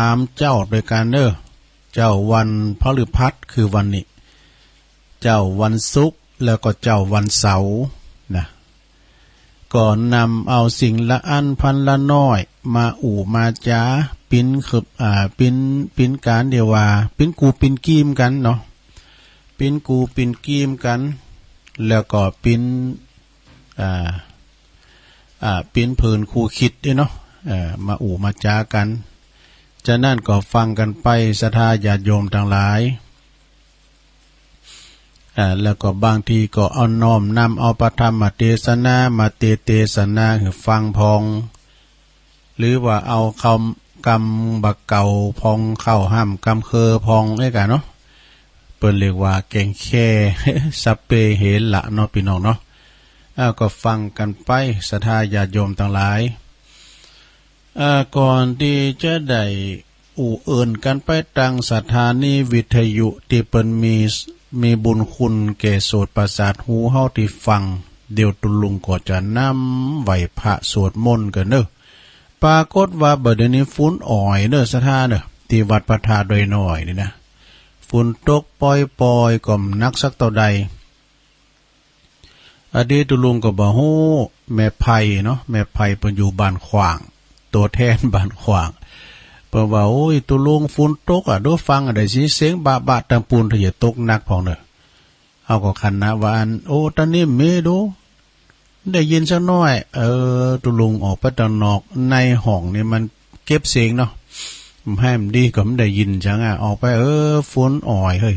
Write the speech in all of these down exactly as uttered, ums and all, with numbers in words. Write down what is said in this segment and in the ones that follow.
ามเจ๊าตวยกั๋นเน่อ เจ๊าวันพฤหัสคือวันนี้ เจ๊าวันศุกร์ แล้วก็เจ๊าวันเสาร์นะ ก็นำเอาสิ่งละอั้นพันละน้อย มาอู้มาจ๋า ปิ้นคือ อ่า ปิ้น ปิ้นก๋านเดียวว่า ปิ้นกูปิ้นกีมกั๋นเนาะ ปิ้นกูปิ้นกีมกั๋น แล้วก็ปิ้น อ่า อ่า ปิ้นเผินคู่คิดด้วยเนาะ เอ่อ มาอู้มาจ๋ากั๋น จะนั้นก็ฟังกั๋นไป ศรัทธาญาติโยมตังหลาย อ่า แล้วก็บางทีก็เอาน้อมนำเอาพระธรรมเตสนามาเต เตสนาหื้อฟังพ่อง หรือว่าเอากำ กำบ่าเก่าพ่อง เข้าฮ่ำกำเคิงพ่องเอ้ยกั๋นเนาะ เปิ้นเรียกว่าแกงแค่ สัพเพเหระเนาะ ปี้น้องเนาะ อ่า ก็ฟังกั๋นไป ศรัทธาญาติโยมตังหลาย อ่า ก่อนตี้จะได้อู้เอิ้นกั๋นไปตางสถานีวิทยุตี้เปิ้นมี มีบุญคุณแก่โสตประสาทหูเฮาตี้ฟัง เดี๋ยวตุ๊ลุงก็จะนำไหว้พระสวดมนต์กั๋นเน่อ ปรากฏว่าบ่าเดี่ยวนี้ฝนอ่อยเน่อ ศรัทธาเน่อ ตี้วัดพระธาตุดอยน้อยนี่นะ ฝนตกปอยๆ ก็บ่หนักสักเต้าใด อะดีตุ๊ลุงก็บ่ฮู้ แม่ไพเนาะ แม่ไพเปิ้นอยู่บ้านขว้าง ตั๋วแทนบ้านขว้าง เปิ้นว่า โอ้ย ตุ๊ลุง ฝนตกอะ ดูฟังอะ ได้ยินเสียงบะบะตางปู้น ถ้าจะตกหนักพ่องเน่อ เฮาก็ขนาดว่าอัน โอ้ ตานิ่มมีดู ได้ยินสักหน้อย เออ ตุ๊ลุงออกไปตางนอก ในห้องนี่มันเก็บเสียงเนาะ บ่หื้อมันดีก็บ่ได้ยินจังอะ ออกไป เออ ฝนอ่อยเฮ้ย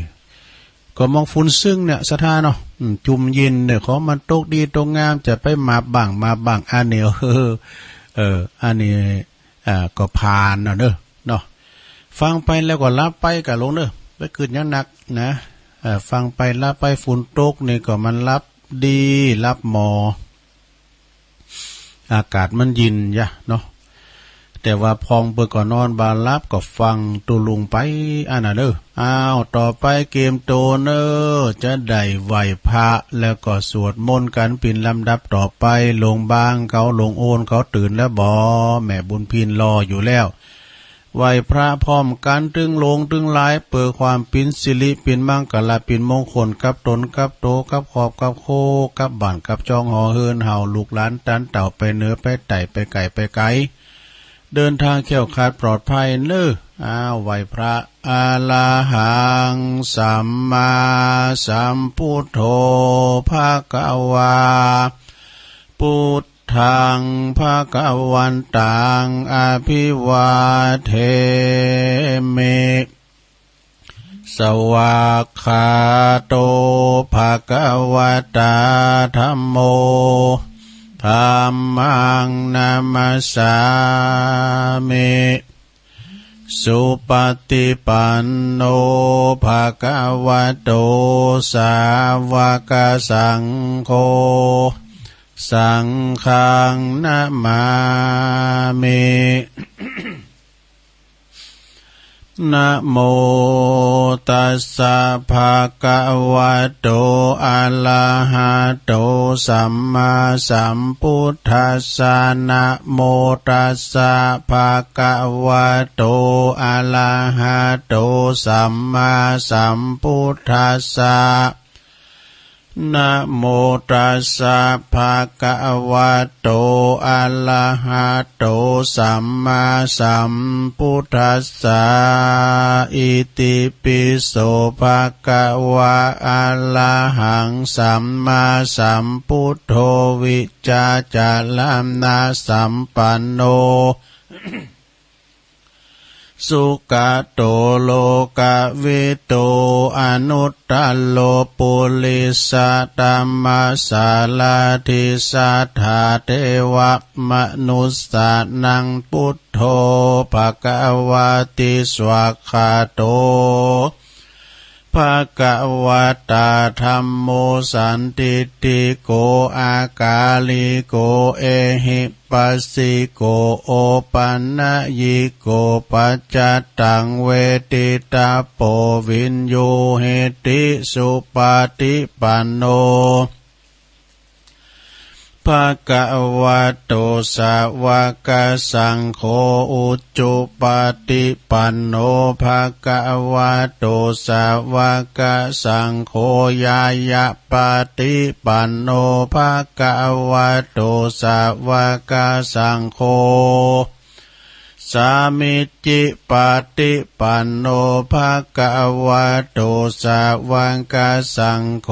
ก็มองฝนซึ่งเนี่ย ศรัทธาเนาะ อืม จุ่มเย็นเนี่ย ของมันตกดีตกงาม จะไปมาบ้าง มาบ้าง อันนี้ เออ เออ อันนี้ อ่า ก็ผ่านเอาเน่อ เนาะ ฟังไปแล้วก็หลับไปก่าลุงเน่อ ไปกึ๊ดหยังหนักนะ เอ่อ ฟังไปหลับไป ฝนตกนี่ก็มันหลับดี หลับหมอ อากาศมันเย็นยะเนาะ แต่ว่าพ่องเปิ้นก็นอนบ่หลับ ก็ฟังตุ๊ลุงไป อันน่ะเน่อ อ้าว ต่อไปเกียมโตเน่อ จะได้ไหว้พระ แล้วก็สวดมนต์กั๋นเป๋นลำดับต่อไป ลุงบางเขา ลุงโอนเขาตื่นแล้วบ่ แม่บุญพินรออยู่แล้ว ไหว้พระพร้อมกั๋นตึงหลวงตึงหลาย เปื้อความเป๋นสิริเป๋นมังคละเป๋นมงคลกับต๋นกับโต กับครอบกับครัว กับบ้านกับจ้องหอเฮือนเฮา ลูกหลานต้านเต้า ไปเหนือไปใต้ ไปใก้ไปไก๋ เดินทางแคล้วคลาดปลอดภัยเน่อ อ้าว ไหว้พระ อะระหัง สัมมาสัมพุทโธ ภะคะวา พุทธัง ภะคะวันตัง อะภิวาเทมิ สวากขาโต ภะคะวะตา ธัมโม ธัมมัง นะมัสสามิ สุปะติปันโน ภะคะวะโต สาวะกะสังโฆ สังฆัง นะมามิ นะโมตัสสะ ภะคะวะโต อะระหะโต สัมมาสัมพุทธัสสะ นะโมตัสสะ ภะคะวะโต อะระหะโต สัมมาสัมพุทธัสสะ นะโมตัสสะ ภะคะวะโต อะระหะโต สัมมาสัมพุทธัสสะ อิติปิโส ภะคะวะ อะระหัง สัมมาสัมพุทโธ วิชชาจารณะสัมปันโน สุกะโต โลกะวิทู อนุตตะโร ปุริสะธัมมะสาราธิ สัตถาเทวะมนุสสานัง พุทโธ ภะคะวะติ สวากขาโต ภะคะวะตา ธัมโม สันทิฏฐิโก อากาลิโก เอหิปัสสิโก โอปะนะยิโก ปัจจะตัง เวทิตะโป วิญญูหิติ สุปะติปันโน ภะคะวะโต สาวะกะสังโฆ อุจุปะติปันโน ภะคะวะโต สาวะกะสังโฆ ญาณะปะติปันโน ภะคะวะโต สาวะกะสังโฆ สามิจฉิปะติปันโน ภะคะวะโต สาวะกะสังโฆ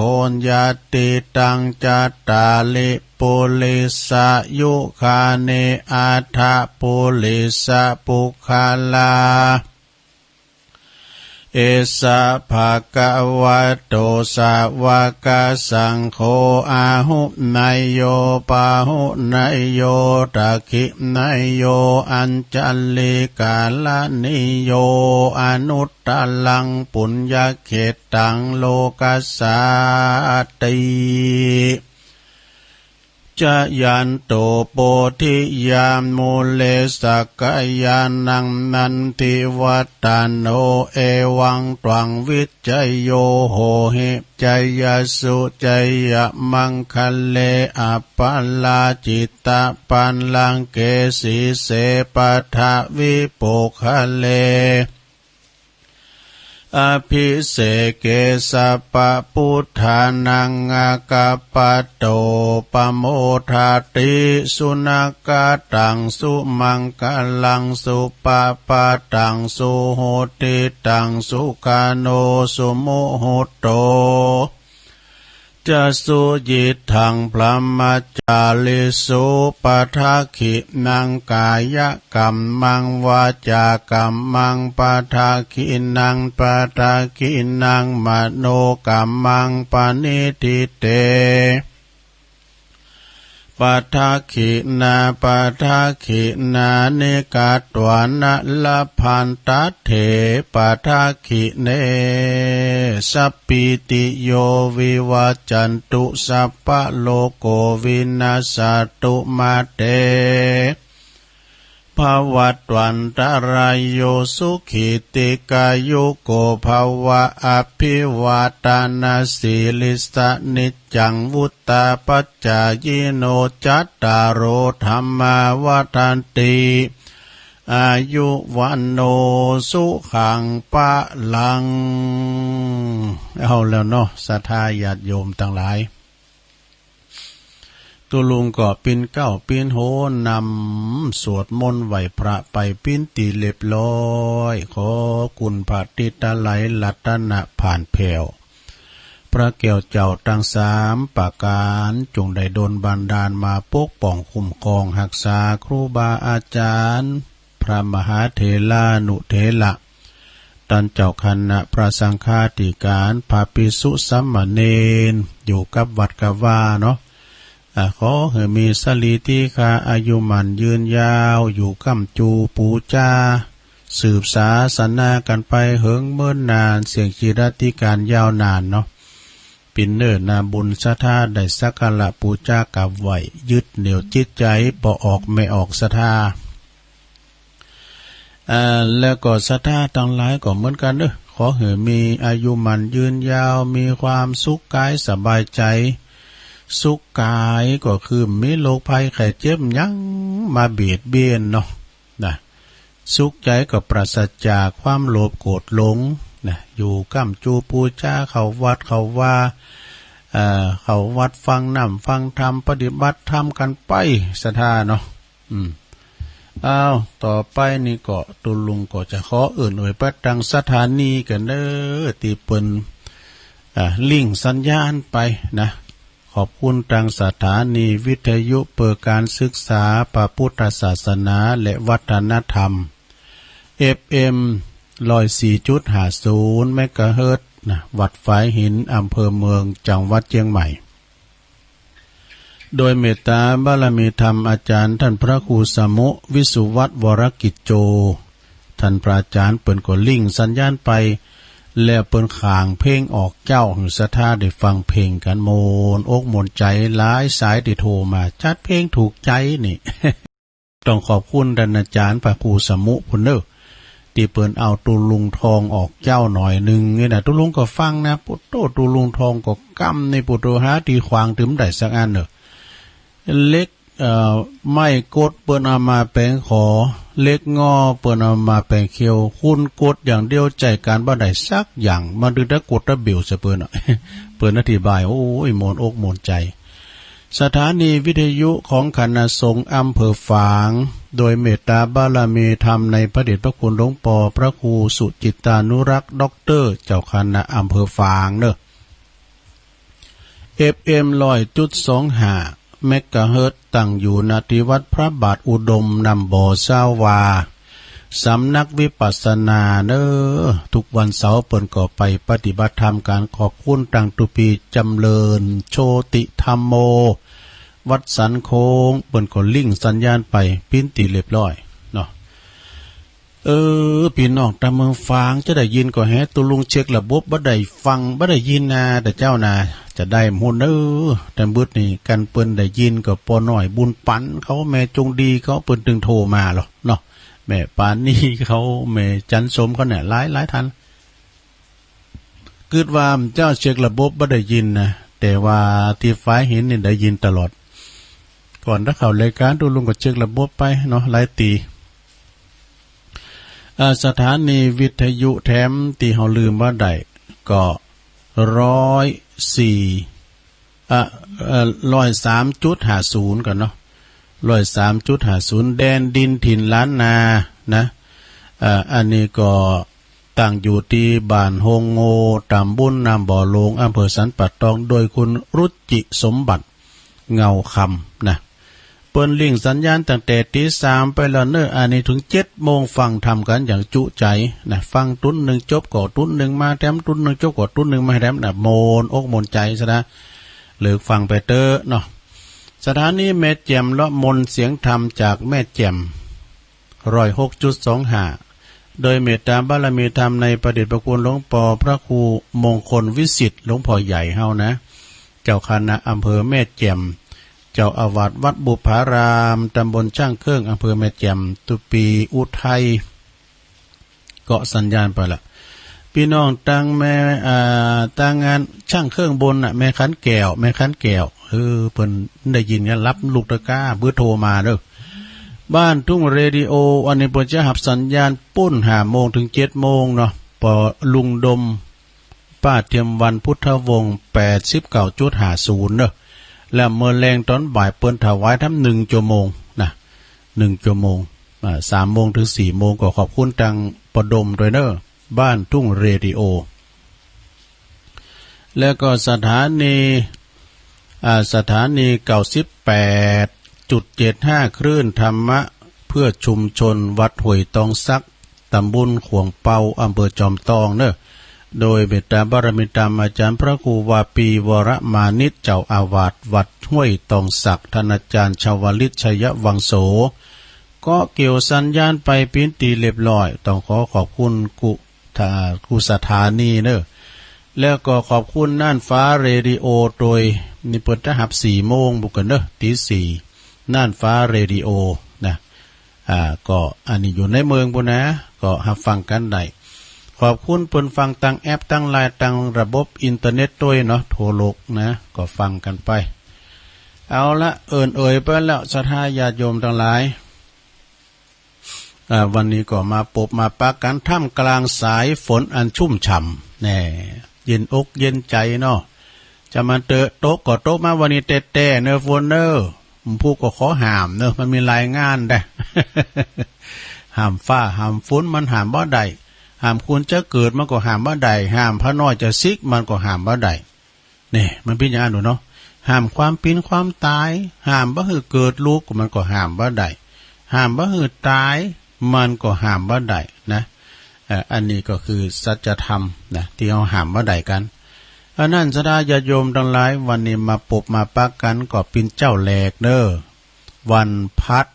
ญาติตัง จัตตาริ ปุริสายุคานิ อัฏฐะ ปุริสะปุคคลา เอสะ ภะคะวะโต สาวะกะสังโฆ อาหุเนยโย ปาหุเนยโย ทักขิเนยโย อัญชลีกะระณีโย อนุตตรัง ปุญญะเขตตัง โลกัสสาติ จะยันโต โพธิยา มูเล สักกายานัง นันทิวัฏฏะโน เอวังตวัง วิจโย โหหิ จยสสุ จยมังคะเล อัปปะราจิตะ ปัลลังเก สีเส ปัทวิปุคคเล อภิเสเก สัพพะปุทธานัง อากัปปะโต ปะโมทาติ สุนักขะตัง สุมังคะลัง สุปะปะทัง สุหุตติตัง สุขะโน สุมุตโต จะ สุยิตถัง พรหมจาริสุ ปะทักขิณัง กายะกัมมัง วาจากัมมัง ปะทักขิณัง ปะทักขิณัง มโนกัมมัง ปะนิฏฐิเต ปะทักขิณา ปะทักขิณานิ กัตวานะ ลัพพันตัตเถ ปะทักขิเณ สัพพีติโย วิวัจจันตุ สัพพะโรโค วินัสสะตุ มาเต ภะวัตวันตะราโย สุขี ทีฆายุโก ภะวะ อะภิวาทะนะสีลิสสะ นิจจัง วุฑฒาปะจายิโน จัตตาโร ธัมมา วัฑฒันติ อายุ วัณโณ สุขัง พะลัง เอาแล้วเนาะ ศรัทธาญาติโยมตังหลาย ตุ๊ลุงก็ปิ้นเก๊าปิ้นโหนนำสวดมนต์ไหว้พระไปปิ้นตี้เรียบร้อย ขอคุณพระติตะไลยรัตนะผ่านแผ้ว พระแก้วเจ้าตังสามประก๋าน จงได้โดนบันดาลมาปกป้องคุ้มครองฮักษาครูบาอาจ๋ารย์ พระมหาเถรานุเถระ ต้านเจ้าคณะพระสังฆาธิก๋าร พระภิกษุสามเณร อยู่กับวัดกับวาเนาะ อ่า ขอหื้อมีสะหลีตี้คา อายุหมั้นยืนยาว อยู่ก้ำจูปู๋จา สืบศาสนากั๋นไปเหิงเมินนาน เสี้ยงจีรัติก๋านยาวนานเนาะ ปิ้นเน้อนาบุญศรัทธาได้สักการะปู๋จากราบไหว้ ยึดเหนี่ยวจิตใจ๋ บ่ออกแม่ออกศรัทธา อ่า แล้วก็ศรัทธาตังหลายก็เหมือนกั๋นเน้อ ขอหื้อมีอายุหมั้นยืนยาว มีความสุขก๋ายสบายใจ๋ สุขก๋ายก็คือมีโรคภัยไข้เจ็บหยังมาเบียดเบียนเนาะ นะ สุขใจ๋ก็ปราศจากความโลภโกรธหลง นะ อยู่ก้ำจูปู๋จา เข้าวัดเข้าวา เอ่อ เข้าวัดฟังน้ำฟังธรรม ปฏิบัติธรรมกั๋นไป ศรัทธาเนาะ อืม อ้าว ต่อไปนี่ก็ตุ๊ลุงก็จะขอเอิ้นเอ่ยไปตังสถานีกั๋นเน้อ ตี้เปิ้น อ่า ลิงก์สัญญาณไปนะ ขอบคุณตังสถานีวิทยุเพื่อการศึกษาพระพุทธศาสนาและวัฒนธรรม เอฟเอ็ม ร้อยสี่จุดห้าศูนย์ เมกะเฮิรตซ์นะ วัดฝายหิน อำเภอเมือง จังหวัดเจียงใหม่ โดยเมตตาบารมีธรรมอาจ๋ารย์ต้านพระครูสมุ วิสุวัฒน์ วรกิจโจ ต้านพระอาจ๋ารย์เปิ้นก็ลิงก์สัญญาณไป แล้วเปิ้นขานเพลงออกเจ๊าหื้อศรัทธาได้ฟังเพลงกั๋น ม่วนอกม่วนใจ๋ หลายสายตี้โทรมา จัดเพลงถูกใจ๋นี่ ต้องขอบคุณต้านอาจ๋ารย์พระครูสมุพุ้นเน้อ ตี้เปิ้นเอาตุ๊ลุงทองออกเจ๊าหน่อยนึ่งนี่นะ ตุ๊ลุงก็ฟังนะ ปุโต ตุ๊ลุงทองก็กำนี่ปุโต หาตี้ขวางตึงบ่ได้สักอันเน้อ เหล็ก เอ่อ ไม้กดเปิ้นเอามาแป๋งขอ เหล็กง่อเปิ้นเอามาแป๋งเขียว คนกดอย่างเดียวใจ๊ก๋านบ่ได้สักอย่าง มันตึงได้กดตะเบียวใส่เปิ้นอะ เปิ้นอธิบาย โอ้ย ม่วนอกม่วนใจ๋ สถานีวิทยุของคณะสงฆ์อำเภอฝาง โดยเมตตาบารมีธรรมในพระเดชพระคุณหลวงปอพระครูสุจิตตานุรักษ์ ด็อกเตอร์ เจ้าคณะอำเภอฝางเนาะ เอฟเอ็ม ร้อยจุดสองห้า เมกะเฮิรตซ์ ตั้งอยู่ ณ ตี้วัดพระบาทอุดม น้ำบ่อ ซาวา สำนักวิปัสสนาเนาะ ทุกวันเสาร์เปิ้นก็ไปปฏิบัติธรรมกั๋น ขอบคุณตังตุ๊ปี้ จำเริญ โชติธัมโม วัดสันโค้ง เปิ้นก็ลิงก์สัญญาณไป เป๋นตี้เรียบร้อยเนาะ เออ ปี้น้องตางเมืองฝางจะได้ยินก็แห ตุ๊ลุงเช็คระบบบ่ได้ฟัง บ่ได้ยินนา แต่เจ้านา จะได้หมู่เน่อ แต่บึดนี้ กันเปิ้นได้ยินก็ป้อน้อยบุญปั๋นเขา แม่จงดีเขา เปิ้นตึงโทรมาลอเนาะ แม่ปานีเขา แม่จันสมเขาเนี่ย หลายหลายท่าน กึ๊ดว่าเจ้าเช็คระบบบ่ได้ยินนะ แต่ว่าตี้ฝายหินนี่ได้ยินตลอด ก่อนจะเข้ารายก๋านตุ๊ลุงก็เช็คระบบไปเนาะ หลายตี้ อ่า สถานีวิทยุแถมตี้เฮาลืมบ่ได้ ก็ ร้อยสี่ อ่ะ เอ่อ ร้อยสามจุดห้าศูนย์ ก่อนเนาะ ร้อยสามจุดห้าศูนย์ แดนดินถิ่นล้านนา นะ อ่า อันนี้ก็ตั้งอยู่ตี้บ้านโฮงโง่ ตำบลน้ำบ่อหลวง อำเภอสันป่าตอง โดยคุณรุจิสมบัติ เงาคำ นะ เปิ้นลิงก์สัญญาณตั้งแต่ตี๋สามไปแล้วเนาะ อันนี้เถิงเจ็ดโมง ฟังธรรมกั๋นอย่างจุใจ๋นะ ฟังตุ๊นนึ่งจบก็ตุ๊นนึ่งมาแถม ตุ๊นนึ่งจบก็ตุ๊นนึ่งมาแถมนะ ม่วนอกม่วนใจ๋ซะนะ เลิกฟังไปเต๊อะเนาะ สถานีแม่แจ่ม ละมนต์เสียงธรรมจากแม่แจ่ม ร้อยหกจุดสองห้า โดยเมตตาบารมีธรรมในพระเดชพระคุณหลวงปอพระครูมงคลวิสิทธิ์ หลวงพ่อใหญ่เฮานะ เจ้าคณะอำเภอแม่แจ่ม เจ้าอาวาสวัดบุปผาราม ตำบลช่างเครื่อง อำเภอแม่แจ่ม ตุ๊ปี้อุทัย ก็สัญญาณไปละ ปี้น้องตางแม่ อ่า ตางงานช่างเครื่องบนน่ะ แม่ขันแก้ว แม่ขันแก้ว เออ เปิ้นได้ยินกั๋น ฮับลูกตะก้า เบอร์โทรมาเนาะ บ้านทุ่งเรดิโอ อันนี้เปิ้นจะฮับสัญญาณปู๊นห้าโมงเถิงเจ็ดโมงเนาะ ปอลุงดม ป้าเทียมวรรณ พุทธวงศ์ แปดสิบเก้าจุดห้าศูนย์ เนาะ และเมื่อแลงต๋อนบ่ายเปิ้นถวายแถมนึ่งจั่วโมงนะ นึ่งจั่วโมง อ่า สามโมงเถิงสี่โมง ก็ขอบคุณตางปอดมตวยเนาะ บ้านทุ่งเรดิโอ แล้วก็สถานี อ่า สถานี เก้าสิบแปดจุดเจ็ดห้า คลื่นธรรมะเพื่อชุมชน วัดห้วยตองสัก ตำบลขวงเปา อำเภอจอมตองเนาะ โดยเมตตาบารมีธรรมอาจ๋ารย์พระครูวาปี วรมานิช เจ้าอาวาสวัดห้วยตองสัก ท่านอาจ๋ารย์ชวลิต ชัยวังโส ก็เกี่ยวสัญญาณไปเป๋นตี้เรียบร้อย ต้องขอขอบคุณกู้ ถ้ากู้สถานีเนาะ แล้วก็ขอบคุณน่านฟ้าเรดิโอตวย นี่เปิ้นจะฮับสี่โมงบุกกั๋นเนาะ ตี๋สี่ น่านฟ้าเรดิโอนะ อ่า ก็อันนี้อยู่ในเมืองปู้นนะ ก็ฮับฟังกั๋นได้ ขอบคุณเปิ้นฟังตางแอป ตางไลน์ ตางระบบอินเทอร์เน็ตตวยเนาะ ทั่วโลกนะ ก็ฟังกั๋นไป เอาละ เอิ้นเอ่ยไปแล้ว ศรัทธาญาติโยมตังหลาย อ่า วันนี้ก็มาปบมาปะกั๋นท่ามกลางสายฝนอันชุ่มฉ่ำ แน่ เย็นอกเย็นใจ๋เนาะ จะมาเต๊อะ ตกก็ตกมาวันนี้แต๊ๆ เนาะ ฝนเนาะ หมู่ผู้ก็ขอห้ามเนาะ มันมีรายงานได้ ห้ามฟ้าห้ามฝนมันห้ามบ่ได้ ห้ามคนจะเกิดมันก็ห้ามบ่ได้ ห้ามพระน้อยจะสิกมันก็ห้ามบ่ได้ นี่ มันเป๋นอย่างอั้นเนาะ ห้ามความเป๋นความต๋าย ห้ามบ่หื้อเกิดลูก มันก็ห้ามบ่ได้ ห้ามบ่หื้อต๋าย มันก็ห้ามบ่ได้นะ เอ่อ อันนี้ก็คือสัจธรรมนะ ตี้เฮาห้ามบ่ได้กั๋น อันนั้นศรัทธาญาติโยมตังหลาย วันนี้มาปบมาปะกั๋นก็เป๋นเจ๊าแหลกเนาะ วันพัด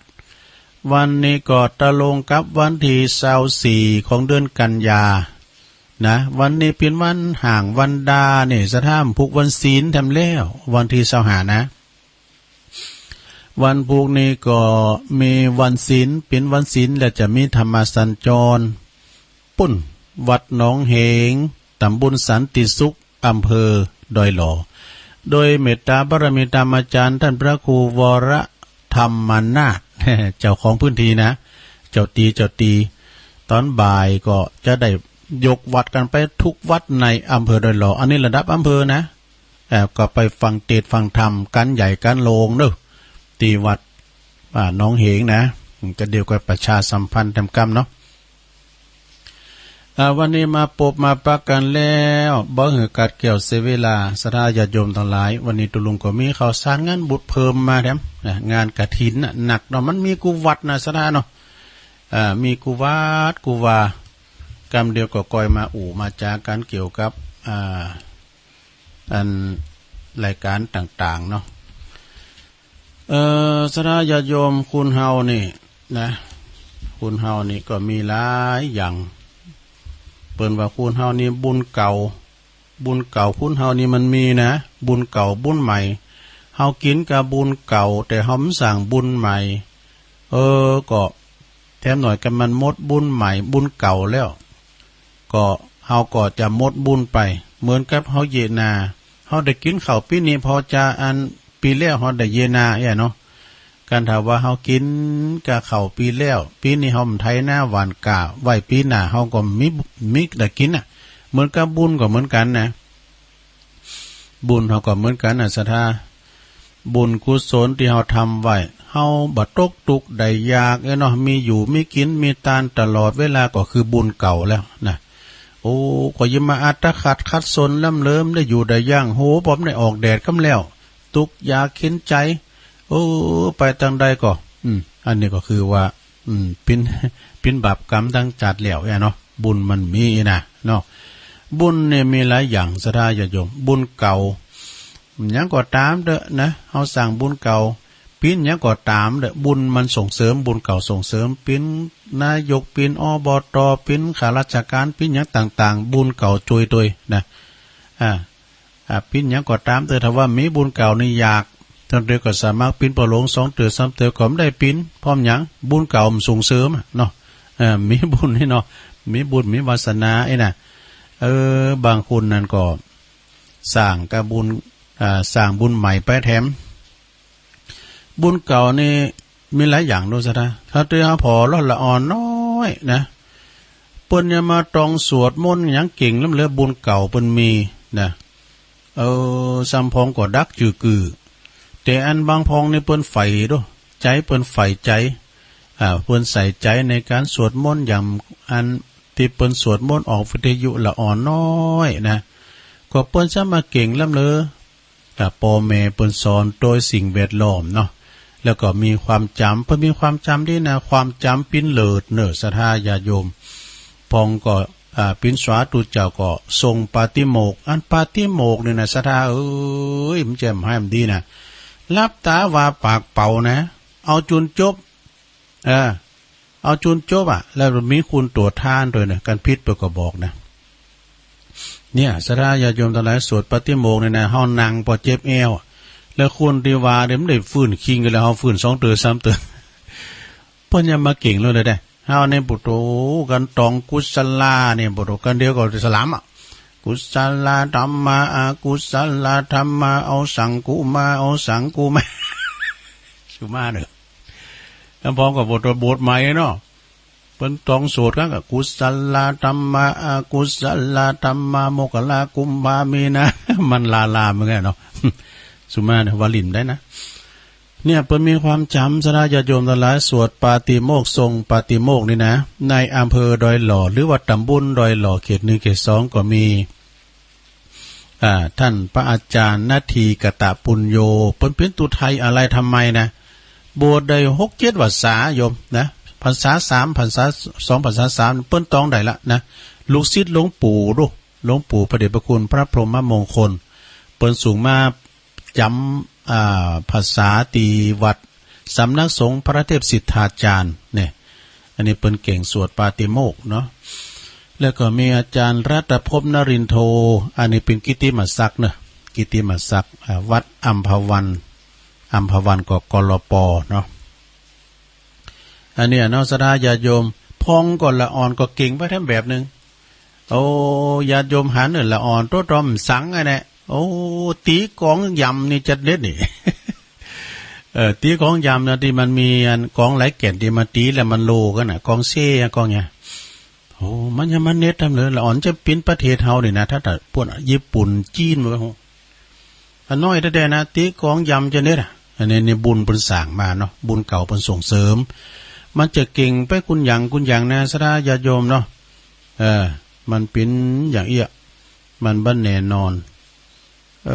วันนี้ก็ตรงกับวันตี้ซาวสี่ของเดือนกันยา นะ วันนี้เป๋นวันฮ้างวันดาเนี่ย ศรัทธาผูกวันศีลแถมแล้ว วันตี้ซาวห้านะ วันพูกนี้ก็มีวันศีล เป๋นวันศีล และจะมีธรรมสัญจร ปุ้น วัดหนองเหง ตำบลสันติสุข อำเภอดอยหล่อ โดยเมตตาบารมีธรรมอาจารย์ต้านพระครูวรธรรมนาถ เจ้าของพื้นที่นะ เจ้าตี้ เจ้าตี้ ต๋อนบ่ายก็จะได้ยกวัดกั๋นไปกู้วัดในอำเภอดอยหล่อ อันนี้ระดับอำเภอนะ เอ่อ ก็ไปฟังเตสน์ฟังธรรมกั๋นใหญ่กั๋นโลงเนาะ ตี้วัด อ่า หนองเหงนะ ก็เดี๋ยวก็ประชาสัมพันธ์แถมกำเนาะ อ่า วันนี้มาปบมาปะกั๋นแล้ว บ่หื้อกัดแก้วเสียเวลา ศรัทธาญาติโยมตังหลาย วันนี้ตุ๊ลุงก็มีข่าวสารงานบุญเพิ่มมาแถมนะ งานกฐินน่ะหนักเนาะ มันมีกู้วัดนะศรัทธาเนาะ อ่า มีกู้วัดกู้วา กำเดียวก็ก่อยมาอู้มาจ๋ากั๋นเกี่ยวกับ อ่า อันรายก๋านต่างๆ เนาะ เอ่อ ศรัทธาญาติโยม คนเฮานี่นะ คนเฮานี่ก็มีหลายอย่าง เปิ้นว่าคนเฮานี่บุญเก่า บุญเก่าคนเฮานี่มันมีนะ บุญเก่าบุญใหม่ เฮากิ๋นกับบุญเก่า แต่เฮาบ่สร้างบุญใหม่ เออ ก็แถมหน่อยก็มันหมดบุญใหม่ บุญเก่าแล้ว ก็เฮาก็จะหมดบุญไป เหมือนกับเฮาเยียะนา เฮาได้กิ๋นข้าวปี๋นี้ พอจะอันปี๋แล้วเฮาได้เยียะนาอี้เนาะ กันถ้าว่าเฮากิ๋นกับข้าวปี๋แล้ว ปี๋นี้เฮาบ่ไถนาหว่านก้าไว้ ปี๋หน้าเฮาก็มี มีได้กิ๋นน่ะ เหมือนกับบุญก็เหมือนกั๋นนะ บุญเฮาก็เหมือนกั๋นน่ะศรัทธา บุญกุศลตี้เฮาทำไว้ เฮาบ่ตกตุ๊กข์ได้ยากเอ้ยเนาะ มีอยู่มีกิ๋นมีตานตลอดเวลาก็คือบุญเก่าแล้วนะ โอ้ ก็อย่ามาอัตคัดขัดสนล้ำเลิม ได้อยู่ได้ยัง โห บ่ได้ออกแดดกำแล้ว ตุ๊กข์ยากเข็ญใจ๋ โอ้ ไปตางใดก็ อืม อันนี้ก็คือว่า อืม ปิ๋น ปิ๋นบาปกรรมตังจ๋าดแล้วอี้เนาะ บุญมันมีอี้นะเนาะ บุญนี่มีหลายอย่างศรัทธาญาติโยม บุญเก่า หยังก็ต๋ามเต๊อะนะ เฮาสร้างบุญเก่า ปิ๋นหยังก็ต๋ามเต๊อะ บุญมันส่งเสริม บุญเก่าส่งเสริม ปิ๋นนายก ปิ๋น อบต. ปิ๋นข้าราชก๋าน ปิ๋นหยังต่างๆ บุญเก่าจ้วยตวยนะ อ่า อ่า ปิ๋นหยังก็ต๋ามเต๊อะ ถ้าว่ามีบุญเก่านี่อยาก ตางเดียวก็สามารถปิ๋นปะโลงสองเตื้อสามเตื้อก็บ่ได้ปิ๋น เพราะหยัง บุญเก่ามันส่งเสริมอะเนาะ เออ มีบุญนี่เนาะ มีบุญมีวาสนาอี้นะ เออ บางคนนั้นก็สร้างกับบุญ อ่า สร้างบุญใหม่ไปแถม บุญเก่านี่มีหลายอย่างเนาะศรัทธา ถ้าเตื้อเฮาผ่อละละอ่อนน้อยนะ เปิ้นยังมาต้องสวดมนต์หยังเก่งล้ำเลิศ บุญเก่าเปิ้นมีนะ เออ ซ้ำพองก็ดักจื้อกือ แต่อันบางพองนี่เปิ้นใฝ่โด ใจ๋เปิ้นใฝ่ใจ๋ อ่า เปิ้นใส่ใจ๋ในก๋านสวดมนต์ อย่างอันตี้เปิ้นสวดมนต์ออกวิทยุละอ่อนน้อยนะ ก็เปิ้นจะมาเก่งล้ำเลิศ อ่า ป้อแม่เปิ้นสอนโดยสิ่งแวดล้อมเนาะ แล้วก็มีความจ๋ำ เปิ้นมีความจ๋ำดีนะ ความจ๋ำปิ้นเลิศเน่อศรัทธาญาติโยม พองก็ อ่า ปิ้นสาธุเจ้าก็ทรงปาติโมกข์ อันปาติโมกข์นี่นะศรัทธาเอ๋ย มันแจ่มไห้มันดีนะ หลับต๋าว่าปากเป๋านะ เอาจุนจบ เออ เอาจุนจบอะ แล้วมีคุณตั๋วทานตวยนะ กันผิดไปก็บอกนะ เนี่ย ศรัทธาญาติโยมตังหลาย สวดปาติโมกข์นี่นะ เฮานั่งปอเจ็บแอวอะ แล้วคนตี้ว่าเนี่ยมันได้ฟื้นคิงกั๋นแล้ว เฮาฟื้นสองเตื้อสามเตื้อ เปิ้นยังมาเก่งเลยเด้ เฮาเนี่ยปุโต กันตองกุศลาเนี่ยปุโต กันเดียวก็สลามอะ กุศลาธัมมา อกุศลาธัมมา เอาสังกุมา เอาสังกุมา สุมาเน่อ แล้วพร้อมกับปุโตบทใหม่เนาะ เปิ้นต้องสวดกันก็กุศลาธัมมา อกุศลาธัมมา มกรา กุมภา มีนา มันลาลาเหมือนกั๋นเนาะ สุมาเน่อ วาลินได้นะ เนี่ย เปิ้นมีความจ๋ำ ศรัทธาญาติโยมตังหลาย สวดปาติโมกข์ ทรงปาติโมกข์นี่นะ ในอำเภอดอยหล่อ หรือว่าต๋ำบลดอยหล่อ เขตหนึ่ง เขตสอง ก็มี อ่า ต้านพระอาจ๋ารย์นาทีกะตะปุญโญ เปิ้นเป๋นอุทัยอาลัยธรรมัยนะ บวชได้หกเจ็ดพรรษาโยมนะ พรรษาสาม พรรษาสอง พรรษาสาม เปิ้นต้องได้ละนะ ลูกศิษย์หลวงปู่ดู หลวงปู่พระเดชพระคุณพระพรหมมงคล เปิ้นส่งมา จ๋ำ อ่า พรรษาตี้วัดสำนักสงฆ์พระเทพสิทธาจารย์เนี่ย อันนี้เปิ้นเก่งสวดปาติโมกข์เนาะ แล้วก็มีอาจ๋ารย์รัตภพนรินโท อันนี้เป๋นกิตติมศักดิ์เนาะ กิตติมศักดิ์ อ่า วัดอัมพวัน อัมพวันก็ กลป เนาะ อันเนี้ยเนาะ ศรัทธาญาติโยม พองก็ละอ่อนก็เก่งไปแถมแบบนึ่ง โอ้ ญาติโยมหันเน่อ ละอ่อนโตต๋อมสังอันเนี้ย โอ้ ตี๋ก๋องยำนี่จะเด็ดนี่ เออ ตี๋ก๋องยำนะ ตี้มันมีอันก๋องหลายแก่นตี้มาตี๋แล้วมันโลกั๋นน่ะ ก๋องเซ่อะ ก๋องหยัง โอ้ มันยังมาเน็ดตำเลย ละอ่อนจะเป๋นประเทศเฮานี่นะ ถ้าแต่ป้วนญี่ปุ่น จีน มันก็ โห อันน้อยแต๊ๆ นะ ตี๋ก๋องยำจะเน็ดอะ อันนี้นี่บุญเปิ้นสร้างมาเนาะ บุญเก่าเปิ้นส่งเสริม มันจะเก่งไปกุนหยังกุนหยังนะ ศรัทธาญาติโยมเนาะ เออ มันเป๋นอย่างเอี้ย มันบ่แน่นอน เอ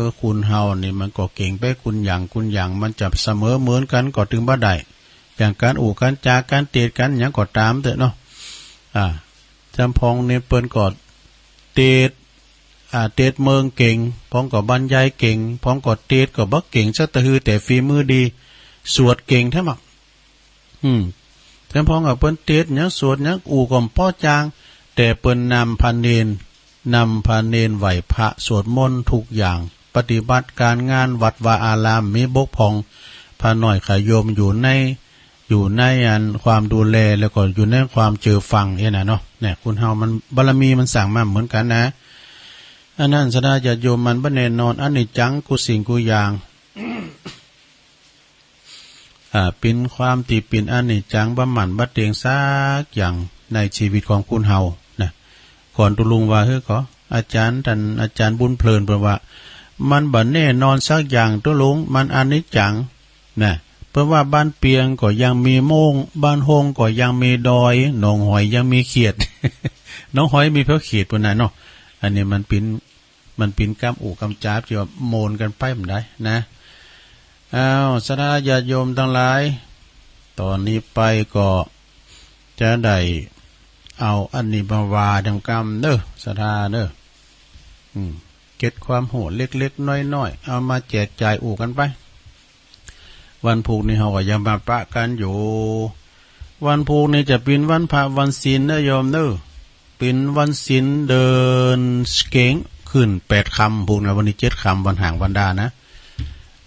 อ คนเฮานี่มันก็เก่งไปกุนหยังกุนหยัง มันจะเสมอเหมือนกั๋นก็ตึงบ่ได้ อย่างก๋านอู้ก๋านจาก๋ารเตสน์ก๋านหยังก็ต๋ามเต๊อะเนาะ อ่า จำพองนี่เปิ้นก็เตสน์ อ่า เตสน์เมิงเก่ง พองก็บรรยายเก่ง พองก็เตสน์ก็บ่เก่งสักตะฮือ แต่ฝีมือดี สวดเก่งแท้มัก อืม จำพองก็เปิ้นเตสน์หยังสวดหยังอู้ก็บ่ป๊อจาง แต่เปิ้นนำพระเณร นำพระเณรไหว้พระสวดมนต์ทุกอย่าง ปฏิบัติก๋านงานวัดวาอารามมีบกพร่อง พระน้อยขะโยมอยู่ใน อยู่ในอันความดูแล แล้วก็อยู่ในความเจือฟังเอี้ยนะเนาะ เนี่ย คนเฮามันบารมีมันสร้างมาเหมือนกั๋นนะ อันนั้นศรัทธาญาติโยมมันบ่แน่นอน อนิจจังกู้สิ่งกู้อย่าง อ่า เป๋นความตี้เป๋นอนิจจังบ่หมั่นบ่เต็งสักอย่างในชีวิตของคนเฮานะ ก่อนตุ๊ลุงว่า เฮ้ย ก็อาจ๋ารย์ต้านอาจ๋ารย์บุญเพลินเปิ้นว่า มันบ่แน่นอนสักอย่างตุ๊ลุง มันอนิจจังนะ เปิ้นว่าบ้านเปียงก็ยังมีโม่ง บ้านโฮ่งก็ยังมีดอย หนองหอยยังมีเขียด หนองหอยมีเพียงเขียดปู้นน่ะเนาะ อันนี้มันเป๋น มันเป๋นกำอู้กำจาตี้ว่าโมนกั๋นไปบ่ได้นะ อ้าว ศรัทธาญาติโยมตังหลาย ต่อนี้ไปก็จะได้เอาอันนี้มาว่าดำกำเน้อ ศรัทธาเน้อ อืม เก็บความฮู้เล็กๆ น้อยๆ เอามาแจกจ่ายอู้กั๋นไป วันพูกนี้เฮาก็ยังมาปะกั๋นอยู่ วันพูกนี้จะเป๋นวันพระวันศีลเน้อโยมเน้อ เป๋นวันศีลเดือนเก๋ง ขึ้นแปดค่ำพูกนะ วันนี้เจ็ดค่ำ วันหางวันดานะ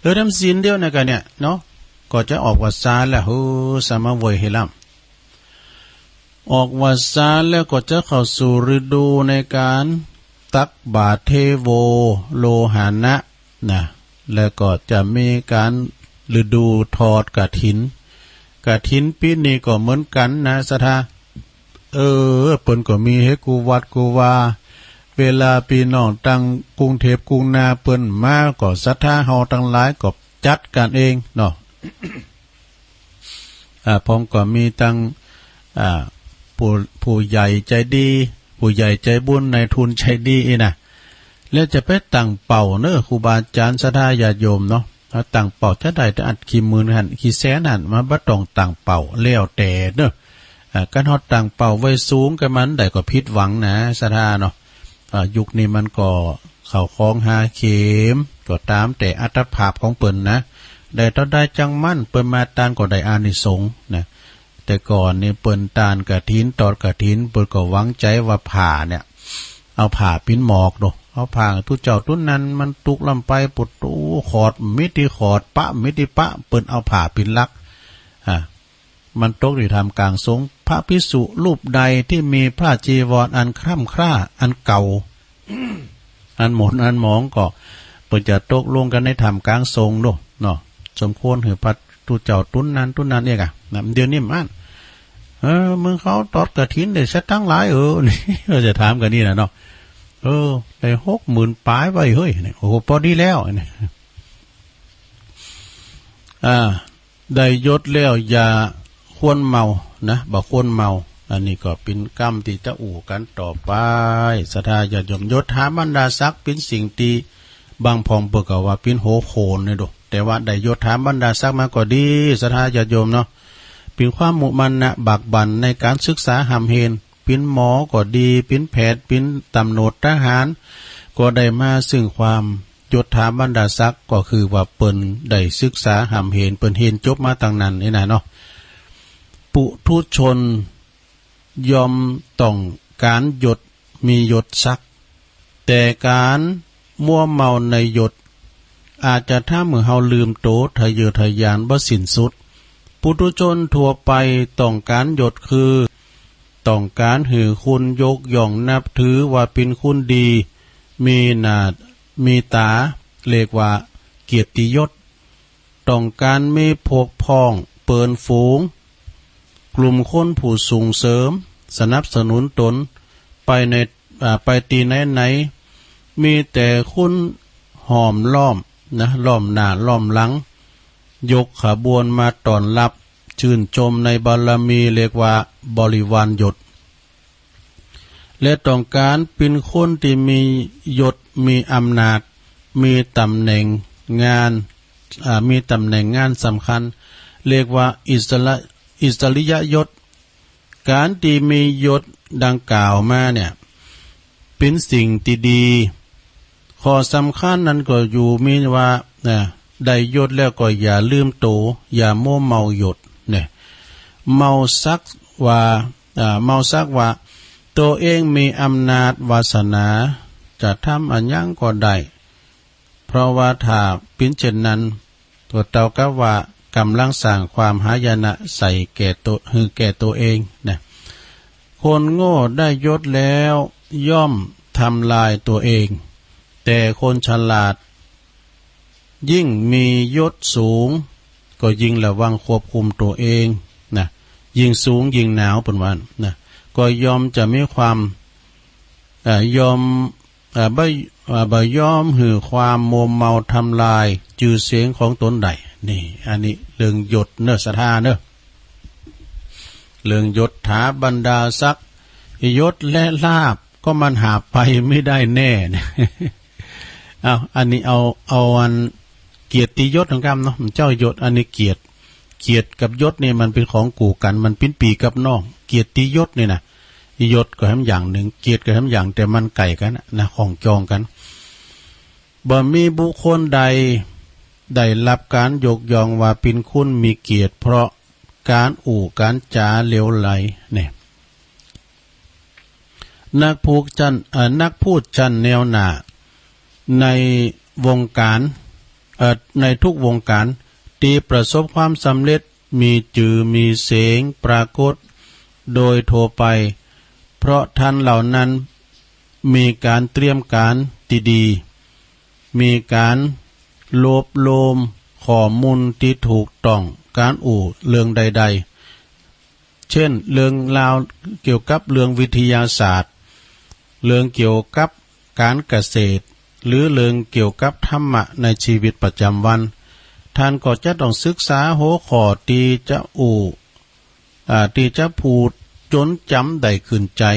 เออ น้ำศีลเดียวนะกั๋นเนี่ยเนาะ ก็จะออกพรรษาแล้ว เฮ้อ สามัคคีเฮล่ำ ออกพรรษาแล้วก็จะเข้าสู่ฤดูในก๋านตักบาตรเทโวโรหณะนะ แล้วก็จะมีก๋านฤดูทอดกฐิน กฐินปี๋นี้ก็เหมือนกั๋นนะศรัทธา เออ เปิ้นก็มีหื้อกู้วัดกู้วา เวลาปี้น้องตังกรุงเทพกรุงนาเปิ้นมาก็ศรัทธาเฮาตังหลายก็จัดกั๋นเองเนาะ อ่า พองก็มีตัง อ่า ผู้ ผู้ใหญ่ใจ๋ดี ผู้ใหญ่ใจ๋บุญ นายทุนใจ๋ดีอี้นะ แล้วจะไปตั้งเป้าเน้อ ครูบาอาจ๋ารย์ ศรัทธาญาติโยมเนาะ เอาตั้งเป้าจะได้แต่อัดกี่หมื่นหั้น กี่แสนหั้น มันบ่ต้องตั้งเป้า แล้วแต่เน้อ อ่า คันเฮาตั้งเป้าไว้สูง กะมันได้ก็ผิดหวังนะ ศรัทธาเนาะ อ่า ยุคนี้มันก็เข้าของหาเข็ม ก็ต๋ามแต่อัตภาพของเปิ้นนะ ได้เต้าใดจั่งมัน เปิ้นมาตานก็ได้อานิสงส์นะ แต่ก่อนนี่เปิ้นตานกฐิน ตอดกฐิน เปิ้นก็หวังใจ๋ว่าผ้าเนี่ย เอาผ้าเป๋นหมอกเนาะ เอาผ้าตุ๊เจ้าตุ๊นั้นมันตกล้ำไป ปุด โอ้ ขอดบ่มีตี้ขอด ปะบ่มีตี้ปะ เปิ้นเอาผ้าเป๋นหลัก อ่า มันตกอยู่ท่ามกลางสงฆ์ พระภิกษุรูปใดตี้มีผ้าจีวรอันคร่ำคร่า อันเก่า อันหม่นอันหมองก็ เปิ้นจะตกลงกั๋นในท่ามกลางสงฆ์โน่นเนาะ สมควรหื้อพระตุ๊เจ้าตุ๊นั้นตุ๊นั้นเอกอะนะ เดี๋ยวนี้มัน เออ มึงเขาตอดกฐินได้สตางค์หลาย เออ นี่ ก็จะถามกั๋นนี่นะเนาะ เออ ได้หกหมื่นป๋ายไว้เฮ้ย เนี่ย โอ้โห ปอดีแล้ว เนี่ย อ่า ได้ยศแล้วอย่าควรเมานะ บ่ควรเมา อันนี้ก็เป๋นกำตี้จะอู้กั๋นต่อไป ศรัทธาญาติโยม ยศถาบรรดาศักดิ์เป๋นสิ่งตี้บางพ่องเปิ้นก็ว่าเป๋นหัวโขนนี่โด แต่ว่าได้ยศถาบรรดาศักดิ์มาก็ดี ศรัทธาญาติโยมเนาะ เป๋นความมุมานะบากบั่นในก๋านศึกษาฮ่ำเฮน เป๋นหมอก็ดี เป๋นแพทย์ เป๋นตำรวจทหาร ก็ได้มาซึ่งความยศถาบรรดาศักดิ์ ก็คือว่าเปิ้นได้ศึกษาฮ่ำเฮน เปิ้นเฮนจบมาตังนั้นนี่นะเนาะ ปุถุชนย่อมต้องก๋านยศ มียศศักดิ์ แต่ก๋านมัวเมาในยศ อาจจะทำหื้อเฮาลืมโต ทะเยอทะยานบ่สิ้นสุด ปุถุชนทั่วไปต้องก๋านยศคือ ต้องก๋านหื้อคนยกย่องนับถือว่าเป๋นคนดี มีหน้า มีต๋า เรียกว่าเกียรติยศ ต้องก๋านมีพวกพ้องเปิ้นฝูง กลุ่มคนผู้ส่งเสริม สนับสนุนต๋น ไปใน อ่า ไปตี้ไหนๆ มีแต่คนห้อมล้อมนะ ล้อมหน้าล้อมหลัง ยกขบวนมาต้อนฮับ จื้นจมในบารมี เรียกว่าบริวารยศ และต้องก๋านเป๋นคนตี้มียศ มีอำนาจ มีต๋ำแหน่งงาน อ่า มีต๋ำแหน่งงานสำคัญ เรียกว่าอิสระ อิสริยยศ ก๋านตี้มียศดังกล่าวมาเนี่ย เป๋นสิ่งตี้ดี ข้อสำคัญนั้นก็อยู่มีว่า นะ ได้ยศแล้วก็อย่าลืมโต อย่ามัวเมายศเนี่ย เมาสักว่า อ่า เมาสักว่า โตเองมีอำนาจวาสนา จะทำอะหยังก็ได้ เพราะว่าถ้าเป๋นเช่นนั้น ก็เต้ากับว่าก่ำลังสร้างความหายนะใส่แก่โต หื้อแก่โตเองนะ คนโง่ได้ยศแล้วย่อมทำลายตัวเอง แต่คนฉลาด ยิ่งมียศสูง ก็ยิ่งระวังควบคุมตัวเองนะ ยิ่งสูงยิ่งหนาว เปิ้นว่านะ ก็ย่อมจะมีความ เอ่อ ย่อม เอ่อ บ่ เอ่อ บ่ยอมหื้อความมัวเมาทำลายจื่อเสียงของต๋นได้ นี่ อันนี้เรื่องยศเน่อ ศรัทธาเน่อ เรื่องยศถาบรรดาศักดิ์ ยศและลาภก็มันหาไปไม่ได้แน่นะ เอา อันนี้เอา เอาอันเกียรติยศของกำเนาะ มันเจ้ายศ อันนี้เกียรติ เกียรติกับยศนี่มันเป๋นของกู้กั๋น มันเป๋นปี้กับน้อง เกียรติยศนี่นะ ยศก็แหมอย่างนึ่ง เกียรติก็แหมอย่าง แต่มันใก้กั๋นนะ นะ ของจองกั๋น บ่มีบุคคลใดได้ฮับก๋านยกย่องว่าเป๋นคนมีเกียรติ เพราะก๋านอู้ก๋านจ๋าเหลวไหลเนี่ย นักพูดชั้น เอ่อ นักพูดชั้นแนวหน้าในวงก๋าน เอ่อ ในทุกวงก๋านตี้ประสบความสำเร็จ มีจื่อมีเสียงปรากฏโดยทั่วไป เพราะต้านเหล่านั้นมีก๋านเตรียมก๋านตี้ดี มีก๋านรวบรวมข้อมูลตี้ถูกต้อง ก๋านอู้เรื่องใดๆ เช่น เรื่องราวเกี่ยวกับเรื่องวิทยาศาสตร์ เรื่องเกี่ยวกับก๋านเกษตร หรือเรื่องเกี่ยวกับธรรมะในชีวิตประจำวัน ต้านก็จะต้องศึกษาหัวข้อตี้จะอู้ อ่า ตี้จะพูดจ๋นจ๋ำได้ขึ้นใจ๋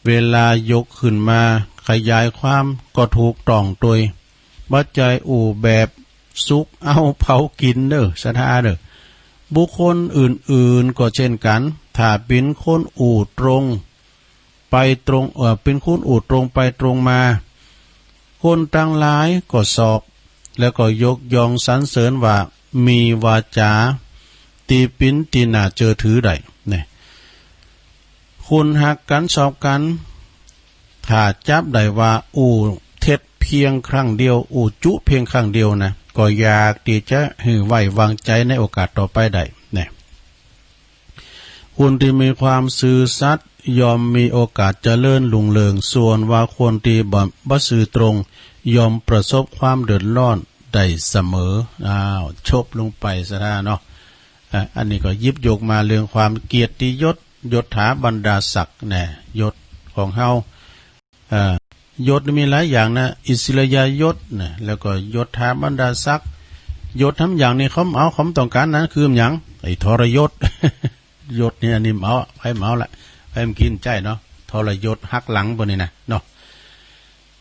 เวลายกขึ้นมาขยายความก็ถูกต้องตวย บ่ใจ้อู้แบบสุกเอาเผากิ๋นเน่อ ศรัทธาเน่อ บุคคลอื่นๆ ก็เช่นกั๋น ถ้าเป๋นคนอู้ตรงไปตรง เอ่อ เป๋นคนอู้ตรงไปตรงมา คนตังหลายก็ชอบ แล้วก็ยกย่องสรรเสริญว่ามีวาจ๋าตี้เป๋นตี้น่าเจื้อถือได้เนี่ย คนฮักกั๋นชอบกั๋น ถ้าจับได้ว่าอู้เท็จเพียงครั้งเดียว อู้จุเพียงครั้งเดียวนะ ก็อยากตี้จะหื้อไว้วางใจ๋ในโอกาสต่อไปได้เนี่ย คนตี้มีความซื่อสัตย์ย่อมมีโอกาสเจริญรุ่งเรือง ส่วนว่าคนตี้บ่ บ่ซื่อตรง ย่อมประสบความเดือดร้อนได้เสมอ อ้าว จบลงไป ศรัทธาเนาะ อ่ะ อันนี้ก็หยิบยกมาเรื่องความเกียรติยศ ยศถาบรรดาศักดิ์แน่ ยศของเฮา อ่า ยศนี่มีหลายอย่างนะ อิสริยยศนะ แล้วก็ยศถาบรรดาศักดิ์ ยศหลายอย่างนี่เขาบ่เอา เขาบ่ต้องก๋าน นั้นคือหยัง ไอ้ทรยศ ยศนี่อันนี้บ่เอา ใผบ่เอาละ ใผบ่กิ๋นใจ๊เนาะ ทรยศหักหลังปะนี่นะเนาะ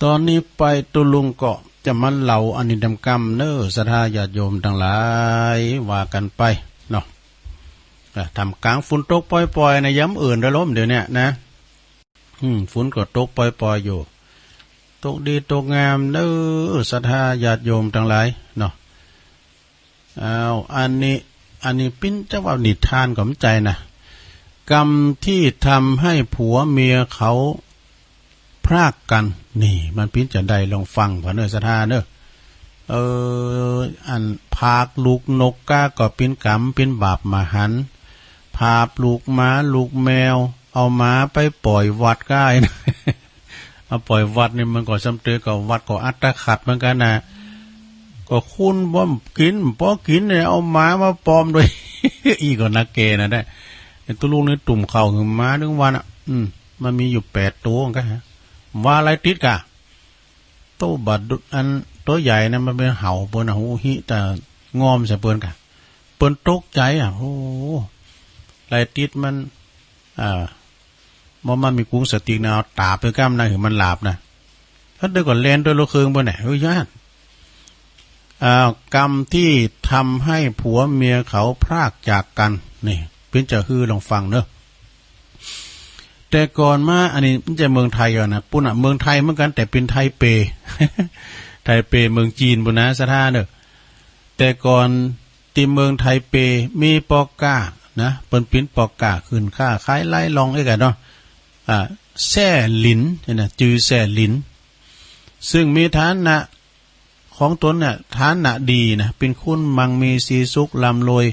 ต๋อนนี้ไปตุ๊ลุงก็จะมาเล่าอันนี้ต๋ามกำเน่อ ศรัทธาญาติโยมตังหลาย ว่ากั๋นไปเนาะ อ่ะ ท่ามกลางฝนตกปอยๆ นะ ยามอื่นได้ลมเดี๋ยวเนี้ยนะ อืม ฝนก็ตกปอยๆ อยู่ ตกดีตกงามเน่อ ศรัทธาญาติโยมตังหลายเนาะ อ้าว อันนี้ อันนี้ปิ้นจะว่านิทานก็บ่ใจ้นะ กรรมที่ทำให้ผัวเมียเขาพรากกัน นี่ มันปิ้นจะใด ลองฟังผ่อเน่อ ศรัทธาเน่อ เออ อันผากลูกนกก้าก็เป๋นกรรม เป๋นบาปมหันต์ ผากลูกหมาลูกแมว เอาหมาไปป่อยวัดก้า นะ มาป่อยวัดนี่มันก็ซ้ำเตยก็วัดก็อัตคัดเหมือนกั๋นนะ ก็คุณบ่กิ๋น บ่กิ๋นเนี่ย เอาหมามาปอมโดย อี้ก็นักแก่นะได้ ไอ้ตุ๊ลุงนี่ตุ้มข้าวหื้อหมาตึงวันอะ อืม มันมีอยู่แปดตั๋วกั๋นฮะ ว่าอะไรติดก่ะ โตบ่าดุ อันตั๋วใหญ่นะ มันเป๋นเหาเปิ้นนะ หูหิ้วตางอมใส่เปิ้นก่ะ เปิ้นตกใจ๋อะ โอ้ อะไรติดมัน อ่า บ่มันมีกุ๋งสติ๊กนะ เอาต๋าบไปก้ำนะ หื้อมันหลับนะ แล้วเดี๋ยวก็แล่นโตยรถเคิงไปไหน เฮ้ย ย้าน อ่า กรรมที่ทำให้ผัวเมียเขาพรากจากกัน นี่ เป๋นจะหื้อลองฟังเนาะ แต่ก่อนมา อันนี้มันจะเมืองไทยก่อนนะ ปุ้นน่ะ เมืองไทยเหมือนกั๋น แต่เป๋นไทเป ไทเปเมืองจีนปุ้นนะ ศรัทธาเนาะ แต่ก่อนตี้เมืองไทเปมีป้อก๊านะ เปิ้นเป๋นป้อก๊า ขึ้นก๊าขายไร่ร่องเอกอะเนาะ อ่า แซ่หลินเนี่ยนะ จื้อแซ่หลิน ซึ่งมีฐานะของตนเนี่ย ฐานะดีนะ เป๋นคนมั่งมีสีสุขร่ำรวย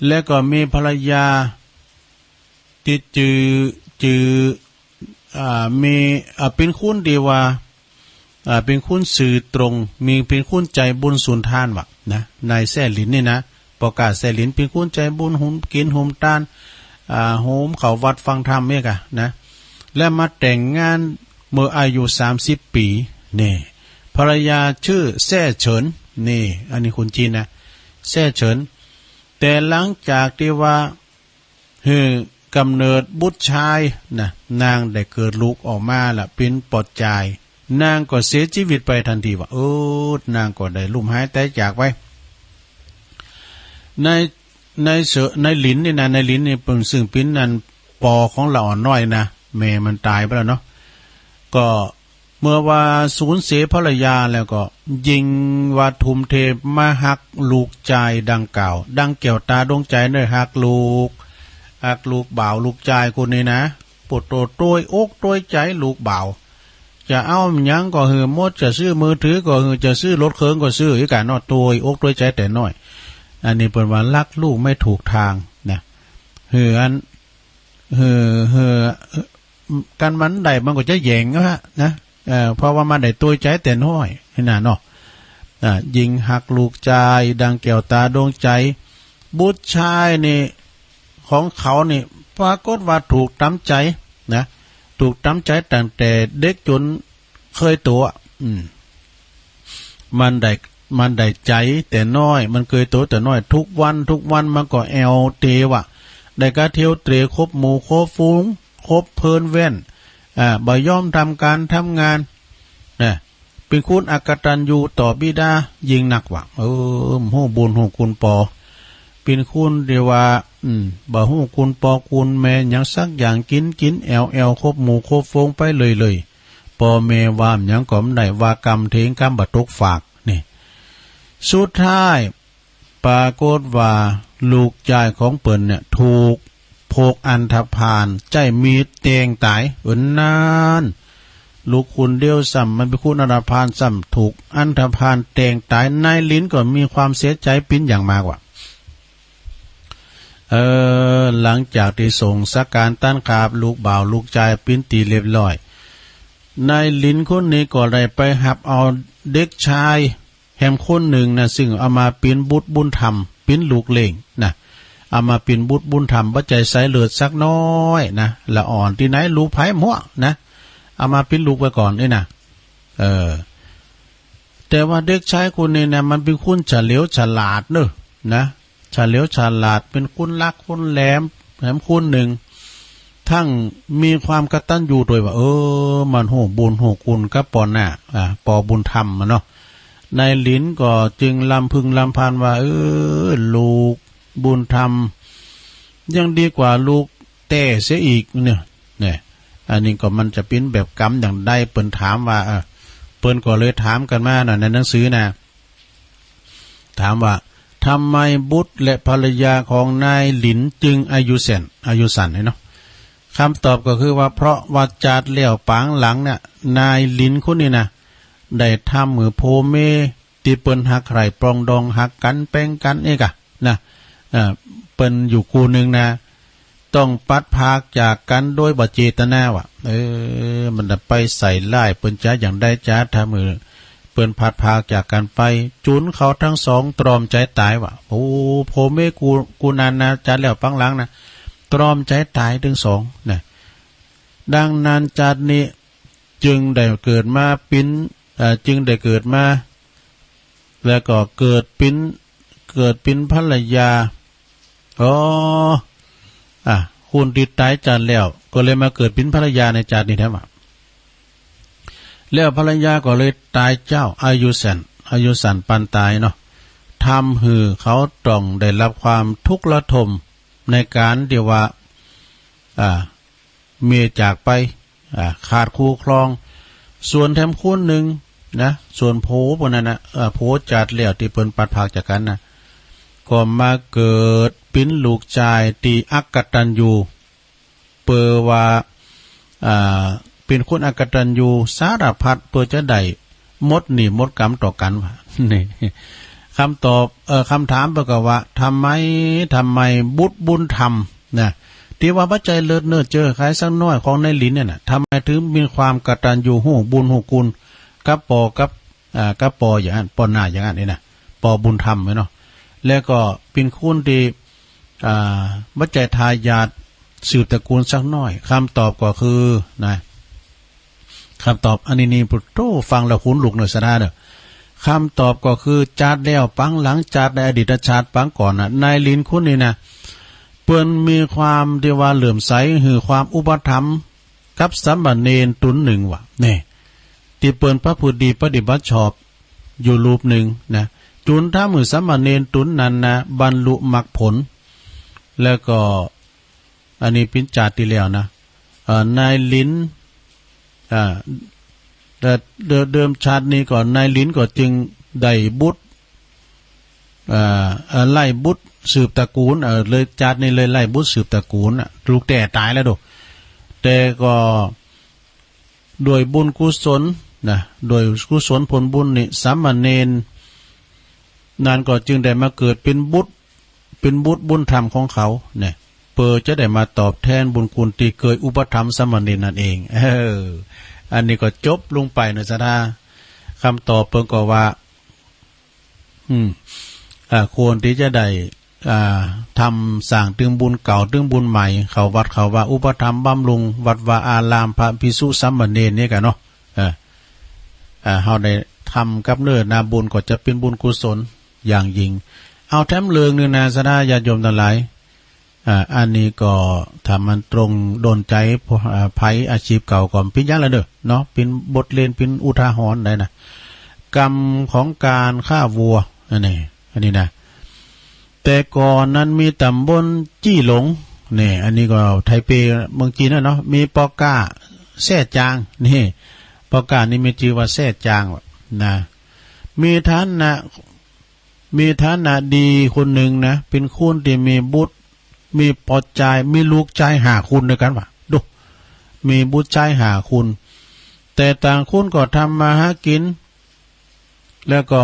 และก็มีภรรยา ตี้จื้อ จื้อ อ่า มี อ่า เป๋นคนตี้ว่า อ่า เป๋นคนซื่อตรง มี เป๋นคนใจ๋บุญสุนทานว่ะนะ นายแซ่หลินนี่นะ ป้อก๊าแซ่หลิน เป๋นคนใจ๋บุญ หุมกิ๋นหุมตาน อ่า หุมข้าววัดฟังธรรมเนี่ยก่ะนะ และมาแต่งงานเมื่ออายุสามสิบปี๋ นี่ ภรรยาจื้อแซ่เฉิน นี่ อันนี้คนจีนนะ แซ่เฉิน แต่หลังจากตี้ว่า หื้อกำเนิดบุตรจายนะ นางได้เกิดลูกออกมาละ เป๋นป้อจาย นางก็เสียจีวิตไปตันทีว่ะ เออ นางก็ได้ลุ่มหายต๋ายจากไป นาย นายเสอ นายหลินนี่นะ นายหลินนี่เปิ้นซึ่งเป๋นอันป้อของละอ่อนน้อยนะ แม่มันต๋ายไปแล้วเนาะ ก็ เมื่อว่าสูญเสียภรรยาแล้วก็ ยิ่งว่าทุ่มเทมาฮักลูกจายดังกล่าว ดังแก้วต๋าดวงใจ๋เน่อ ฮักลูก ฮักลูกบ่าวลูกจายคนนี้นะ โผโต ตวยอกตวยใจ๋ลูกบ่าว จะเอาหยังก็หื้อหมด จะซื้อมือถือก็หื้อ จะซื้อรถเคิงก็ซื้ออีกอะเนาะ ตวยอกตวยใจ๋แต่น้อย อันนี้เปิ้นว่าฮักลูกไม่ถูกทางนะ หื้ออัน หื้อ หื้อ กันมันได้มันก็จะแหย่งเอาฮะนะ เอ่อ เพราะว่ามันได้ตวยใจ๋แต่น้อยนี่นะเนาะ อ่า ยิ่งฮักลูกจายดังแก้วต๋าดวงใจ๋ บุตรจายนี่ ของเขานี่ ปรากฏว่าถูกต๋ามใจ๋นะ ถูกต๋ามใจ๋ตั้งแต่เด็กจ๋นเกยโต อืม มันได้ มันได้ใจ๋แต่น้อย มันเกยโตแต่น้อย ทุกวัน ทุกวันมันก็แอ่วเต๋ว่ะ ได้ก้าเตียวเตร่คบหมู่คบฝูง คบเพื่อนแว่น อ่า บ่ยอมทำก๋านทำงาน นะ เป๋นคนอกตัญญูต่อบิดายิ่งนักว่ะ เออ บ่ฮู้บุญฮู้คุณปอ เป๋นคนตี้ว่า อืม บ่ฮู้คุณปอคุณแม่หยังสักอย่าง กิ๋นกิ๋นแอ่วแอ่ว คบหมู่คบฝูงไปเลยเลย ป้อแม่ว่าหยังก็บ่ได้ ว่ากำเถงกำบ่ตกฟาก นี่ สุดท้าย ปรากฏว่าลูกจายของเปิ้นเนี่ย ถูกพวกอันธพาลใจ๊มีดแตงต๋าย เออ นั้น ลูกคนเดียวซ้ำ มันเป๋นคนอันธพาลซ้ำ ถูกอันธพาลแตงต๋าย นายหลินก็มีความเสียใจ๋เป๋นอย่างมากว่ะ เออ หลังจากตี้ส่งสังฆทานต้านขาบลูกบ่าวลูกจายเป๋นตี้เรียบร้อย นายหลินคนนี้ก็ได้ไปฮับเอาเด็กจาย แหมคนนึ่งนะ ซึ่งเอามาเป๋นบุตรบุญธรรม เป๋นลูกเลี้ยงนะ เอามาเป๋นบุตรบุญธรรม บ่ใจ้สายเลือดสักน้อยนะ ละอ่อนตี้ไหน ลูกใผบ่ฮู้นะ เอามาเป๋นลูกไว้ก่อนนี่นะ เออ แต่ว่าเด็กจายคนนี้นะ มันเป๋นคนเฉลียวฉลาดเนาะ นะ เฉลียวฉลาด เป๋นคนลักคนแหลม แหมคนนึ่ง ตึงมีความกตัญญูตวยว่ะ เออ มันฮู้บุญฮู้คุณกับป้อหน้า อ่า ป้อบุญธรรมอะเนาะ นายหลินก็จึงรำพึงรำพันว่า เออ ลูกบุญธรรม ยังดีกว่าลูกแต๊เสียอีกเนี่ย เนี่ย อันนี้ก็มันจะเป๋นแบบกำอย่างใด เปิ้นถามว่า เออ เปิ้นก็เลยถามกั๋นมาน่ะ ในหนังสือน่ะ ถามว่า ทำไมบุตรและภรรยาของนายหลินจึงอายุสั้น อายุสั้นเนี่ยเนาะ กำตอบก็คือว่า เพราะว่าจาติแล้วปางหลังเนี่ย นายหลินคนนี้นะ ได้ทำหื้อพ่อแม่ตี้เปิ้นฮักใคร่ปรองดองฮักกั๋นแป๋งกั๋นเอกอะนะ เอ่อ เปิ้นอยู่คู่นึ่งนะ ต้องปัดพรากจากกั๋นโดยบ่เจตนาว่ะ เออ มันจะไปใส่ร้ายเปิ้นจ๋าอย่างใดจ๋า ทำหื้อเปิ้นพัดพรากจากกั๋นไป จุนเขาตึงสองตรอมใจ๋ตายว่ะ โอ้ ผัวเมียกู้ กู้นั้นนะ จาติแล้วปางหลังนะ ตรอมใจ๋ต๋ายตึงสองนะ ดังนั้นจาตินี้จึงได้เกิดมาเป๋น เอ่อ จึงได้เกิดมา แล้วก็เกิดเป๋น เกิดเป๋นภรรยา อ๋อ อ่ะ คนตี้ต๋ายจาติแล้ว ก็เลยมาเกิดเป๋นภรรยาในจาตินี้แทนว่ะ แล้วภรรยาก็เลยต๋ายเจ้า อายุสั้น อายุสั้นปานต๋ายเนาะ ทำหื้อเขาต้องได้รับความทุกข์ระทมในก๋านตี้ว่า อ่า เมียจากไป อ่า ขาดคู่ครอง ส่วนแถมคนนึ่งนะ ส่วนผัวเปิ้นนั้นนะ เอ่อ ผัวจาติแล้วตี้เปิ้นปัดพรากจากกั๋นนะ ก็มาเกิดเป๋นลูกจายตี้อักตัญญู เปื้อว่า อ่า เป๋นคนอักตัญญูสารพัด เปื้อจะได้หมดหนี้หมดก๋รรมต่อกั๋นว่ะ นี่ กำตอบ เอ่อ กำถามเปิ้นก็ว่า ทำไม ทำไมบุตรบุญธรรมนะ ตี้ว่าบ่ใจ้เลิศเนิศเจอใครสักหน้อยของนายหลินเนี่ยนะ ทำไมถึงมีความกตัญญูฮู้บุญฮู้คุณกับปอกับ อ่า กับปออย่างนั้น ปอหน้าอย่างนั้นนี่นะ ปอบุญธรรมเนี่ยเนาะ แล้วก็เป๋นคนตี้ อ่า บ่ใจ้ทายาทสืบตระกูลสักหน้อย กำตอบก็คือนะ กำตอบอันนี้นี่ โอ้โห ฟังแล้วขนลุกเนาะ ศรัทธาเนาะ กำตอบก็คือจาติแล้วปางหลัง จาติในอดีตชาติปางก่อนนะ นายหลินคนนี้นะ เปิ้นมีความตี้ว่าเหลื่อมใส หื้อความอุปถัมภ์กับสามเณรต๋นนึ่งว่ะ นี่ ตี้เปิ้นประพฤติดีปฏิบัติชอบอยู่รูปนึ่งนะ จุนทำหื้อสามเณรต๋นนั้นนะ บรรลุมรรคผล แล้วก็ อันนี้เป๋นจาติตี้แล้วนะ เอ่อ นายหลิน อ่า แต่เดิม เดิมชาตินี้ก็นายหลินก็จึงได้บุตร อ่า เอ่อ ไล่บุตรสืบตระกูล เอ่อ เลยจาตินี้เลยไล่บุตรสืบตระกูลน่ะ ลูกแต้ต๋ายแล้วโด แต่ก็ ด้วยบุญกุศลนะ ด้วยกุศลผลบุญนี่ สามเณรนั้นก็จึงได้มาเกิดเป๋นบุตร เป๋นบุตรบุญธรรมของเขาเนี่ย เปื้อจะได้มาตอบแทนบุญคุณตี้เกยอุปถัมภ์สามเณรนั้นเอง เออ อันนี้ก็จบลงไปเนาะ ศรัทธา กำตอบเปิ้นก็ว่า อืม อ่า ควรตี้จะได้ อ่า ทำสร้างตึงบุญเก่าตึงบุญใหม่ เข้าวัดเข้าวา อุปถัมภ์บำรุงวัดวาอาราม พระภิกษุสามเณรนี่กั๋นเนาะ เออ อ่า เฮาได้ทำกับเนิ่นนาบุญก็จะเป๋นบุญกุศลอย่างยิ่ง เอาแถมเรื่องนึ่งนะ ศรัทธาญาติโยมตังหลาย อ่า อันนี้ก็ถ้ามันตรงโดนใจ๋ อ่า ใผอาชีพเก่าก็เป๋นหยังละเน่อเนาะ เป๋นบทเรียน เป๋นอุทาหรณ์ได้นะ กรรมของก๋านฆ่าวัว อันนี้ อันนี้นะ แต่ก่อนนั้นมีต๋ำบลจี้หลง นี่ อันนี้ก็ไทเปเมืองจีนน่ะเนาะ มีป้อก้าแซ่จาง นี่ ป้อก้านี่มีจื้อว่าแซ่จางนะ มีฐานะ มีฐานะดีคนนึ่งนะ เป๋นคนตี้มีบุตร มีปอจาย มีลูกจายห้าคนด้วยกั๋นว่ะ ดู มีบุตรจายห้าคน แต่ต่างคนก็ทำมาหากิ๋น แล้วก็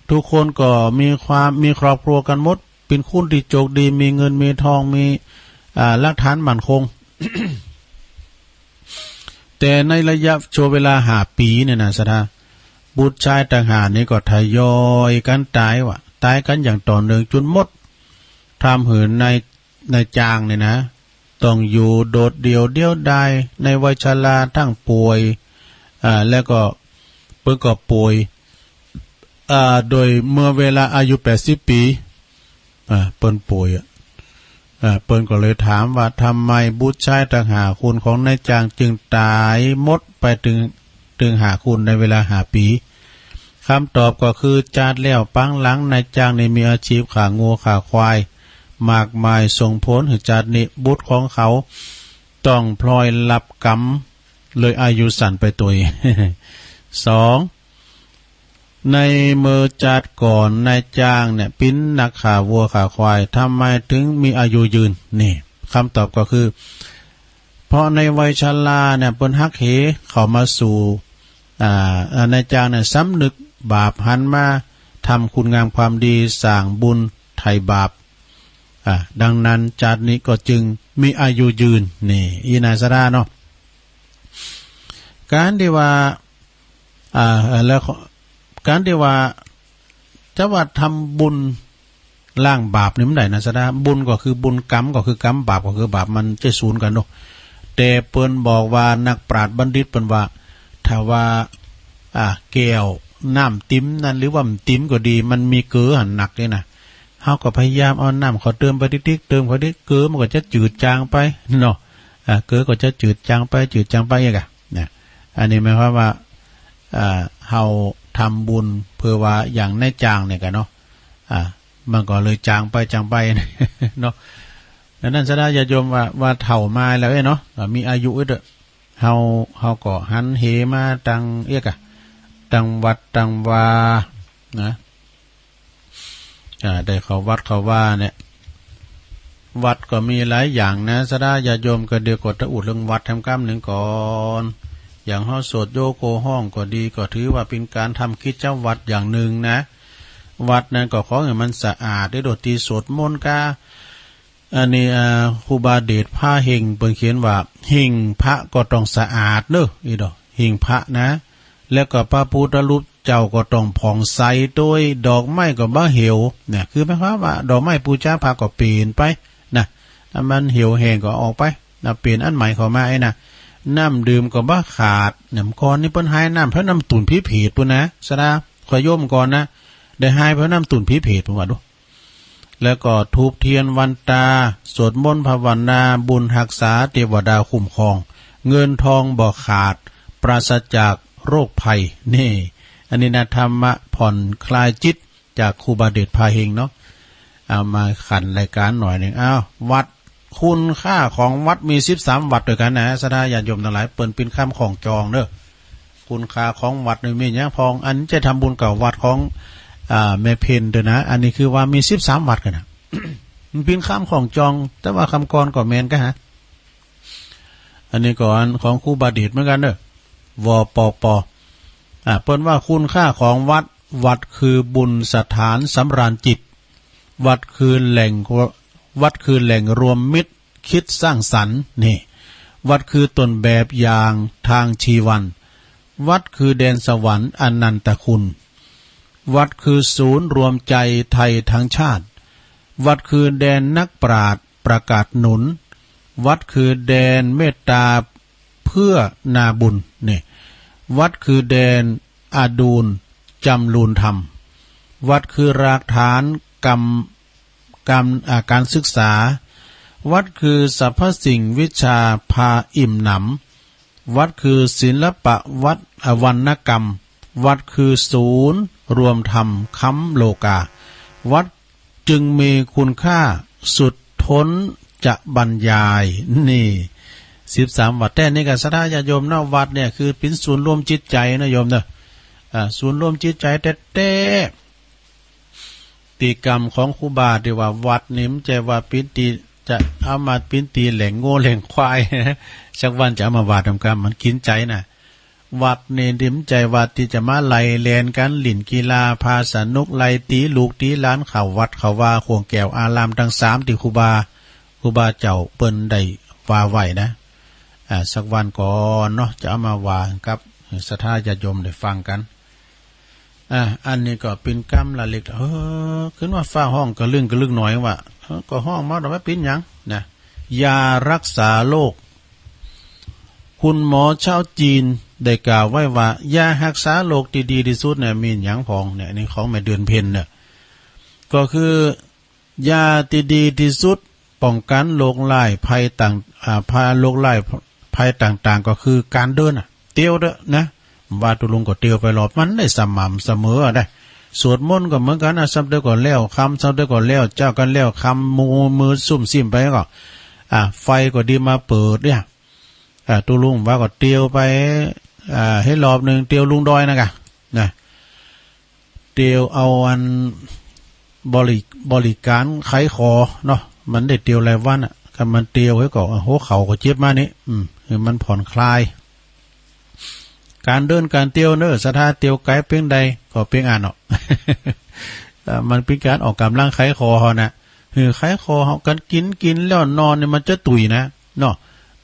ทุกคนก็มีความ มีครอบครัวกั๋นหมด เป๋นคนตี้โจคดี มีเงินมีทอง มี อ่า หลักฐานมั่นคง แต่ในระยะชั่วเวลาห้าปี๋เนี่ยนะ ศรัทธา บุตรจายตังห้านี่ก็ทยอยกั๋นต๋ายว่ะ ต๋ายกั๋นอย่างต่อเนื่องจ๋นหมด ทำหื้อนาย นายจ้างเนี่ยนะ ต้องอยู่โดดเดี่ยวเดียวดาย ในวัยชรา ตึงป่วย อ่า แล้วก็เปิ้นก็ป่วย อ่า โดยเมื่อเวลาอายุแปดสิบปี๋ อ่า เปิ้นป่วยอะ อ่า เปิ้นก็เลยถามว่า ทำไมบุตรจายตังห้าคนของนายจ้างจึงต๋ายหมดไปตึง ตึงห้าคนในเวลาห้าปี๋ กำตอบก็คือ จาติแล้วปางหลังนายจ้างนี่มีอาชีพฆ่างัวฆ่าควายมากมาย ส่งผลหื้อจาตินี้บุตรของเขาต้องพลอยรับกรรม เลยอายุสั้นไปตวย สอง ในเมื่อจาติก่อนนายจ้างเนี่ยเป๋นนักฆ่าวัวฆ่าควาย ทำไมถึงมีอายุยืน นี่ กำตอบก็คือ เพราะในวัยชราเนี่ยเปิ้นหักเหเข้ามาสู่ อ่า อ่า นายจ้างเนี่ยสำนึกบาป หันมาทำคุณงามความดี สร้างบุญไถ่บาป อ่า ดังนั้นจาตินี้ก็จึง มีอายุยืน นี่ อี้นาศรัทธาเนาะ ก๋านตี้ว่า อ่า แล้ว ก๋านตี้ว่า จะว่าทำบุญล้างบาปนี่มันได้นาศรัทธา บุญก็คือบุญ กรรมก็คือกรรม บาปก็คือบาป มันจะสูนกั๋นเนาะ แต่เปิ้นบอกว่า นักปราชญ์บัณฑิตเปิ้นว่า ถ้าว่า อ่า แก้วน้ำติ๋มนั้น หรือว่าบ่ติ๋มก็ดี มันมีเกลือหั้นหนักเลยนะ เฮาก็พยายามเอาน้ำเข้าเติมไปติ๊กๆ เติมเข้าติ๊ก เกลือมันก็จะจืดจางไปเนาะ อ่า เกลือก็จะจืดจางไป จืดจางไปเองอะ นะ อันนี้หมายความว่า อ่า เฮาทำบุญเพื่อว่าอย่างในจางเนี่ยกั๋นเนาะ อ่า มันก็เลยจางไป จางไป เนาะ ดังนั้นศรัทธาญาติโยมว่า ว่าเฒ่ามาแล้วเอ้ยเนาะ อ่า มีอายุเอ้ยเต๊อะ เฮา เฮาก็หันเหมาตังเอี้ยก่ะ ตังวัดตังวา นะ อ่า ได้เข้าวัดเข้าวาเนี่ย วัดก็มีหลายอย่างนะ ศรัทธาญาติโยม ก็เดี๋ยวก็จะอู้เถิงวัดแถมกำนึ่งก่อน อย่างเฮาสวดโยโกฮ้องก็ดี ก็ถือว่าเป๋นก๋านทำกิจวัตรอย่างนึ่งนะ วัดนั้นก็ขอหื้อมันสะอาด เดี๋ยวโดดตี้สวดมนต์กา อันนี้ อ่า ครูบาเดชพาเฮงเปิ้นเขียนว่า หิ้งพระก็ต้องสะอาดเนาะ อี้ดอก หิ้งพระนะ แล้วก็พระพุทธรูปเจ้าก็ต้องผ่องใส โดยดอกไม้ก็บ่เหี่ยว เนี่ย คือหมายความว่าดอกไม้ปู๋จาพระก็เป๋นไปนะ ถ้ามันเหี่ยวแห้งก็ออกไปนะ เป๋นอันใหม่เข้ามาไอ้นะ น้ำดื่มก็บ่ขาด เนี่ย ก่อนนี้เปิ้นหายน้ำเพราะน้ำตุ่นผีเผตรปู้นนะ ศรัทธา ข้อยโยมก่อนนะ ได้หายเพราะน้ำตุ่นผีเผตร ผมว่าดู แล้วก็ธูปเทียนวันตา สวดมนต์ภาวนา บุญฮักษา เตวดาคุ้มครอง เงินทองบ่ขาด ปราศจากโรคภัย นี่ อันนี้นะ ธรรมะผ่อนคลายจิตจากครูบาเดชพาเฮงเนาะ เอามาขันรายการหน่อยนึ่ง อ้าว วัด คุณค่าของวัดมีสิบสามวัดตวยกั๋นนะ ศรัทธาญาติโยมตังหลาย เปิ้นเป๋นกำข้องจองเนาะ คุณค่าของวัดนี่มีหยังพ่อง อันจะทำบุญกับวัดของ อ่า แม่เพ็ญตวยนะ อันนี้คือว่ามีสิบสามวัดกั๋นนะ มันเป๋นกำข้องจอง แต่ว่ากำก่อนก็แม่นกะฮะ อันนี้ก็อันของครูบาเดชเหมือนกั๋นเนาะ วปป อ่า เปิ้นว่าคุณค่าของวัด วัดคือบุญสถานสำราญจิต วัดคือแหล่ง วัดคือแหล่งรวมมิตรคิดสร้างสรรค์ นี่ วัดคือต้นแบบอย่างทางชีวัน วัดคือแดนสวรรค์อนันตคุณ วัดคือศูนย์รวมใจไทยทั้งชาติ วัดคือแดนนักปราชญ์ประกาศหนุน วัดคือแดนเมตตาเพื่อนาบุญ นี่ วัดคือแดนอดูลจำรูนธรรม วัดคือรากฐานกำ กำ อ่า การศึกษา วัดคือสรรพสิ่งวิชาพาอิ่มหนำ วัดคือศิลปะวัด อ่า วรรณกรรม วัดคือศูนย์รวมธรรมค้ำโลกา วัดจึงมีคุณค่าสุดท้นจะบรรยาย นี่ สิบสามวัดแต๊นี่กะ ศรัทธาญาติโยมเนาะ วัดเนี่ยคือเป๋นศูนย์รวมจิตใจ๋นะโยมเนาะ อ่า ศูนย์รวมจิตใจ๋แต๊ๆ ตี้กำของครูบาตี้ว่าวัดนี่มันใจ้ว่าเป๋นตี้จะเอามาเป๋นตี้เลี้ยงงัวเลี้ยงควาย สักวันจะเอามาวัดนำกำ มันกิ๋นใจ๋นะ วัดนี่ตี้มันใจ้ว่าตี้จะมาไล่แล่นกั๋น เล่นกีฬาพาสนุก ไล่ตี๋ลูกตี๋หลาน เข้าวัดเข้าวา ข่วงแก้วอารามตังสามตี้ครูบา ครูบาเจ้าเปิ้นได้ว่าไว้นะ อ่า สักวันก่อนเนาะ จะเอามาว่ากับศรัทธาญาติโยมได้ฟังกั๋น อ่า อันนี้ก็เป๋นกำละเล็ก เออ ขึ้นว่าฟ้าฮ้องกะลึ่งกะลึ่งหน่อยว่า เออ ก็ฮ้องมาดอกว่าเป๋นหยังนะ ยาฮักษาโรค คุณหมอชาวจีนได้กล่าวไว้ว่า ยาฮักษาโรคตี้ดีตี้สุดเนี่ย มีหยังพ่องเนี่ย นี่ของแม่เดือนเพ็ญเนี่ย ก็คือ ยาตี้ดีตี้สุดป้องกั๋นโรคร้ายภัยต่าง อ่า พาโรคร้ายภัยต่างๆ ก็คือก๋านเดินน่ะ เตียวเต๊อะนะ ว่าตุ๊ลุงก็เตียวไปรอบ มันได้สม่ำเสมอได้ สวดมนต์ก็เหมือนกั๋นนะ ซ้ำเตื้อก็แล้วค่ำ ซ้ำเตื้อก็แล้วเจ๊ากั๋นแล้วค่ำ มือ มือซุ่มซิ่มไปก็ อ่า ไฟก็ดีมาเปิดเนี่ย อ่า ตุ๊ลุงว่าก็เตียวไป อ่า หื้อรอบนึ่ง เตียวลุงดอยนะกะ นะ เตียวเอาอันบริ บริก๋านไขข้อเนาะ มันได้เตียวรายวันอะ คันมันเตียวหื้อก็ หัวเข่าก็เจ็บมานี่ อืม หื้อมันผ่อนคลาย ก๋านเดินก๋านเตียวเนาะ ศรัทธาเตียวไก๋เปียงใดก็เปียงอั้นเนาะ เอ่อ มันเป๋นก๋านออกก๋ำลังไขข้อเฮานะ หื้อไขข้อเฮา กั๋นกิ๋น กิ๋นแล้วนอนนี่มันจะตุ๊ยนะ เนาะ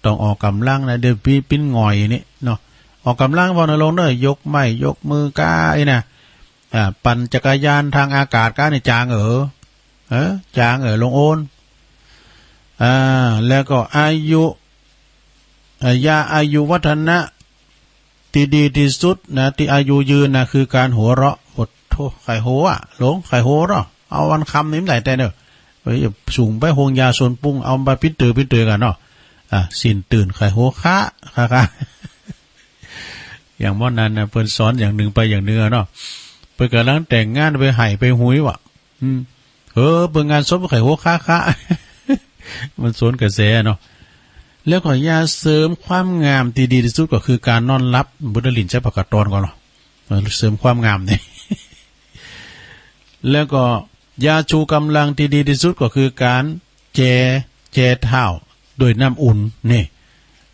ต้องออกก๋ำลังนะ เดี๋ยวปี้ปิ้นหงอยนี่เนาะ ออกก๋ำลังพ่องนะลุงเนาะ ยกไม้ยกมือก้าอี้นะ อ่า ปั่นจักรยานตางอากาศก้านี่จ๋างเอ๋อ เออ จ๋างเอ๋อลุงโอน อ่า แล้วก็อายุ อ่า ยาอายุวัฒนะตี้ดีตี้สุดนะ ตี้อายุยืนนะ คือก๋านหัวเราะ โอ้โธ่ ใค่หัวอะ ลุง ใค่หัวเนาะ เอาวันคำนี่มันได้แต่เนาะ เฮ้ย สูงไป โฮงยาสวนปรุง เอามาปิ้นเต๋อปิ้นเต๋อกั๋นเนาะ อ่า สิ้นตื่นใค่หัวคะ คะ คะ อย่างหม้อนั้นนะ เปิ้นสอนอย่างนึ่งไปอย่างนึ่งอะเนาะ เปิ้นก่ำลังแต่งงานไปไห้ไปหุยว่ะ อืม เออ เปิ้นงานศพใค่หัวคะ คะ มันสวนกระแสเนาะ แล้วก็ยาเสริมความงามตี้ดีตี้สุดก็คือก๋านนอนหลับ บุญหลิ้นใจ๊ปากกาตอนก่อนเนาะ เออ เสริมความงามนี่ แล้วก็ยาชูก๋ำลังตี้ดีตี้สุดก็คือก๋านแจ่ แจ่เท้าด้วยน้ำอุ่นนี่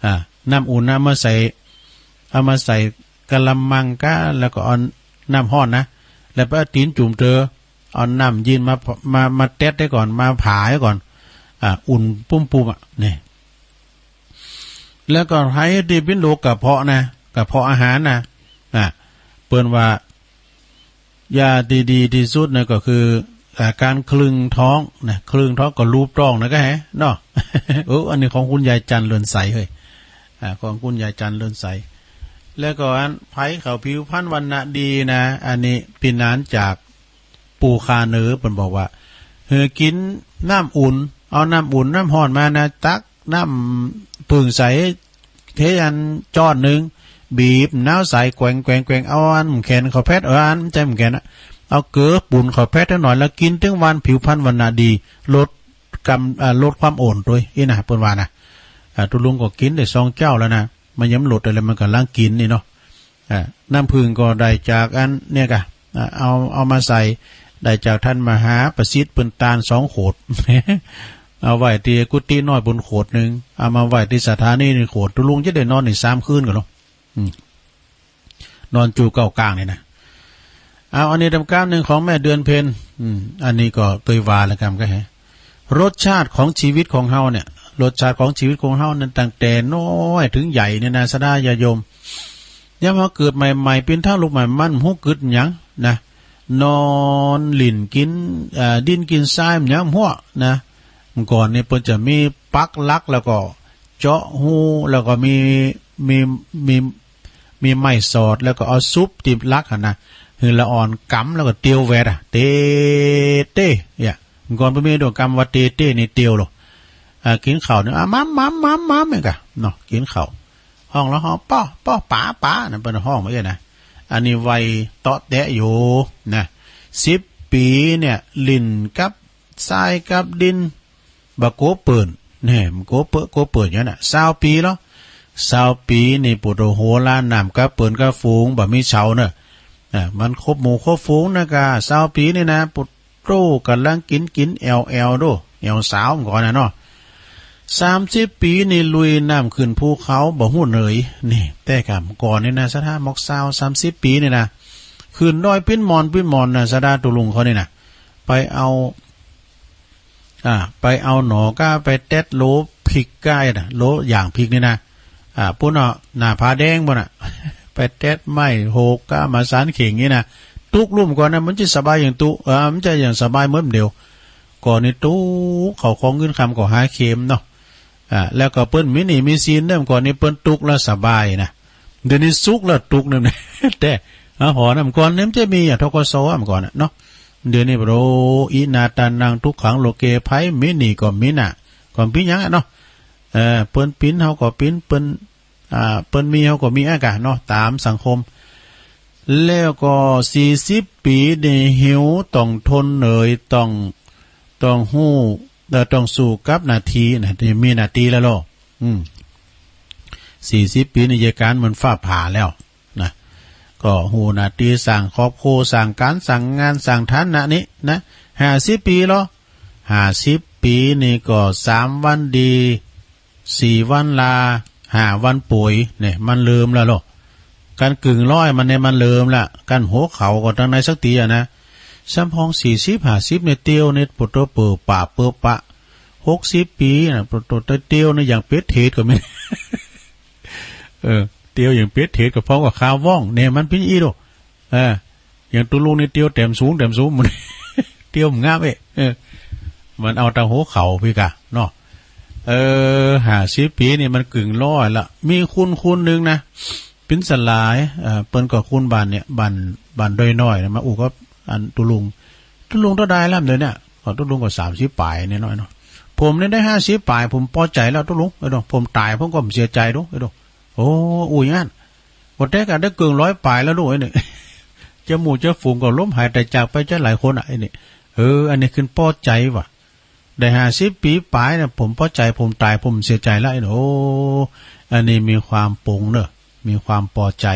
อ่า น้ำอุ่นนะ เอามาใส่ เอามาใส่กะละมังก้า แล้วก็เอาน้ำฮ้อนนะ แล้วไปเอาตี๋นจุ่มเตอ เอาน้ำเย็นมา มา มาแต๊ดไว้ก่อน มาผ่าไว้ก่อน อ่า อุ่นปุ้มๆ อะ นี่ แล้วก็ไห้ตี้ปิ้นโรคกระเพาะนะ กระเพาะอาหารนะ อ่า เปิ้นว่า ยาตี้ดีตี้สุดนะก็คือ อ่า ก๋านคลึงท้องนะ คลึงท้องก็ลูบต๊องนะก็แหะเนาะ เออ อันนี้ของคุณยายจันทร์เรือนใสเฮ้ย อ่า ของคุณยายจันทร์เรือนใส แล้วก็อันไผเขาผิวพรรณวรรณะดีนะ อันนี้ปี้นานจาก ปู่ข่าเหนือเปิ้นบอกว่า หื้อกิ๋นน้ำอุ่น เอาน้ำอุ่นน้ำฮ้อนมานะ ตักน้ำผึ้งใส่ เทอันจ๊อนนึ่ง บีบน้ำใส่แกว่งแกว่งแกว่ง เอาอันแข็งเข้าแผด เออ อันใจ๋แข็งอะ เอาเกลือปุ้นเข้าแผดหน่อย แล้วกิ๋นตึงวัน ผิวพรรณวรรณะดี ลดกำ อ่า ลดความอ่อนตวย อี้นะ เปิ้นว่านะ อ่า ตุ๊ลุงก็กิ๋นได้สองเจ๊าแล้วนะ มันยังบ่ลดอะไร มันก่ำลังกิ๋นนี่เนาะ อ่า น้ำผึ้งก็ได้จากอันเนี่ยกะ อ่า เอา เอามาใส่ ได้จากต้านมหาประสิทธิ์เปิ้นตานสองขวด เอาไว้ตี้กุฏิน้อยปุ้นขวดนึ่ง เอามาไว้ตี้สถานีนึ่งขวด ตุ๊ลุงจะได้นอนนึ่งสามคืนก่อเนาะ อืม นอนจู๋เก้าก้างนี่นะ เอา อันนี้ตำก้ามนึ่งของแม่เดือนเพ็ญ อืม อันนี้ก็ตวยว่าแล้วกำก็แหะ รสชาติของชีวิตของเฮาเนี่ย รสชาติของชีวิตของเฮานั้นตั้งแต่น้อยเถิงใหญ่เนี่ยนะ ศรัทธาญาติโยม ยามเฮาเกิดใหม่ๆ เป๋นทารกใหม่ มันฮู้กึ๊ดหยังนะ นอนหลิ้นกิ๋น เอ่อ ดินกิ๋นทราย มันยังหัวนะ เมื่อก่อนนี่เปิ้นจะมีปักหลัก แล้วก็เจาะฮู แล้วก็มี มี มี มีไม้สอด แล้วก็เอาสุบตี้หลักหั้นนะ หื้อละอ่อนกำ แล้วก็เตียวแหวดอะ เต เต้ เนี่ย เมื่อก่อนเปิ้นมีดอกกำว่าเตเต้นี่เตียวโล อ่า กิ๋นข้าวนี่ อ่า หม่ำ หม่ำ หม่ำ หม่ำ เนี่ยกะ เนาะ กิ๋นข้าว ฮ้องละฮ้อง ป้อ ป้อ ป๋า ป๋า นั่นเปิ้นฮ้องมาเอี้ยนะ อันนี้วัยเต๊าะแต๊ะอยู่นะ สิบปี๋เนี่ย หลิ้นกับทรายกับดิน บ่กั๋วเปิ้น แน่ บ่กั๋วเปิ้น กั๋วเปิ้นอย่างนั้นน่ะ ซาวปี๋ลอ ซาวปี๋นี่ ปุโตโห ลาน้ำกับเปิ้นกับฝูง บ่มีเฉาเน่อ อ่า มันคบหมู่คบฝูงนะกะ ซาวปี๋นี่นะ ปุโต ก่ำลังกิ๋นกิ๋นแอวแอวโด้ แอวสาวเมื่อก่อนน่ะเนาะ สามสิบปี๋นี่ลุยน้ำขึ้นภูเขา บ่ฮู้เหนื่อย นี่ แต่กำก่อนนี่นะ ศรัทธา หมอกซาว สามสิบปี๋นี่นะ ขึ้นดอยปิ๊นหมอนปิ๊นหมอนนะ ศรัทธา ตุ๊ลุงเขานี่นะ ไปเอา อ่า ไปเอาหน่อก้า ไปแต๊ดโหลพริกก้านะ โหลหย่างพริกนี่นะ อ่า ปุ้นเนาะ หน้าผาแดงปุ้นน่ะ ไปแต๊ดไม้โหกก้า มาสานเข่งนี่นะ ตุ๊กลุ่มก่อนนะ มันจะสบายอย่างตุ๊ เออ มันจะอย่างสบายเหมือนเดียว ก่อนนี่ตุ๊ก เข้าของเงินคำก็หาเข็มเนาะ อ่า แล้วก็เปิ้นมีหนี้มีสินเน่อ ก่อนนี่เปิ้นตุ๊กแล้วสบายนะ เดี๋ยวนี้สุขแล้วตุ๊กเน่อ แต่ อ่า ผ่อเน่อ ก่อนนี่มันจะมีอะ ธ.ก.ส. เมื่อก่อนน่ะเนาะ เดี๋ยวนี้ โอ้ อินาทานัง ทุกขัง โลเก ใผมีหนี้ก็มีหน้า ก็มีหยังอะเนาะ เออ เปิ้นปิ๊นเฮาก็ปิ๊น เปิ้น อ่า เปิ้นมีเฮาก็มีอะกะเนาะ ต๋ามสังคม แล้วก็สี่สิบปี๋นี่หิว ต้องทนเหนื่อย ต้อง ต้องฮู้ เอ่อ ต้องสู้กับหน้าตี้นะ ตี้มีหน้าตี้แล้วลอ อืม สี่สิบปี๋นี่เหตุก๋ารณ์เหมือนฟ้าผ่าแล้วนะ ก็ฮู้หน้าตี้ สร้างครอบครัว สร้างก๋าน สร้างงาน สร้างฐานะนี่นะ ห้าสิบปี๋ลอ ห้าสิบปี๋นี่ก็สามวันดี สี่วันลา ห้าวันป่วย เนี่ย มันเริ่มแล้วลอ ก๋านกึ่งร้อยมันเนี่ย มันเริ่มละ ก๋านหัวเข่าก็ตังในสักทีอะนะ ซ้ำปองสี่สิบห้าสิบเนี่ยเตียวเนี่ย โผโตเป๋อป๋าเป๋อป๋า หกสิบปี๋น่ะ โผโตเตียวเนี่ยอย่างเป๋ดเทศก็มี เออ เตียวอย่างเป๋ดเทศก็พร้อมกับคาว่องเนี่ย มันเป๋นอี้โด เออ อย่างตุ๊ลุงนี่เตียวแต้มสูงแต้มสูง มัน เตียวมันงามเอ๊ะ เออ มันเอาตางหัวเข่าพี้ก่ะเนาะ เออ ห้าสิบปี๋นี่มันกึ่งร้อยละ มีคุณ คุณนึ่งนะ เป๋นสลาย เอ่อ เปิ้นก็คุณบ้านเนี่ย บ้าน บ้านดอยน้อยนะ มาอู้กับอันตุ๊ลุง ตุ๊ลุงเต้าใดแล้วเดี๋ยวเนี่ย ก็ตุ๊ลุงก็สามสิบป๋ายเนี่ยน้อยเนาะ ผมเนี่ยได้ห้าสิบป๋าย ผมปอใจ๋แล้วตุ๊ลุง เอ้ยโด ผมต๋ายผมก็บ่เสียใจ๋โด เอ้ยโด โอ้ อู้อย่างนั้น บ่แต๊กะได้เกิ่งร้อยป๋ายแล้วลูก ไอ้นี่ จะหมู่จะฝูงก็ล้มหายต๋ายจากไปจ๊ะหลายคนอ่ะ ไอ้นี่ เออ อันนี้ขึ้นปอใจ๋ว่ะ ได้ห้าสิบปี๋ป๋ายเนี่ย ผมปอใจ๋ ผมต๋าย ผมเสียใจ๋แล้ว ไอ้นี่ โอ้ อันนี้มีความป๋งเนอะ มีความปอใจ๋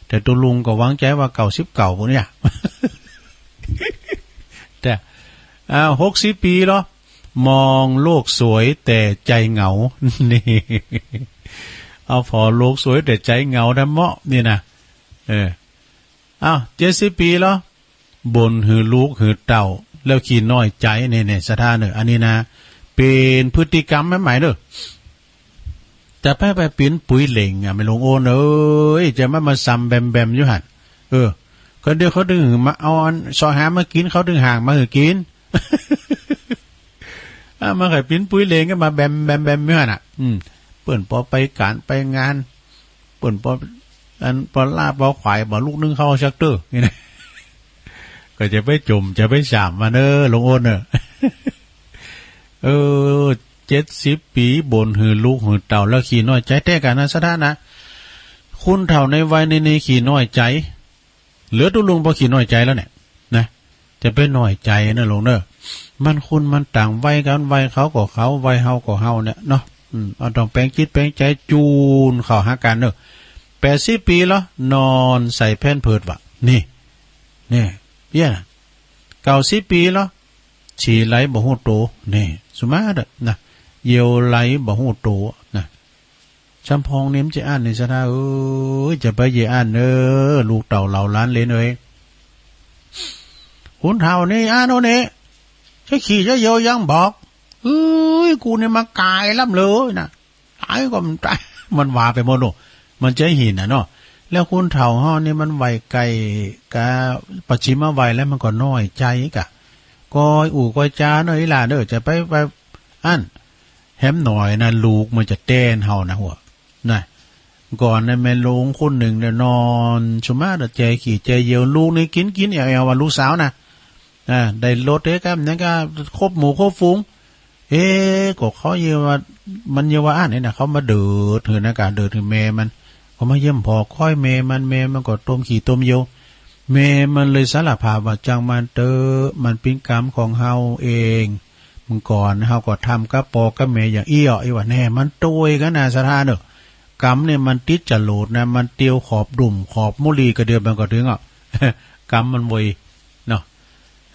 แต่ตุ๊ลุงก็วางใจ๋ว่าเก้าสิบเก้าปุ้นเนี่ย แต่ อ่า หกสิบปี๋เหรอ มองโลกสวยแต่ใจ๋เหงา นี่ เอาผ่อโลกสวยแต่ใจ๋เหงาทำเมาะ นี่นะ เออ อ้าว เจ็ดสิบปี๋เหรอ บ่นหื้อลูกหื้อเต้า แล้วขี้น้อยใจ๋ นี่ๆ ศรัทธาเนอะ อันนี้นะ เป๋นพฤติกรรมใหม่ๆ เนอะ จะไป ไปเป๋นปุ๋ยเหล่งอ่ะ แม่หลวงโอนเอ้ย จะมา มาซำแบมๆ อยู่หั้น เออ ก็เดี๋ยวเขาตึงหื้อมาเอาอันเสาะหามากิ๋น เขาตึงห่างมาหื้อกิ๋น อ่ะ มาใค่เป๋นปุ๋ยเหล่งก็มาแบมๆๆ อยู่หั้นน่ะ อืม เปิ้นปอไปก๋านไปงาน เปิ้นปอ อันปอลาปอขวาย บ่ลูกนึ่งเข้าสักเตื้อ นี่นะ ก็จะไปจ่ม จะไปสามมันเนอะ หลวงโอนเนอะ เออ เจ็ดสิบปี๋ บ่นหื้อลูกหื้อเต้า แล้วขี้น้อยใจ๋ แต๊กะนะ ศรัทธานะ คนเฒ่าในวัยนี้นี่ขี้น้อยใจ๋ เหลือตุ๊ลุงปอขี้น้อยใจ๋แล้วเนี่ย นะ จะไปน้อยใจ๋นะหลวงเนอะ มันคนมันต่างวัยกั๋น วัยเขาก็เขา วัยเฮาก็เฮาเนี่ยเนาะ อืม เอาต้องแป๋งจิตแป๋งใจ๋จูนเข้าหากั๋นเนอะ แปดสิบปี๋เหรอ นอนใส่แพมเพิร์สว่ะ นี่ เนี่ย เปี้ย เก้าสิบปี๋เหรอ ฉี่ไหลบ่ฮู้โต นี่ สุมาเด้อนะ เยี่ยวไหลบ่ฮู้โตนะ ซ้ำปองนี่มันจะอั้นนี่ ศรัทธาเอ้ย จะไปเยียะอั้นเอ้อ ลูกเต้าเหล่าหลานเหลนเอ้ย คนเฒ่านี่อั้นโน่นนี่ จะขี้จะเยี่ยวยังบอก เอ้ย กูนี่มาก๋ายล้ำเลยนะ ต๋ายก็มันต๋าย มันว่าไปหมดโน่ะ มันใจ๋หินน่ะเนาะ แล้วคนเฒ่าเฮานี่มันวัยใก้กับปัจฉิมวัยแล้ว มันก็น้อยใจ๋ก่ะ ก้อยอู้ก้อยจ๋าเนาะ อีหล่าเด้อ จะไป ไปอั้น แหมหน้อยนะ ลูกมันจะแต้นเฮานะ หัว นะ ก่อนนะ แม่หลวงคนนึ่งเนี่ยนอนสุมาเด้อ แจขี้แจเยี่ยว ลูกนี่กิ๋นกิ๋นแอ่วแอ่วว่ะ ลูกสาวนะ อ่า ได้รถเด้อครับ นั่นก็คบหมู่คบฝูง เอ๊ะ ก็เขาเยียะว่า มันเยียะว่าอั้นนี่นะ เขามาเดิดหื้อนะก่ะ เดิดหื้อแม่มัน ก็มาเยี่ยมผ่อค้อยแม่มัน แม่มันก็ต้มขี้ต้มเยี่ยว แม่มันเลยสารภาพว่า จ้างมันเต๊อะ มันเป๋นกรรมของเฮาเอง เมื่อก่อนเฮาก็ทำกับปอกับแม่อย่างอี้อ่ะ อี้ว่าแน่ มันตวยกั๋นนะ ศรัทธาเนอะ กรรมเนี่ยมันติดจรวดนะ มันเตียวขอบดุ่มขอบมุลีกระเดือบมันก็ถึงอ่ะ กรรมมันโวยเนาะ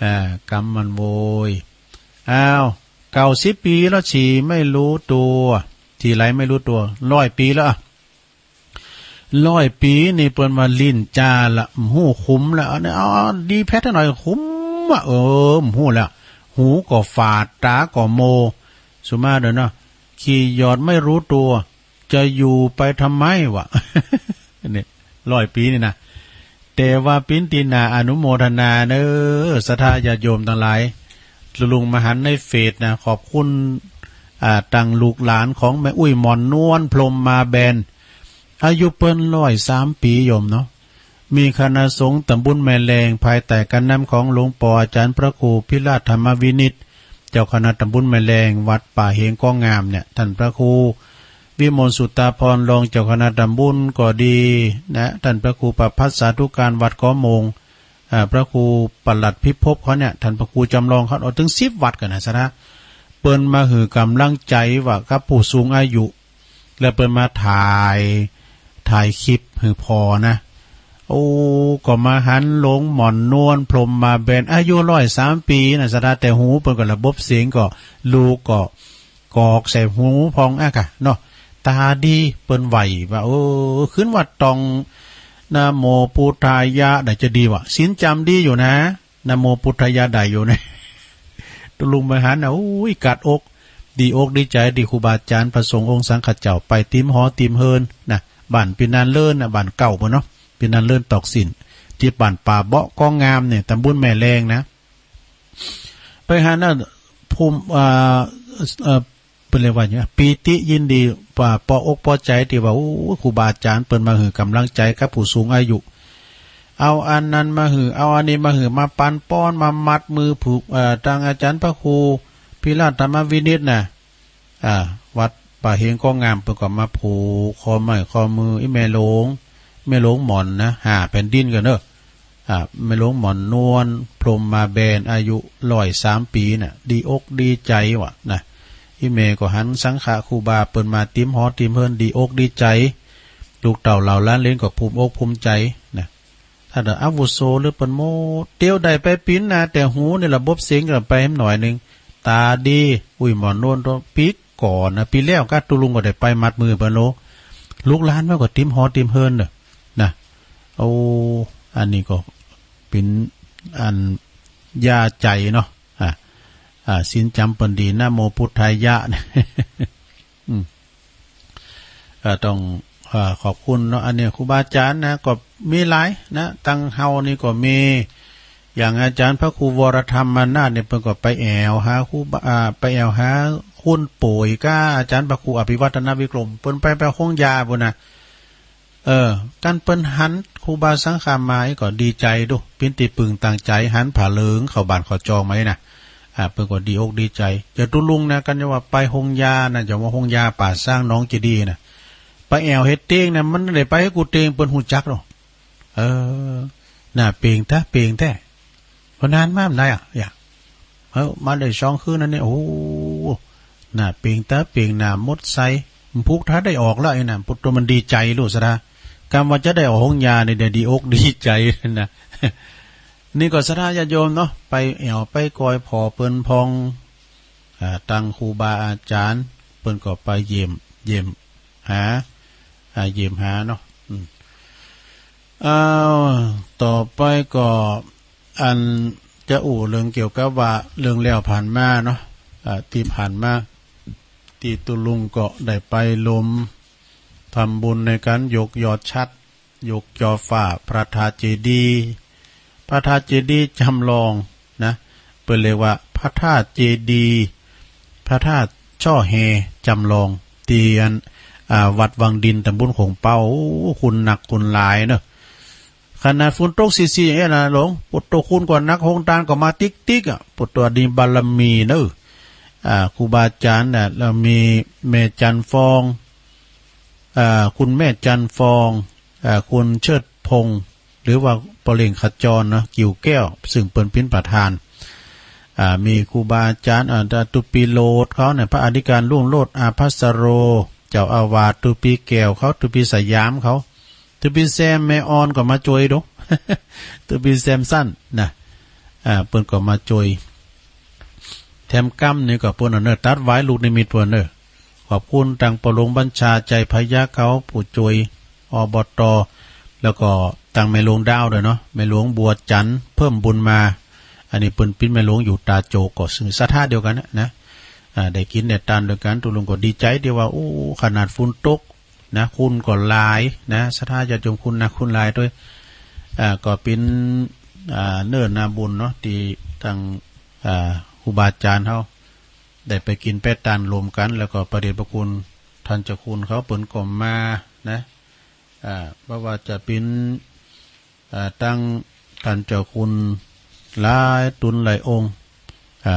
อ่า กรรมมันโวย อ้าว เก้าสิบปี๋แล้ว ฉี่ไม่รู้ตัว ฉี่ไหลไม่รู้ตัว ร้อยปี๋แล้วอะ ร้อยปี๋นี่เปิ้นว่าลิ้นจ้าละ บ่ฮู้คุมละ อันนี้ เอา เอาดีแพทย์หน่อย คุมอะ เออ บ่ฮู้แล้ว หูก็ฝาด ต๋าก็โม สุมาเด้อเนาะ ขี้หยอดไม่รู้ตัว จะอยู่ไปทำไมวะ เนี่ย ร้อยปี๋นี่นะ แต่ว่าเป๋นตี้น่าอนุโมทนาเนอะ ศรัทธาญาติโยมตังหลาย ลุงมาหันในเฟซนะ ขอบคุณ อ่า ตังลูกหลานของแม่อุ๊ยหม่อนนวล พรหมมาแบน อายุเปิ้นร้อยสามปี๋โยมเนาะ มีคณะสงฆ์ตำบลแม่แลง ภายใต้การนำของหลวงป้ออาจ๋ารย์พระครูพิราชธรรมวินิจ เจ้าคณะตำบลแม่แลง วัดป่าเหงกองงามเนี่ย ท่านพระครูวิมลสุตตาภรณ์ รองเจ้าคณะตำบลก็ดีนะ ท่านพระครูประภัสสาธุการวัดกอโมง อ่า พระครูปลัดพิภพเขาเนี่ย ท่านพระครูจำลองเขา เอาถึงสิบวัดกั๋นนะ ศรัทธา เปิ้นมาหื้อก๋ำลังใจ๋ว่ากับผู้สูงอายุ แล้วเปิ้นมาถ่าย ถ่ายคลิปหื้อผ่อนะ โอ้ ก็มาหันหลวงหม่อนนวล พรหมมาแบน อายุร้อยสามปี๋นะ ศรัทธา แต่หูเปิ้นก็ระบบเสียงก็ ลูกก็ กอกใส่หูพ่องอะก่ะเนาะ ต๋าดี เปิ้นไหว้ว่า เออ ขึ้นวัดต้อง นะโมพุทธายะ ได้จะดีวะ ศีลจ๋ำดีอยู่นะ นะโมพุทธายะได้อยู่เนี่ย ตุ๊ลุงไปหันนะ อุ้ย กัดอก ดีอกดีใจ๋ตี้ครูบาอาจ๋ารย์พระสงฆ์องค์สังฆะเจ้าไปติ๋มหอติ๋มเฮือนนะ บ้านปินานเลินนะ บ้านเก่าปู้นเนาะ ปินานเลินตอกสิน ตี้บ้านป่าเบาะก้องงามเนี่ย ตำบลแม่แลงนะ ไปหันนะ ภูมิ อ่า เอ่อ เปิ้นเรียกว่าหยัง ปีติยินดี ว่าปอบอกปอใจ๋ตี้ว่า โอ้ ครูบาอาจ๋ารย์เปิ้นมาหื้อก๋ำลังใจ๋กับผู้สูงอายุ เอาอันนั้นมาหื้อ เอาอันนี้มาหื้อ มาปันป้อน มามัดมือผูก เอ่อ ตางอาจ๋ารย์พระครูพิราชธรรมวินิจนะ อ่า วัดป่าเฮงก้องงาม เปิ้นก็มาผูกข้อไม้ข้อมือ อี่แม่หลวง แม่หลวงหม่อนนะ ห้าแผ่นดินกั๋นเนาะ อ่า แม่หลวงหม่อนนวล พรหมมาแบน อายุร้อยสามปี๋น่ะ ดีอกดีใจ๋ว่ะนะ อี่แม่ก็หันสังฆะครูบาเปิ้นมาติ๋มหอติ๋มเฮือน ดีอกดีใจ๋ ลูกเต้าเหล่าหลานเหลนก็ภูมิอกภูมิใจ๋นะ ถ้าเดาอาวุโสหรือเปิ้นโม เตียวได้ไปปิ๋นนา แต่ฮู้ในระบบเสียงก็ไปแหมหน่อยนึ่ง ต๋าดี อุ้ย หม่อนนวล ปี๋ก่อนนะ ปี๋แล้วก้าตุ๊ลุงก็ได้ไปมัดมือเปิ้นโล ลูกหลานมันก็ติ๋มหอติ๋มเฮือนเนาะ นะ โอ้ อันนี้ก็เป๋นอันยาใจ๋เนาะ อ่า อ่า ศีลจ๋ำเปิ้นดี นะโมพุทธายะ อืม ก็ต้อง อ่า ขอบคุณเนาะ อันนี้ครูบาอาจ๋ารย์นะ ก็มีหลายนะ ตังเฮานี่ก็มี อย่างอาจ๋ารย์พระครูวรธรรมมานาถเนี่ย เปิ้นก็ไปแอ่วหาครูบา อ่า ไปแอ่วหาคุณโป๋ยก้าอาจ๋ารย์พระครูอภิวัฒนวิกรม เปิ้นไป ไปโฮงยาปู้นนะ เออ กั๋นเปิ้นหันครูบาสังฆะมาก็ดีใจ๋ดู เป๋นตี้ปึงตางใจ๋ หันผ้าเหลืองเข้าบ้านเข้าจองมานี่นะ อ่า เปิ้นก็ดีอกดีใจ๋ เจ้าตุ๊ลุงนะ กั๋นจะว่าไปโฮงยานะ จะว่าโฮงยาป่าช้างหนองเจดีย์นะ ไปแอ่วเฮ็ดเตียงนะ มันได้ไปหื้อกูเตียง เปิ้นฮู้จักเนาะ เออ น่าเป๋งแต๊ เป๋งแต๊ พอนานมามันได้อะ อย่าง เออ มาได้สองคืนนั้นเนี่ย โอ้ หน้าเป๋งต๋าเป๋ง หน้าหมดใส มันผูกถ้าได้ออกแล้วไอ้นั่น ปุตโตมันดีใจ๋ลูกสะดา กำว่าจะได้ออกโฮงยาเนี่ย ดีอกดีใจ๋นะ นี่ก็ศรัทธาญาติโยมเนาะ ไปแอ่วไปกอยผ่อเปิ้นพ่อง อ่า ตังครูบาอาจ๋ารย์ เปิ้นก็ไปเยี่ยม เยี่ยมหา อ่า เยี่ยมหาเนาะ อืม อ้าว ต่อไปก็ อันจะอู้เรื่องเกี่ยวกับว่าเรื่องแล้วผ่านมาเนาะ อ่า ตี้ผ่านมา ตี้ตุ๊ลุงก็ได้ไปลมทำบุญในก๋านยกยอดฉัตร ยกยอดฝ้าพระธาตุเจดีย์ พระธาตุเจดีย์จ๋ำลองนะ เปิ้นเรียกว่าพระธาตุเจดีย์ พระธาตุจ้อแฮจ๋ำลอง ตี้อัน อ่า วัดวังดิน ตำบลโขงเป๊า โอ้ คนนักคนหลายเนาะ ขนาดฝนตกซี้ๆ อย่างเงี้ยนะหลวง ปุตโต คนก็นัก โฮงตานก็มาติ๊กๆ อ่ะ ปุตโต อันนี้บารมีเนอะ อ่า ครูบาอาจ๋ารย์น่ะ แล้วมีแม่จันทร์ฟอง อ่า คุณแม่จันทร์ฟอง อ่า คุณเชิดพงษ์ หรือว่าป้อเล็งขจรเนาะ กิ่วแก้ว ซึ่งเปิ้นเป๋นประธาน อ่า มีครูบาอาจ๋ารย์ อ่า ตุปีโลดเขาเนี่ย พระอธิการรุ่งโรจน์ อาภัสโร เจ้าอาวาส ตุปีแก้วเขา ตุปีสยามเขา ตุปีแซมแม่อ่อนก็มาจ้วยดู ตุปีแซมสั้นนะ อ่า เปิ้นก็มาจ้วย แถมกำนี่ก็เปิ้นเอาเนอะ ตัดหวายลูกนิมิตเปิ้นเนอะ ขอบคุณตังป้อหลวงบัญชา ใจพยัคฆ์เขา ผู้จ้วย อบต. แล้วก็ตังแม่หลวงดาวด้วยเนาะ แม่หลวงบัวจันทร์ เพิ่มบุญมา อันนี้เปิ้นเป๋นแม่หลวงอยู่ตาโจก ก็ซึ่งศรัทธาเดียวกั๋นนะ นะ อ่า ได้กิ๋นได้ตานด้วยกั๋น ตุ๊ลุงก็ดีใจ๋ตี้ว่า โอ้ ขนาดฝนตก นะ คนก็หลายนะ ศรัทธาญาติโยมคนนักคนหลายตวย อ่า ก็เป๋น อ่า เนื้อนาบุญเนาะ ตี้ตัง อ่า ครูบาอาจ๋ารย์เขาได้ไปกิ๋นไปตานรวมกั๋น แล้วก็พระเดชพระคุณต้านเจ้าคุณเขาเปิ้นก็มานะ อ่า บ่ว่าจะเป๋น อ่า ตังต้านเจ้าคุณหลายต๋นหลายองค์ อ่า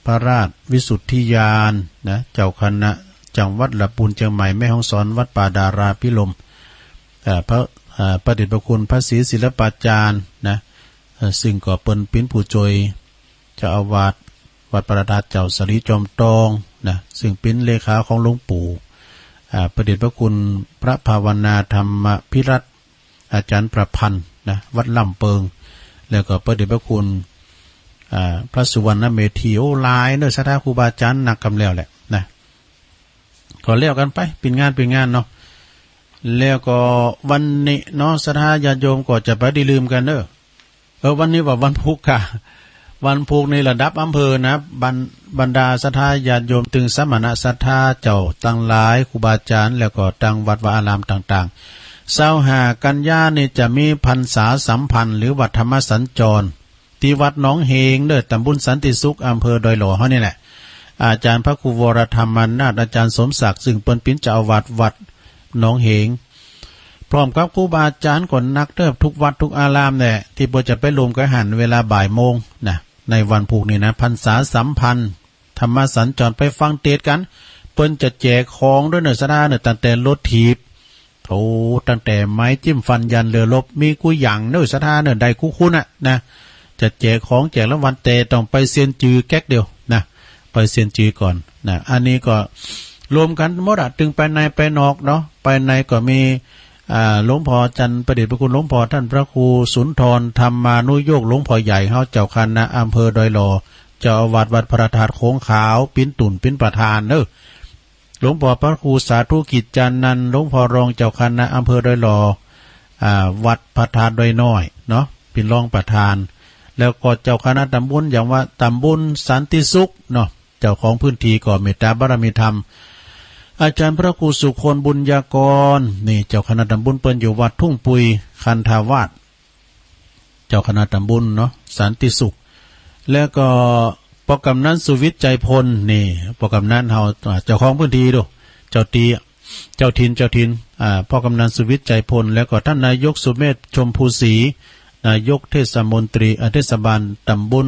พระราชวิสุทธิญาณนะ เจ้าคณะจังหวัดละปูน เจียงใหม่ แม่ฮ่องสอน วัดป่าดาราภิรมย์ อ่า พระ อ่า พระเดชพระคุณพระศรีศิลปาจารย์นะ เอ่อ ซึ่งก็เปิ้นเป๋นผู้จ้วยเจ้าอาวาสวัดพระธาตุเจ้าสาลีจอมตองนะ ซึ่งเป๋นเลขาของหลวงปู่ อ่า พระเดชพระคุณพระภาวนาธรรมพิรัตน์ อาจ๋ารย์ประพันธ์นะ วัดล่ำเปิง แล้วก็พระเดชพระคุณ อ่า พระสุวรรณเมธี โอ้ หลายเนอะ ศรัทธาครูบาอาจ๋ารย์นักกำแล้วแหละนะ ก็แล้วกั๋นไป เป๋นงานเป๋นงานเนาะ แล้วก็วันนี้เนาะ ศรัทธาญาติโยมก็จะบ่ได้ลืมกั๋นเนอะ เออ วันนี้ว่าวันพูกค่ะ วันพูกนี่ระดับอำเภอนะ บรร- บรรดาศรัทธาญาติโยม ตึงสมณะศรัทธาเจ้าตังหลาย ครูบาอาจ๋ารย์ แล้วก็ตังวัดวาอารามต่างๆ ซาวห้ากันยานี่จะมีพรรษาสัมพันธ์ หรือว่าธรรมสัญจร ตี้วัดหนองเหงเด้อ ตำบลสันติสุข อำเภอดอยหล่อเฮานี่แหละ อาจ๋ารย์พระครูวรธรรมานาถ อาจ๋ารย์สมศักดิ์ ซึ่งเปิ้นเป๋นเจ้าอาวาสวัดหนองเหง พร้อมกับครูบาอาจ๋ารย์ก็นักเติบ ทุกวัดทุกอารามแหละ ตี้เปิ้นจะไปรวมกั๋นหั้นเวลาบ่ายโมงนะ ในวันพูกนี่นะ พรรษาสัมพันธ์ ธรรมสัญจร ไปฟังเตสน์กั๋น เปิ้นจะแจกของด้วยเน่อศรัทธาเน่อ ตั้งแต่รถถีบ โอ้ ตั้งแต่ไม้จิ้มฟันยันเรือรบ มีกู้อย่างเน่อศรัทธาเน่อ ได้กู้คุณน่ะนะ จะแจกของแจกรางวัล แต่ต้องไปเซียนจือแก๊กเดียวนะ ไปเซียนจือก่อนนะ อันนี้ก็รวมกั๋นหมดอะ ตึงภายในภายนอกเนาะ ภายในก็มี อ่า หลวงพ่อจันทร์ พระเดชพระคุณหลวงพ่อท่านพระครูสุนทรธรรมานุโยค หลวงพ่อใหญ่เฮา เจ้าคณะอำเภอดอยหล่อ เจ้าอาวาสวัดพระธาตุโขงขาว เป๋นตุ่นเป๋นประธานเนอะ หลวงพ่อพระครูสาธุกิจจานันท์ หลวงพ่อรองเจ้าคณะอำเภอดอยหล่อ อ่า วัดพระธาตุดอยน้อยเนาะ เป๋นรองประธาน แล้วก็เจ้าคณะตำบล อย่างว่าตำบลสันติสุขเนาะ เจ้าของพื้นที่ก็เมตตาบารมีธรรม อาจ๋ารย์พระครูสุคนบุญญากร นี่เจ้าคณะตำบล เปิ้นอยู่วัดทุ่งปุย คันธาวาส เจ้าคณะตำบลเนาะ สันติสุข แล้วก็ป้อกำนันสุวิทย์ ใจพล นี่ป้อกำนันเฮา อ่า เจ้าของพื้นที่ดู เจ้าตี้ เจ้าถิ่น เจ้าถิ่น อ่า ป้อกำนันสุวิทย์ ใจพล แล้วก็ท่านนายกสุเมธ ชมพูศรี นายกเทศมนตรี อ่า เทศบาลตำบล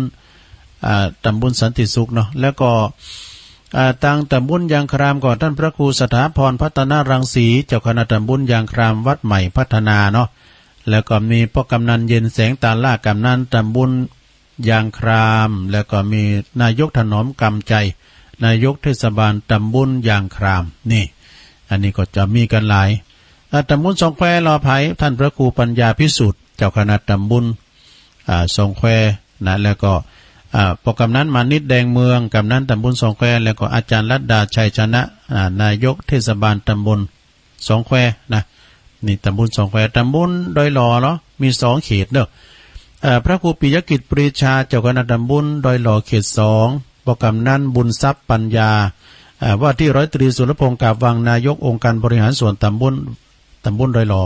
อ่า ตำบลสันติสุขเนาะ แล้วก็ อ่า ตางตำบลยางครามก็ท่านพระครูสถาพร พัฒนรังสี เจ้าคณะตำบลยางคราม วัดใหม่พัฒนาเนาะ แล้วก็มีป้อกำนันเย็น แสงตาล่า กำนันตำบลยางคราม แล้วก็มีนายกถนอมกำใจ นายกเทศบาลตำบลยางคราม นี่ อันนี้ก็จะมีกั๋นหลาย อ่า ตำบลสองแควลอไผ ท่านพระครูปัญญาภิสุทธิ์ เจ้าคณะตำบล อ่า สองแควนะ แล้วก็ อ่า ป้อกำนันมานิต แดงเมือง กำนันตำบลสองแคว แล้วก็อาจ๋ารย์รัตดา ชัยชนะ อ่า นายกเทศบาลตำบลสองแควนะ นี่ตำบลสองแคว ตำบลดอยหล่อเนาะ มีสองเขตเนาะ เอ่อ พระครูปิยกิจ ปรีชา เจ้าคณะตำบลดอยหล่อเขตสอง ป้อกำนันบุญทรัพย์ ปัญญา เอ่อ ว่าตี้ร้อยตรีสุรพงษ์ กาบวัง นายกองค์การบริหารส่วนตำบล ตำบลดอยหล่อ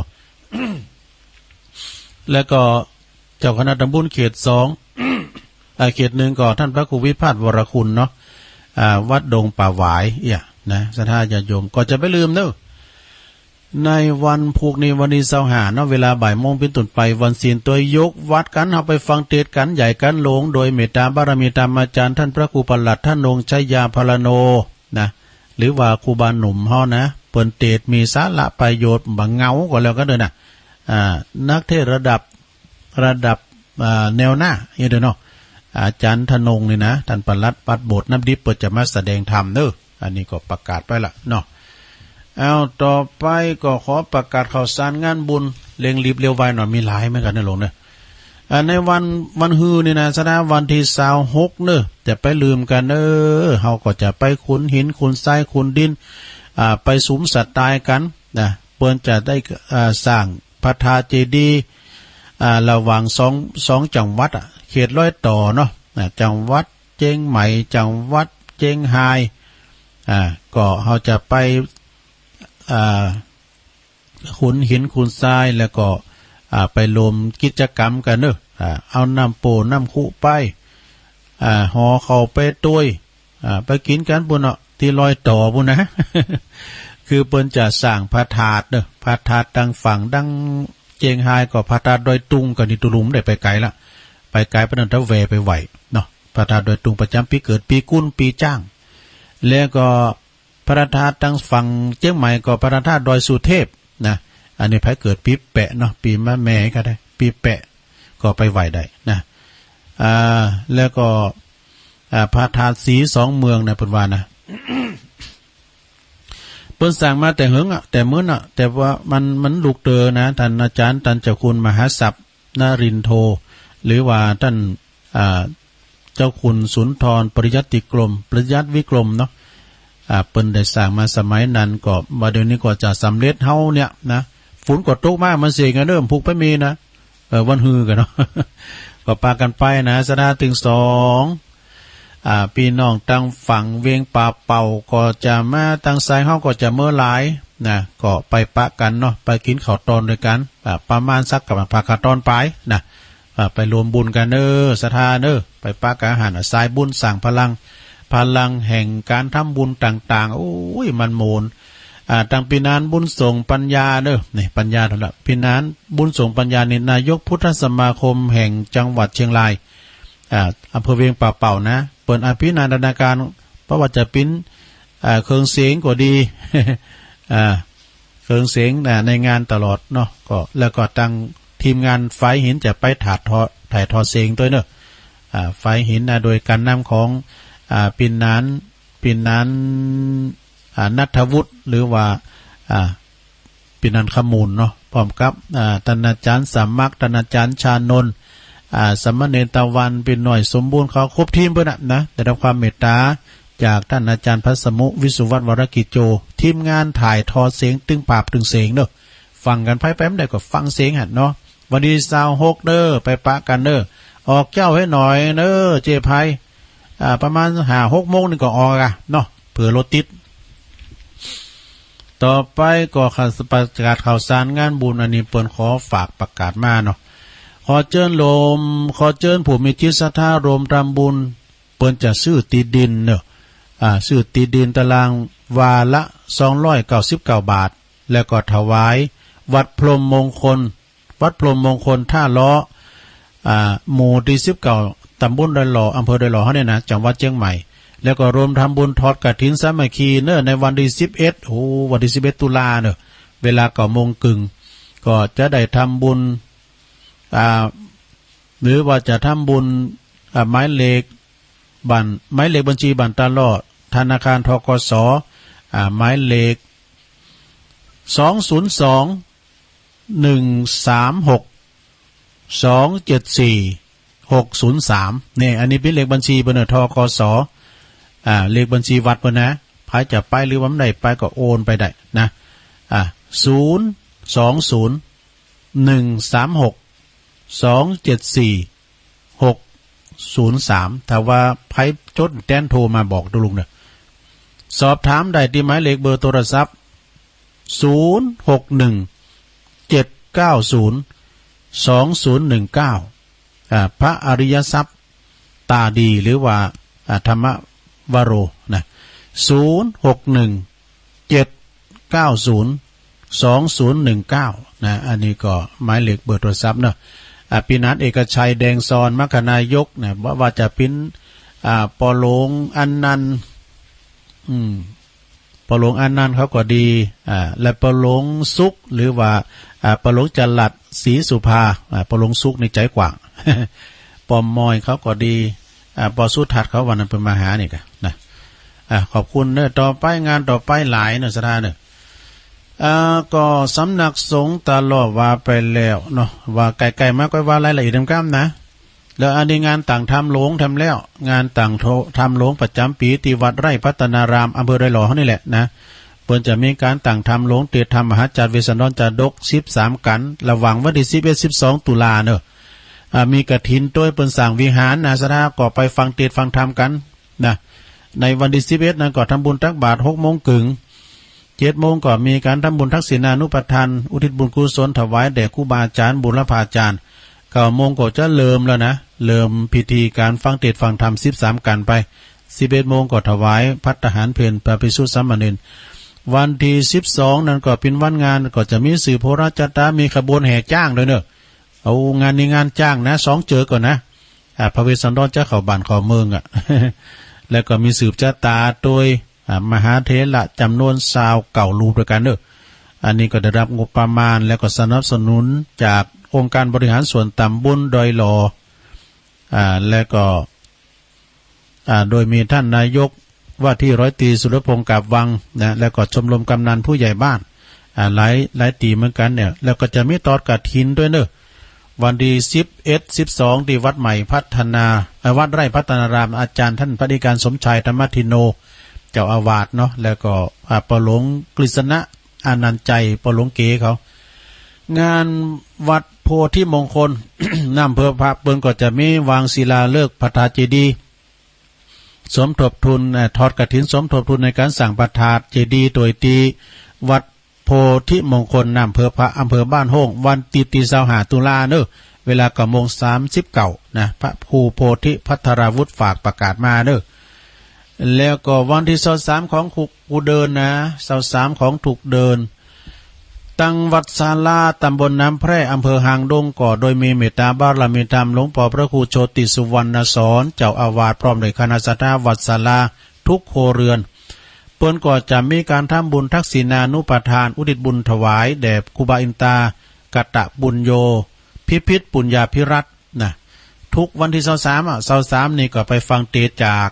แล้วก็เจ้าคณะตำบลเขตสอง อ่า เขตหนึ่งก็ท่านพระครูวิพาท วรคุณเนาะ อ่า วัดดงป่าหวาย เอี้ย นะ ศรัทธาญาติโยม ก็จะไปลืมเนาะ ในวันพูกนี้ วันตี้ซาวห้าเนาะ เวลาบ่ายโมงเป๋นต้นไป วันศีลตัวยก วัดกั๋น เฮาไปฟังเตสน์กั๋น ใหญ่กั๋นหลวง โดยเมตตาบารมีธรรมอาจ๋ารย์ ท่านพระครูประหลัด ธนงค์ ชยาภรโณ นะ หรือว่าครูบาหนุ่มเฮานะ เปิ้นเตสน์มีสาระประโยชน์ บ่เหงาก็แล้วกั๋นเด้อนะ อ่า นักเทศน์ระดับ ระดับ อ่า แนวหน้า เอี้ยเด้อเนาะ อาจ๋ารย์ธนงค์นี่นะ ต้านประหลัดวัดโบสถ์น้ำดิบ เปิ้นจะมาแสดงธรรมเนาะ อันนี้ก็ประกาศไปละเนาะ เอา ต่อไปก็ขอประกาศข่าวสารงานบุญ เร่งรีบเร็วไวหน่อย มีหลายเหมือนกั๋นนะหลวงเนาะ อ่า ในวัน วันฮือนี่นะ ศรัทธา วันตี้ซาวหกเนาะ จะไปลืมกั๋นเนาะ เฮาก็จะไปขุนหิน ขุนทราย ขุนดิน อ่า ไปสุมสัตว์ตายกั๋นนะ เปิ้นจะได้ อ่า สร้างพระธาตุเจดีย์ อ่า ระหว่างสอง สองจังหวัดอะ เขตรอยต่อเนาะ อ่า จังหวัดเจียงใหม่ จังหวัดเจียงฮาย อ่า ก็เฮาจะไป อ่า ขุนหินขุนทราย แล้วก็ อ่า ไปรวมกิจกรรมกั๋นเนาะ อ่า เอาน้ำโป่งน้ำคุไป อ่า ห่อข้าวไปตวย อ่า ไปกิ๋นกั๋นปู้นเนาะ ตี้รอยต่อปู้นนะ คือเปิ้นจะสร้างพระธาตุเนาะ พระธาตุตางฝั่งดังเจียงฮายก็พระธาตุดอยตุง ก็นี่ตุ๊ลุงบ่ได้ไปไก๋ละ ไปไก๋ปานนั้น ถ้าแวะไปไหว้เนาะ พระธาตุดอยตุงประจ๋ำปี๋เกิด ปี๋กุล ปี๋จ๊าง แล้วก็ พระธาตุตางฝั่งเจียงใหม่ก็พระธาตุดอยสุเทพนะ อันนี้ใผเกิดปี๋แปะเนาะ ปี๋มะแม่ก็ได้ ปี๋แปะก็ไปไหว้ได้นะ อ่า แล้วก็ อ่า พระธาตุศรีสองเมืองนะ เปิ้นว่านะ เปิ้นสร้างมาแต่เหิงอะ แต่เมินอะ แต่ว่ามัน มันลุกเต๋อนะ ต้านอาจ๋ารย์ ต้านเจ้าคุณมหาศัพย์ นรินโท หรือว่าต้าน อ่า เจ้าคุณสุนทรปริยัติกรม ปริยัติวิกรมเนาะ อ่า เปิ้นได้สร้างมาสมัยนั้น ก็ว่าเดี๋ยวนี้ก็จะสำเร็จเฮาเนี่ยนะ ฝนก็ตกมา มันเสียงอะเนาะ ผูกไปมีนะ เออ วันฮือกั๋นเนาะ ก็ปากั๋นไปนะ ศรัทธาตึงสอง อ่า ปี้น้องตังฝั่งเวียงป่าเป่าก็จะมา ตังซายเฮาก็จะเมอหลายนะ ก็ไปปะกั๋นเนาะ ไปกิ๋นข้าวตอนตวยกั๋น อ่า ประมาณสักกับ ปากั๋นตอนปายนะ อ่า ไปรวมบุญกั๋นเน่อ ศรัทธาเน่อ ไปปะกั๋นหั้น สายบุญสร้างพลัง พลังแห่งก๋านทำบุญต่างๆ โอ้ย มันโมน อ่า ตังปี้นานบุญส่งปัญญาเน่อ นี่ ปัญญาเท่านั้น ปี้นานบุญส่งปัญญานี่ นายกพุทธสมาคมแห่งจังหวัดเชียงราย อ่า อำเภอเวียงป่าเป่านะ เปิ้นอภินันทนาการ เพราะว่าจะปิ้น อ่า เครื่องเสียงก็ดี อ่า เครื่องเสียงนะ ในงานตลอดเนาะ ก็ แล้วก็ตังทีมงานไฟหินจะไปถ่ายทอด ถ่ายทอดเสียงตวยเน่อ อ่า ไฟหินนะ โดยก๋านนำของ อ่า ปี้นาน ปี้นาน อ่า ณัฐวุฒิ หรือว่า อ่า ปี้นานขมูลเนาะ พร้อมกับ อ่า ต้านอาจ๋ารย์สมัคร ต้านอาจ๋ารย์ชานนท์ อ่า สามเณรตะวัน ปี้น้อยสมบูรณ์ เขาครบทีมเปิ้นน่ะนะ ได้รับความเมตต๋าจากต้านอาจ๋ารย์พัสมุ วิสุวัฒน์ วรกิจโจ ทีมงานถ่ายทอดเสียง ตึงภาพตึงเสียงเน่อ ฟังกั๋น ใผไปบ่ได้ก็ฟังเสียงหั้นเนาะ วันตี้ซาวหกเน่อ ไปปะกั๋นเน่อ ออกเจ๊าให้หน่อยเน่อ เจ๊ไพ อ่า ประมาณห้าหกโมงนี่ก็ออกอะเนาะ เผื่อรถติด ต่อไปก็ข่าว ประกาศข่าวสารงานบุญ อันนี้เปิ้นขอฝากประกาศมาเนาะ ขอเจิญโฮม ขอเจิญผู้มีจิตศรัทธาโฮมทำบุญ เปิ้นจะซื้อตี้ดินเนาะ อ่า ซื้อตี้ดินตารางวาละสองร้อยเก้าสิบเก้าบาท แล้วก็ถวายวัดพรหมมงคล วัดพรหมมงคลท่าล้อ อ่า หมู่ตี้สิบเก้า ต๋ำบลดอยหล่อ อำเภอดอยหล่อเฮาเนี่ยนะ จังหวัดเจียงใหม่ แล้วก็โฮมทำบุญทอดกฐินสามัคคีเน่อ ในวันตี้สิบเอ็ด โอ้ วันตี้สิบเอ็ดตุลาเน่อ เวลาเก้าโมงเกิ่ง ก็จะได้ทำบุญ อ่า หรือว่าจะทำบุญ อ่า หมายเลขบัญ หมายเลขบัญชีบัญตาลอด ธนาคาร ธ.ก.ส. อ่า หมายเลข สองศูนย์สอง หนึ่งสามหก สองเจ็ดสี่ หกศูนย์สาม เนี่ย อันนี้เป๋นเลขบัญชีเปิ้นเน่อ ธ.ก.ส. อ่า เลขบัญชีวัดเปิ้นนะ ใผจะไปหรือว่าบ่ได้ไปก็โอนไปได้นะ อ่า ศูนย์สองศูนย์ หนึ่งสามหก สองเจ็ดสี่ หกศูนย์สาม ถ้าว่าใผจดแต๊นโทรมาบอกตุ๊ลุงเน่อ สอบถามได้ตี้หมายเลขเบอร์โทรศัพท์ ศูนย์หกหนึ่ง เจ็ดเก้าศูนย์ สองศูนย์หนึ่งเก้า อ่า พระอริยทรัพย์ตาดี หรือว่า อ่า ธรรมวโรนะ ศูนย์หกหนึ่ง เจ็ดเก้าศูนย์ สองศูนย์หนึ่งเก้า นะ อันนี้ก็หมายเลขเบอร์โทรศัพท์เนาะ อ่า ปี้นานเอกชัย แดงซอน มรรคนายกนะ บ่ว่าจะเป๋น อ่า ป้อหลวงอนันต์ อืม ป้อหลวงอนันต์เขาก็ดี อ่า และป้อหลวงสุข หรือว่า อ่า ป้อหลวงจรัส ศรีสุภา อ่า ป้อหลวงสุขนี่ใจ๋กว้าง ป้อมอยเขาก็ดี อ่า ป้อสุทัศน์เขา วันนั้นเปิ้นมาหานี่กะนะ อ่า ขอบคุณเน่อ ต่อไป งานต่อไปหลายเน่อ ศรัทธาเน่อ อ่า ก็สำนักสงฆ์ตาลอดว่าไปแล้วเนาะ ว่าใก้ๆ มาก็ว่ารายละเอียดนำก้ำนะ แล้วอันนี้งานตั้งธรรมหลวงแถมแล้ว งานตั้งธรรมหลวงประจ๋ำปี๋ตี้วัดไร่พัฒนาราม อำเภอดอยหล่อเฮานี่แหละนะ เปิ้นจะมีก๋านตั้งธรรมหลวง เตรียมธรรมมหาจารย์ เวสสันดร จาดก สิบสามกั๋น ระหว่างวันตี้สิบเอ็ด สิบสอง ตุลาเนาะ อ่า มีกฐินตวย เปิ้นสร้างวิหารนะ ศรัทธาก็ไปฟังเตศน์ฟังธรรมกั๋นนะ ในวันตี้สิบเอ็ดนั้นก็ทำบุญตักบาตรหกโมงเกิ่ง เจ็ดโมงก็มีก๋านทำบุญทักษิณานุปทาน อุทิศบุญกุศลถวายแด่ครูบาอาจ๋ารย์ บูรพาจารย์ เก้าโมงก็จะเริ่มแล้วนะ เริ่มพิธีก๋านฟังเตศน์ฟังธรรม สิบสามกั๋นไป สิบเอ็ดโมงก็ถวายภัตตาหารเพลพระภิกษุสามเณร วันตี้สิบสองนั้นก็เป๋นวันงาน ก็จะมีสืบโหราชะตา มีขบวนแห่จ๊างตวยเน่อ เอางานนี้งานจ๊างนะ สองเจือก่อนนะ อ่า พระเวสสันดรจะเข้าบ้านเข้าเมืองอะ แล้วก็มีสืบจะตาตวย อ่า มหาเถระจ๋ำนวนซาวเก้ารูปตวยกั๋นเน่อ อันนี้ก็ได้รับงบประมาณ แล้วก็สนับสนุนจากองค์การบริหารส่วนต๋ำบลดอยหล่อ อ่า แล้วก็ อ่า โดยมีต้านนายกว่าตี้ร้อยตรีสุรพงษ์ กาบวัง นะ แล้วก็ชมรมกำนันผู้ใหญ่บ้าน อ่า หลาย หลายตี้เหมือนกั๋นเนี่ย แล้วก็จะมีตอดกฐินตวยเน่อ วันตี้สิบเอ็ด สิบสอง ตี้วัดใหม่พัฒนา เอ่อ วัดไร่พัฒนาราม อาจ๋ารย์ต้านพระอธิการสมชาย ธรรมทินโน เจ้าอาวาสเนาะ แล้วก็ อ่า ป้อหลวงกฤษณะ อานันต์ชัย ป้อหลวงเก๋เขา งานวัดโพธิมงคล น้ำอำเภอพระ เปิ้นก็จะมีวางศิลาฤกษ์พระธาตุเจดีย์ สมทบทุน เอ่อ ทอดกฐินสมทบทุนในก๋านสร้างพระธาตุเจดีย์ โตยตี้วัดโพธิมงคล น้ำอำเภอพระ อำเภอบ้านโฮ่ง วันอาทิตย์ตี้ซาวห้าตุลาเนาะ เวลาเก้าโมงสามสิบเก้านะ พระครูโพธิภัทราวุฒิฝากประกาศมาเนาะ แล้วก็วันตี้ซาวสามของทุกเดือนนะ ซาวสามของทุกเดือน ตังวัดศาลา ตำบลน้ำแพร่ อำเภอหางดง ก็โดยมีเมตตาบารมีธรรมหลวงป้อพระครูโชติสุวรรณสอน เจ้าอาวาส พร้อมด้วยคณะศรัทธาวัดศาลาทุกครัวเรือน เปิ้นก็จะมีก๋านทำบุญทักษิณานุปทาน อุทิศบุญถวายแด่ครูบาอินตากตปุญโญ พิพิธปุญญาภิรัตน์ นะ ทุกวันตี้ซาวสามอะ ซาวสามนี่ก็ไปฟังเตสน์จาก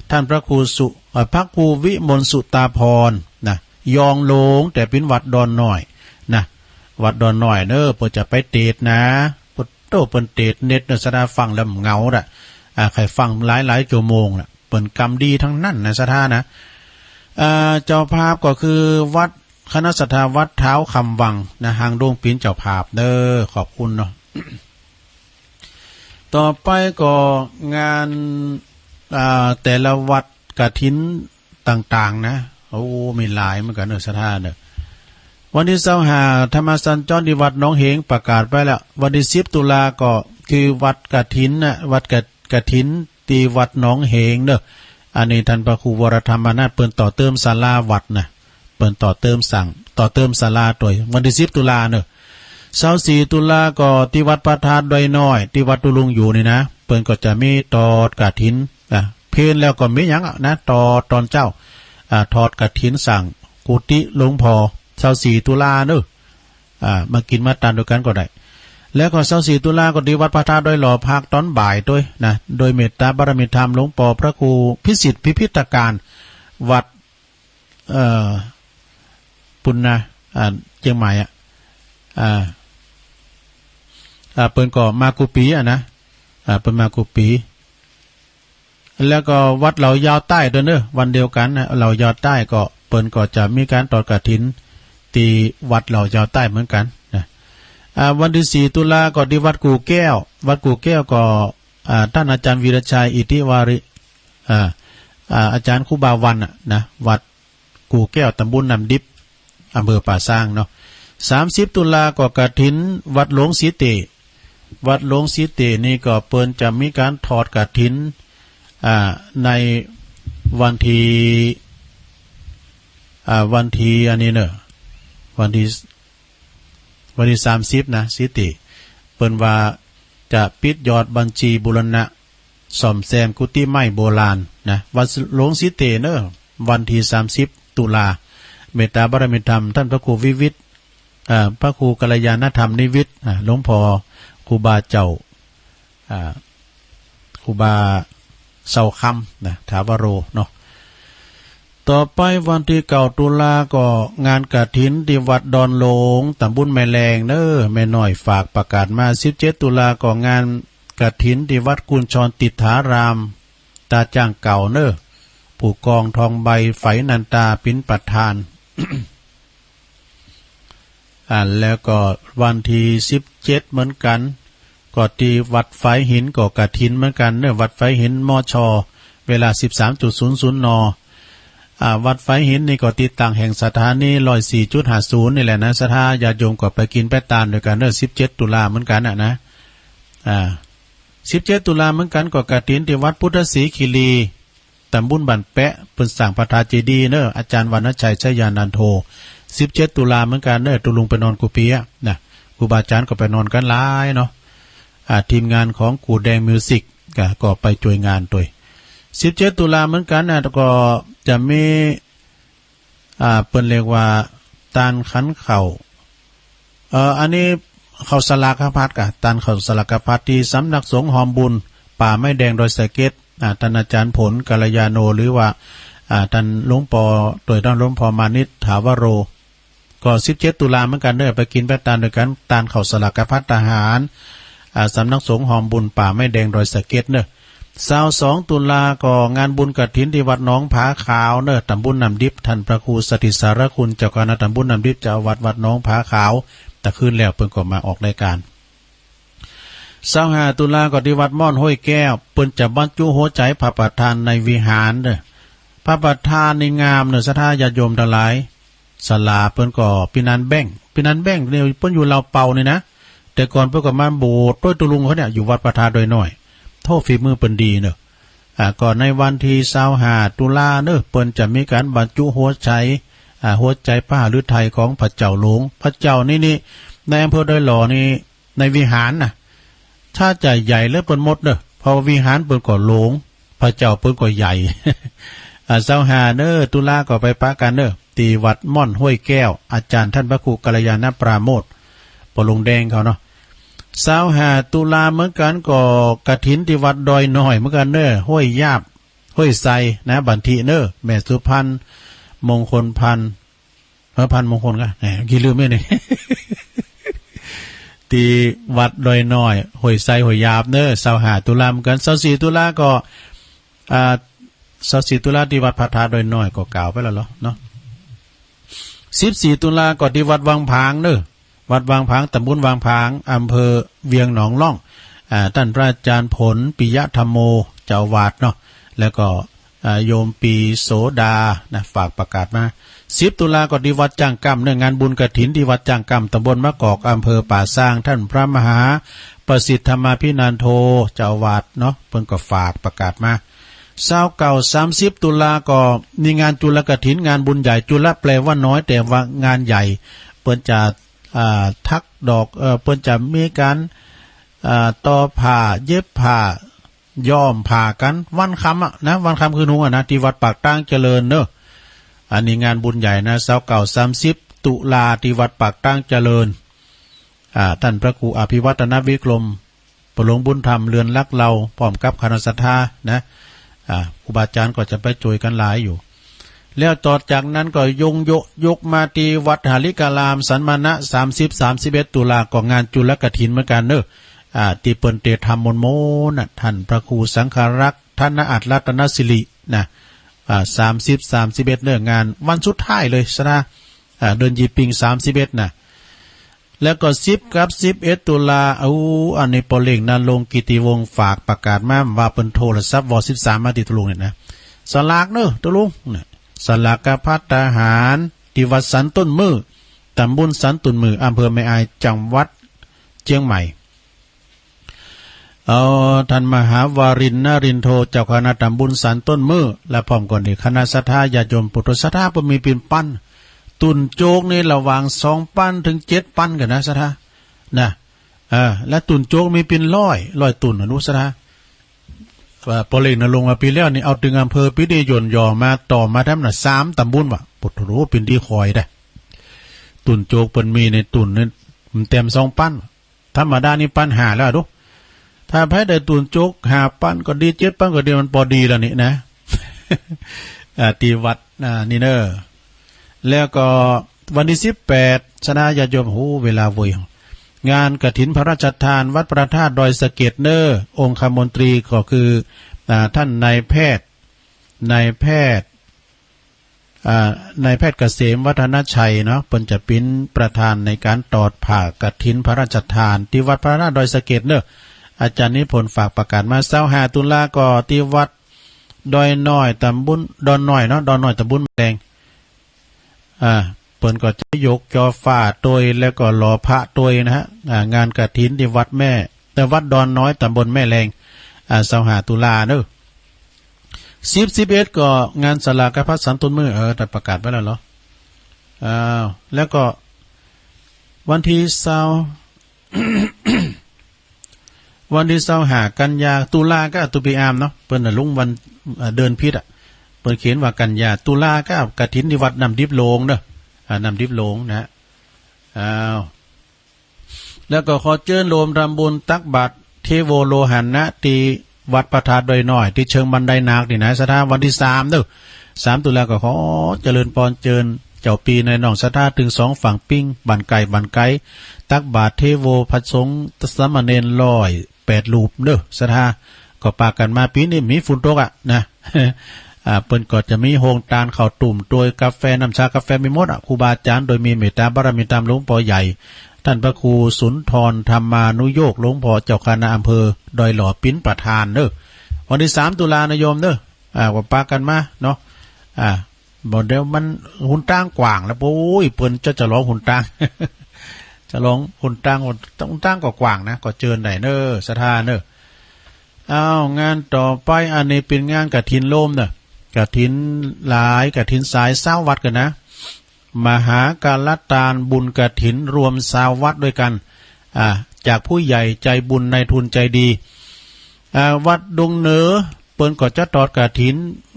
ต้านพระครูสุ เอ่อ พระครูวิมลสุตาภรณ์นะ ยองโลง แต่เป๋นวัดดอนน้อยนะ วัดดอนน้อยเนาะ เปิ้นจะไปเตสน์นะ โอ้โต้ เปิ้นเตสน์เน็ตเนาะ ศรัทธาฟังแล้วเหงาละ อ่า ใค่ฟังหลายๆ ชั่วโมงละ เปิ้นกำดีตังนั้นนะ ศรัทธานะ อ่า เจ้าภาพก็คือวัด คณะศรัทธาวัดท้าวคำวังนะ หางดงเป๋นเจ้าภาพเนาะ ขอบคุณเนาะ ต่อไปก็งาน อ่า แต่ละวัดกฐินต่างๆ นะ โอ้ มีหลายเหมือนกั๋นเนาะ ศรัทธาเนาะ วันตี้ซาวห้า ธรรมสัญจรตี้วัดหนองเหง ประกาศไปแล้ว วันตี้สิบตุลาก็คือวัดกฐินนะ วัดกะ กฐินตี้วัดหนองเหงเนาะ อันนี้ต้านพระครูวรธรรมนัส เปิ้นต่อเติมศาลาวัดนะ เปิ้นต่อเติมสร้าง ต่อเติมศาลาโตย วันตี้สิบตุลาเนาะ ซาวสี่ตุลาก็ตี้วัดพระธาตุดอยน้อย ตี้วัดตุ๊ลุงอยู่นี่นะ เปิ้นก็จะมีทอดกฐิน อ่ะ เพลแล้วก็มีหยังอะนะ ต่อตอนเจ๊า อ่า ทอดกฐินสร้างกุฏิหลวงป้อ ซาวสี่ตุลาเนาะ อ่า มากิ๋นมาตานตวยกั๋นก็ได้ แล้วก็ซาวสี่ตุลาก็ตี้วัดพระธาตุดอยหล่อ ภาคตอนบ่ายโตยนะ โดยเมตตาบารมีธรรมหลวงป้อพระครูพิสิทธิ์พิพิธการ วัด เอ่อ ปุณณะ อ่า เจียงใหม่อะ อ่า อ่า เปิ้นก็มากู้ปี๋อะนะ อ่า เปิ้นมากู้ปี๋ แล้วก็วัดเหล่ายาวใต้โตยเนาะ วันเดียวกั๋นนะ เหล่ายาวใต้ก็ เปิ้นก็จะมีก๋านทอดกฐินตี้วัดเหล่ายาวใต้เหมือนกั๋นนะ อ่า วันตี้สี่ตุลาก็ตี้วัดกู่แก้ว วัดกู่แก้วก็ อ่า ต้านอาจ๋ารย์วีรชัย อิทธิวาริ อ่า อ่า อาจ๋ารย์ครูบาวันน่ะนะ วัดกู่แก้ว ต๋ำบลน้ำดิบ อำเภอป่าซางเนาะ สามสิบตุลาก็กฐินวัดหลวงสีเต วัดหลวงสีเตนี่ก็เปิ้นจะมีก๋านทอดกฐิน อ่า ในวันตี้ อ่า วันตี้อันนี้เนาะ วันตี้ วันตี้สามสิบนะ สีเต เปิ้นว่าจะปิดยอดบัญชีบูรณะ ซ่อมแซมกุฏิไม้โบราณนะ วัดหลวงสีเตเนาะ วันตี้สามสิบตุลา เมตตาบารมีธรรมต้านพระครูวิวิตร เอ่อ พระครูกัลยาณธรรมนิวิตร อ่า หลวงป้อครูบาเจ้า อ่า ครูบาเศร้าคำนะ ถาวโรเนาะ ต่อไปวันตี้เก้าตุลาก็งานกฐินตี้วัดดอนหลง ต๋ำบลแม่แลงเนาะ แม่น้อยฝากประกาศมา สิบเจ็ดตุลาก็งานกฐินตี้วัดกุญชรติฏฐาราม ต๋าจ้างเก่าเนาะ ผู้กองทองใบ ไฝนันตา เป๋นประธาน อ่า แล้วก็วันตี้สิบเจ็ดเหมือนกั๋น ก็ตี้วัดฝายหินก็กฐินเหมือนกั๋นเนาะ วัดฝายหิน มช เวลา สิบสามจุดศูนย์ศูนย์ น. อ่า วัดฝายหินนี่ก็ตี้ตั้งแห่งสถานี ร้อยสี่จุดห้าศูนย์ นี่แหละนะ ศรัทธาญาติโยมก็ไปกิ๋นไปตานตวยกั๋นเนาะ สิบเจ็ดตุลาเหมือนกั๋นน่ะนะ อ่า สิบเจ็ดตุลาเหมือนกั๋นก็กฐินตี้วัดพุทธศรีคีรี ต๋ำบลบ้านแป๊ะ เปิ้นสร้างพระธาตุเจดีย์เนาะ อาจ๋ารย์วรรณชัย ชยานันโท สิบเจ็ดตุลาเหมือนกั๋นเนาะ ตุ๊ลุงไปนอนกู้ปี๋อะนะ ครูบาอาจ๋ารย์ก็ไปนอนกั๋นหลายเนาะ อ่า ทีมงานของกู่แดงมิวสิกก็ ก็ไปจ้วยงานตวย สิบเจ็ดตุลาเหมือนกั๋นนะ ก็จะมี อ่า เปิ้นเรียกว่าตานขันข้าว เอ่อ อันนี้ข้าวสลากพัดก่ะ ตานข้าวสลากพัดตี้สำนักสงฆ์หอมบุญ ป่าไม้แดงดอยสะเก็ด อ่า ต้านอาจ๋ารย์ผล กัลยาโณ หรือว่า อ่า ต้านหลวงป้อ โตยต้านหลวงป้อมานิต ถาวโร ก็สิบเจ็ดตุลาเหมือนกั๋นเนาะ ไปกิ๋นไปตานตวยกั๋น ตานข้าวสลากพัดทหาร อ่า สำนักสงฆ์หอมบุญ ป่าไม้แดงดอยสะเก็ดเนาะ ซาวสองตุลาก็งานบุญกฐินตี้วัดหนองผาขาวเนาะ ต๋ำบลน้ำดิบ ต้านพระครูสถิตสารคุณ เจ้าคณะต๋ำบลน้ำดิบ เจ้าอาวาสวัดหนองผาขาว ตะคืนแล้วเปิ้นก็มาออกรายก๋าน ซาวห้าตุลาก็ตี้วัดม่อนห้วยแก้ว เปิ้นจะบรรจุหัวใจ๋พระประธานในวิหารเน่อ พระประธานนี่งามเน่อ ศรัทธาญาติโยมตังหลาย ศาลาเปิ้นก็ปี้นันแบ้ง ปี้นันแบ้งเนี่ยเปิ้นอยู่ลาวเป่านี่นะ แต่ก่อนเปิ้นก็มาโบสถ์ตวยตุ๊ลุงเขาเนี่ย อยู่วัดพระธาตุดอยน้อย โธ่ ฝีมือเปิ้นดีเน่อ อ่า ก็ในวันตี้ซาวห้าตุลาเน่อ เปิ้นจะมีก๋านบรรจุหัวใจ๋ อ่า หัวใจ๋พระหฤทัยของพระเจ้าหลวง พระเจ้านี่นี่ ในอำเภอดอยหล่อนี่ ในวิหารน่ะ ถ้าจะใหญ่เลิศเปิ้นหมดเน่อ เพราะวิหารเปิ้นก็หลวง พระเจ้าเปิ้นก็ใหญ่ อ่า ซาวห้าเน่อ ตุลาก็ไปปะกั๋นเน่อ ตี้วัดม่อนห้วยแก้ว อาจ๋ารย์ต้านพระครูกัลยาณปราโมทย์ ปอหลวงแดงเขาเนาะ ซาวห้าตุลาเหมือนกั๋นก็กฐินตี้วัดดอยน้อยเหมือนกั๋นเน่อ ห้วยหยาบ ห้วยไซนะ บันทิเน่อ แม่สุพรรณ มงคลพันธ์ เออ พันธ์มงคลก่ะ แหม กี้ลืมไปนี่ ตี้วัดดอยน้อย ห้วยไซ ห้วยหยาบเน่อ ซาวห้าตุลาเหมือนกั๋น ซาวสี่ตุลาก็ อ่า ซาวสี่ตุลาตี้วัดพระธาตุดอยน้อยก็กล่าวไปแล้วเหรอเนาะ สิบสี่ตุลาก็ตี้วัดวังผางเน่อ วัดวังผาง ต๋ำบลวังผาง อำเภอเวียงหนองล่อง อ่า ต้านพระอาจ๋ารย์ผล ปิยะธัมโม เจ้าอาวาสเนาะ แล้วก็ อ่า โยมปีโสดานะ ฝากประกาศมา สิบตุลาก็ตี้วัดจ้างก้ำเน่อ งานบุญกฐินตี้วัดจ้างก้ำ ต๋ำบลมะกอก อำเภอป่าซาง ต้านพระมหาประสิทธิ์ธรรมาภินันโท เจ้าอาวาสเนาะ เปิ้นก็ฝากประกาศมา ซาวเก้า สามสิบตุลาก็มีงานจุลกฐิน งานบุญใหญ่ จุลแปลว่าน้อย แต่ว่างานใหญ่ เปิ้นจะ อ่า ถักดอก เอ่อ เปิ้นจะมีก๋าน อ่า ต่อผ้า เย็บผ้า ย้อมผ้ากั๋น วันค่ำอะนะ วันค่ำคืนฮุงอะนะ ตี้วัดปากตางเจริญเน่อ อันนี้งานบุญใหญ่นะ ซาวเก้า สามสิบตุลา ตี้วัดปากตางเจริญ อ่า ต้านพระครูอภิวัฒนวิกรม ปอหลวงบุญธรรม เรือนรักเรา พร้อมกับคณะศรัทธานะ อ่า ครูบาอาจ๋ารย์ก็จะไปจ้วยกั๋นหลายอยู่ แล้วต่อจากนั้นก็ยงโยะยกมาตี้วัดหริการามสันมณะ สามสิบ สามสิบเอ็ดตุลา ก็งานจุลกฐินเหมือนกั๋นเน่อ อ่า ตี้เปิ้นเตรียมทำมนต์มนต์น่ะ ต้านพระครูสังฆรักษ์ ธนอัตรัตนสิรินะ อ่า สามสิบ สามสิบเอ็ดเน่อ งานวันสุดท้ายเลยศรัทธา อ่า เดือนยี่เป็ง สามสิบเอ็ดน่ะ แล้วก็สิบกับสิบเอ็ดตุลา เอา อันนี้ปอเล็งนรงค์กิติวงศ์ฝากประกาศมา ว่าเปิ้นโทรศัพท์วอสิบสามมาตี้ตุ๊ลุงเนี่ยนะ สลากเน่อตุ๊ลุงนะ สลากภัตตาหาร ตี้วัดสันต้นมื้อ ต๋ำบลสันต้นมื้อ อำเภอแม่อาย จังหวัดเจียงใหม่ เอา ต้านมหาวารินทร์นรินทร์โท เจ้าคณะต๋ำบลสันต้นมื้อ และพร้อมกั๋นตี้คณะศรัทธาญาติโยมผู้ศรัทธา เปิ้นมีเป๋นปัน ตุ่นโจ๊กนี่ระหว่างสองปันเถิงเจ็ดปันก่อนะศรัทธา นะ เออ และตุ่นโจ๊กมีเป๋นร้อย ร้อยตุ่นอะนุศรัทธา เอ่อ ปอเล็งนรงค์ว่าปี๋แล้วนี่เอาเถิงอำเภอ ปี๋นี้หย่นหย่อมาต่อมาแถมน่ะ สามต๋ำบลว่ะ โอ้โห เป๋นตี้คอยได้ ตุ่นโจ๊กเปิ้นมีในตุ่นนี่ มันแตมสองปัน ธรรมดานี่ปันห้าแล้วดู ถ้าใผได้ตุ่นโจ๊กห้าปันก็ดี เจ็ดปันก็ดี มันปอดีแล้วนี่นะ อ่า ตี้วัด อ่า นี่เน่อ แล้วก็วันตี้สิบแปด ศรัทธาญาติโยม โห เวลาเว้ย งานกฐินพระราชทานวัดพระธาตุดอยสะเก็ดเน่อ องคมนตรีก็คือ อ่า ต้านนายแพทย์ นายแพทย์ อ่า นายแพทย์เกษมวัฒนชัยเนาะ เปิ้นจะเป๋นประธานในก๋านตอดผ้ากฐินพระราชทาน ตี้วัดพระธาตุดอยสะเก็ดเน่อ อาจ๋ารย์นิพนธ์ฝากประกาศมา ซาวห้าตุลาก็ตี้วัดดอยน้อย ต๋ำบลดอนน้อยเนาะ ดอนน้อย ต๋ำบลแม่แลง อ่า เปิ้นก็จะยกจอฟ้าตวย แล้วก็หล่อพระตวยนะฮะ อ่า งานกฐินตี้วัดแม่ แต่วัดดอนน้อย ต๋ำบลแม่แลง อ่า ซาวห้าตุลาเน่อ สิบ สิบเอ็ดก็งานสลากภัตตาหารสันต้นมื้อ เออ ได้ประกาศไว้แล้วเหรอ อ้าว แล้วก็วันตี้ซาว วันตี้ซาวห้ากันยา ตุลาก็ตุปีอามเนาะ เปิ้นน่ะลงวัน เอ่อ เดือนผิดอะ เปิ้นเขียนว่ากันยา ตุลาก็กฐินตี้วัดน้ำดิบหลวงเนาะ อ่า น้ำดิบหลวงนะฮะ อ้าว แล้วก็ขอเจิญโยมทำบุญตักบาตรเทโวโลหะนะ ตี้วัดพระธาตุดอยน้อย ตี้เชิงบันไดนาคนี่นะ ศรัทธา วันตี้สามเน่อ สามตุลาก็ขอเจริญปอนเจิญเจ้าปี้นายน้องศรัทธา เถิงสองฝั่งปิ้ง บ้านใก้บ้านไก๋ ตักบาตรเทโว พระสงฆ์สามเณรร้อยแปดรูปเน่อ ศรัทธา ก็ปากั๋นมา ปี๋นี้มีฝนตกอะนะ อ่า เปิ้นก็จะมีโฮงตานข้าวตุ้มตวย กาแฟ น้ำชากาแฟมีหมดอะ ครูบาอาจ๋ารย์โดยมีเมตตาบารมีต๋ามหลวงป้อใหญ่ ต ท่านพระครูสุนทรธรรมานุโยค หลวงพ่อเจ้าคณะอำเภอดอยหล่อเป๋นประธานเน่อ วันตี้สามตุลานะโยมเน่อ อ่า ก็ปากั๋นมาเนาะ อ่า บ่าเดี๋ยวมัน หนตางกว้างแล้ว โอ้ย เปิ้นจะ จะฉลองหนตาง ฉลองหนตาง หนตางก็กว้างนะ ก็เจิญได้เน่อ ศรัทธาเน่อ อ้าว งานต่อไป อันนี้เป๋นงานกฐินโลมเน่อ กฐินหลาย กฐินสายซาววัดกั๋นนะ มหากาลตานบุญกฐินรวมซาววัดด้วยกั๋น อ่า จากผู้ใหญ่ใจบุญนายทุนใจดี อ่า วัดดงเหนือ เปิ้นก็จะทอดกฐิน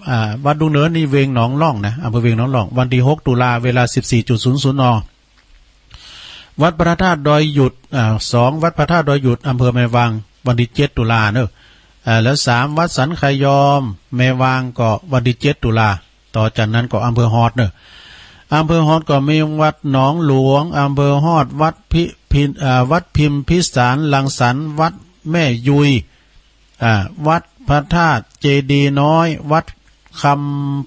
อ่า วัดดงเหนือนี่เวงหนองล่องนะ อำเภอเวงหนองล่อง วันตี้หกตุลา เวลาสิบสี่จุดศูนย์ศูนย์ น. วัดพระธาตุดอยหยุด อ่า สอง วัดพระธาตุดอยหยุด อำเภอแม่วาง วันตี้เจ็ดตุลาเน่อ อ่า แล้วสาม วัดสันคายอม แม่วาง ก็วันตี้เจ็ดตุลา ต่อจากนั้นก็อำเภอฮอดเน่อ อำเภอฮอดก็มีวัดหนองหลวง อำเภอฮอด วัดพิพิน อ่า วัดพิมพิสารรังสรรค์ วัดแม่ยุย อ่า วัดพระธาตุเจดีย์น้อย วัดคัม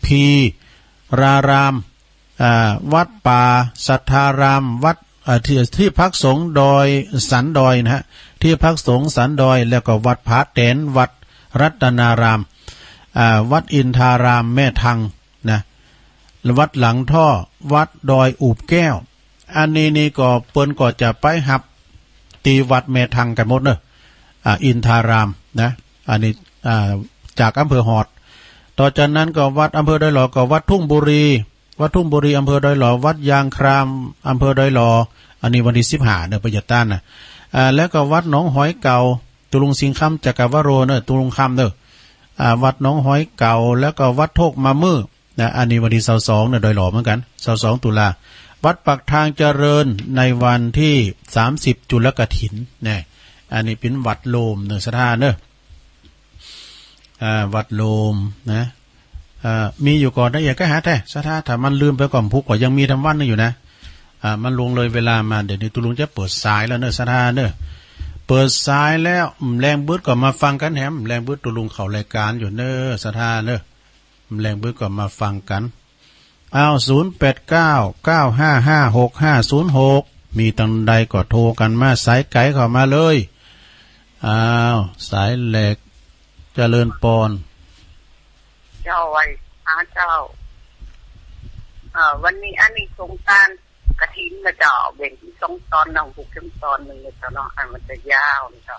ภีราราม อ่า วัดป่าสัทธาราม วัด อ่า ตี้ ตี้พักสงฆ์ดอยสันดอยนะฮะ ตี้พักสงฆ์สันดอย แล้วก็วัดผาแตน วัดรัตนาราม อ่า วัดอินทารามแม่ทังนะ วัดหลังท่อ วัดดอยอูบแก้ว อันนี้นี่ก็เปิ้นก็จะไปฮับตี้วัดแม่ทังกั๋นหมดเน่อ อ่า อินทารามนะ อันนี้ อ่า จากอำเภอฮอด ต่อจากนั้นก็วัดอำเภอดอยหล่อก็วัดทุ่งบุรี วัดทุ่งบุรี อำเภอดอยหล่อ วัดยางคราม อำเภอดอยหล่อ อันนี้วันตี้สิบห้าเน่อ เปิ้นจะต้านนะ อ่า แล้วก็วัดหนองหอยเก่า ตุ๊ลุงสิงห์คำจักรวโรเน่อ ตุ๊ลุงคำเน่อ อ่า วัดหนองหอยเก่า แล้วก็วัดโทกมามือนะ อันนี้วันตี้ซาวสองเน่อ ดอยหล่อเหมือนกั๋น ซาวสองตุลา วัดปากทางเจริญในวันตี้สามสิบจุลกฐินนะ อันนี้เป๋นวัดโลมเน่อ ศรัทธาเน่อ อ่า วัดโลมนะ อ่า มีอยู่ก่อนนะ เอียดก็หาแต๊ ศรัทธา ถ้ามันลืมไปก่อน พุกก็ยังมีตำวันนึ่งอยู่นะ อ่า มันล่วงเลยเวลามา เดี๋ยวนี้ตุ๊ลุงจะเปิดสายแล้วเน่อ ศรัทธาเน่อ เปิดสายแล้ว แลงบึดก็มาฟังกั๋นแหม แลงบึดตุ๊ลุงเข้ารายก๋านอยู่เน่อ ศรัทธาเน่อ แลงบึดก็มาฟังกั๋น อ้าว ศูนย์แปดเก้า เก้าห้าห้า หกห้าศูนย์หก มีตังใดก็โทรกั๋นมา สายไก๋เข้ามาเลย อ้าว สายแหลก เจริญปอน เจ้าไหว้พระเจ้า เอ่อ วันนี้อานิสงส์ก๋านกฐินนะเจ้า แบ่งเป๋นสองต๋อนเนาะ พุกเข็มต๋อนนึ่งนะเจ้าเนาะ อันมันจะยาวนะเจ้า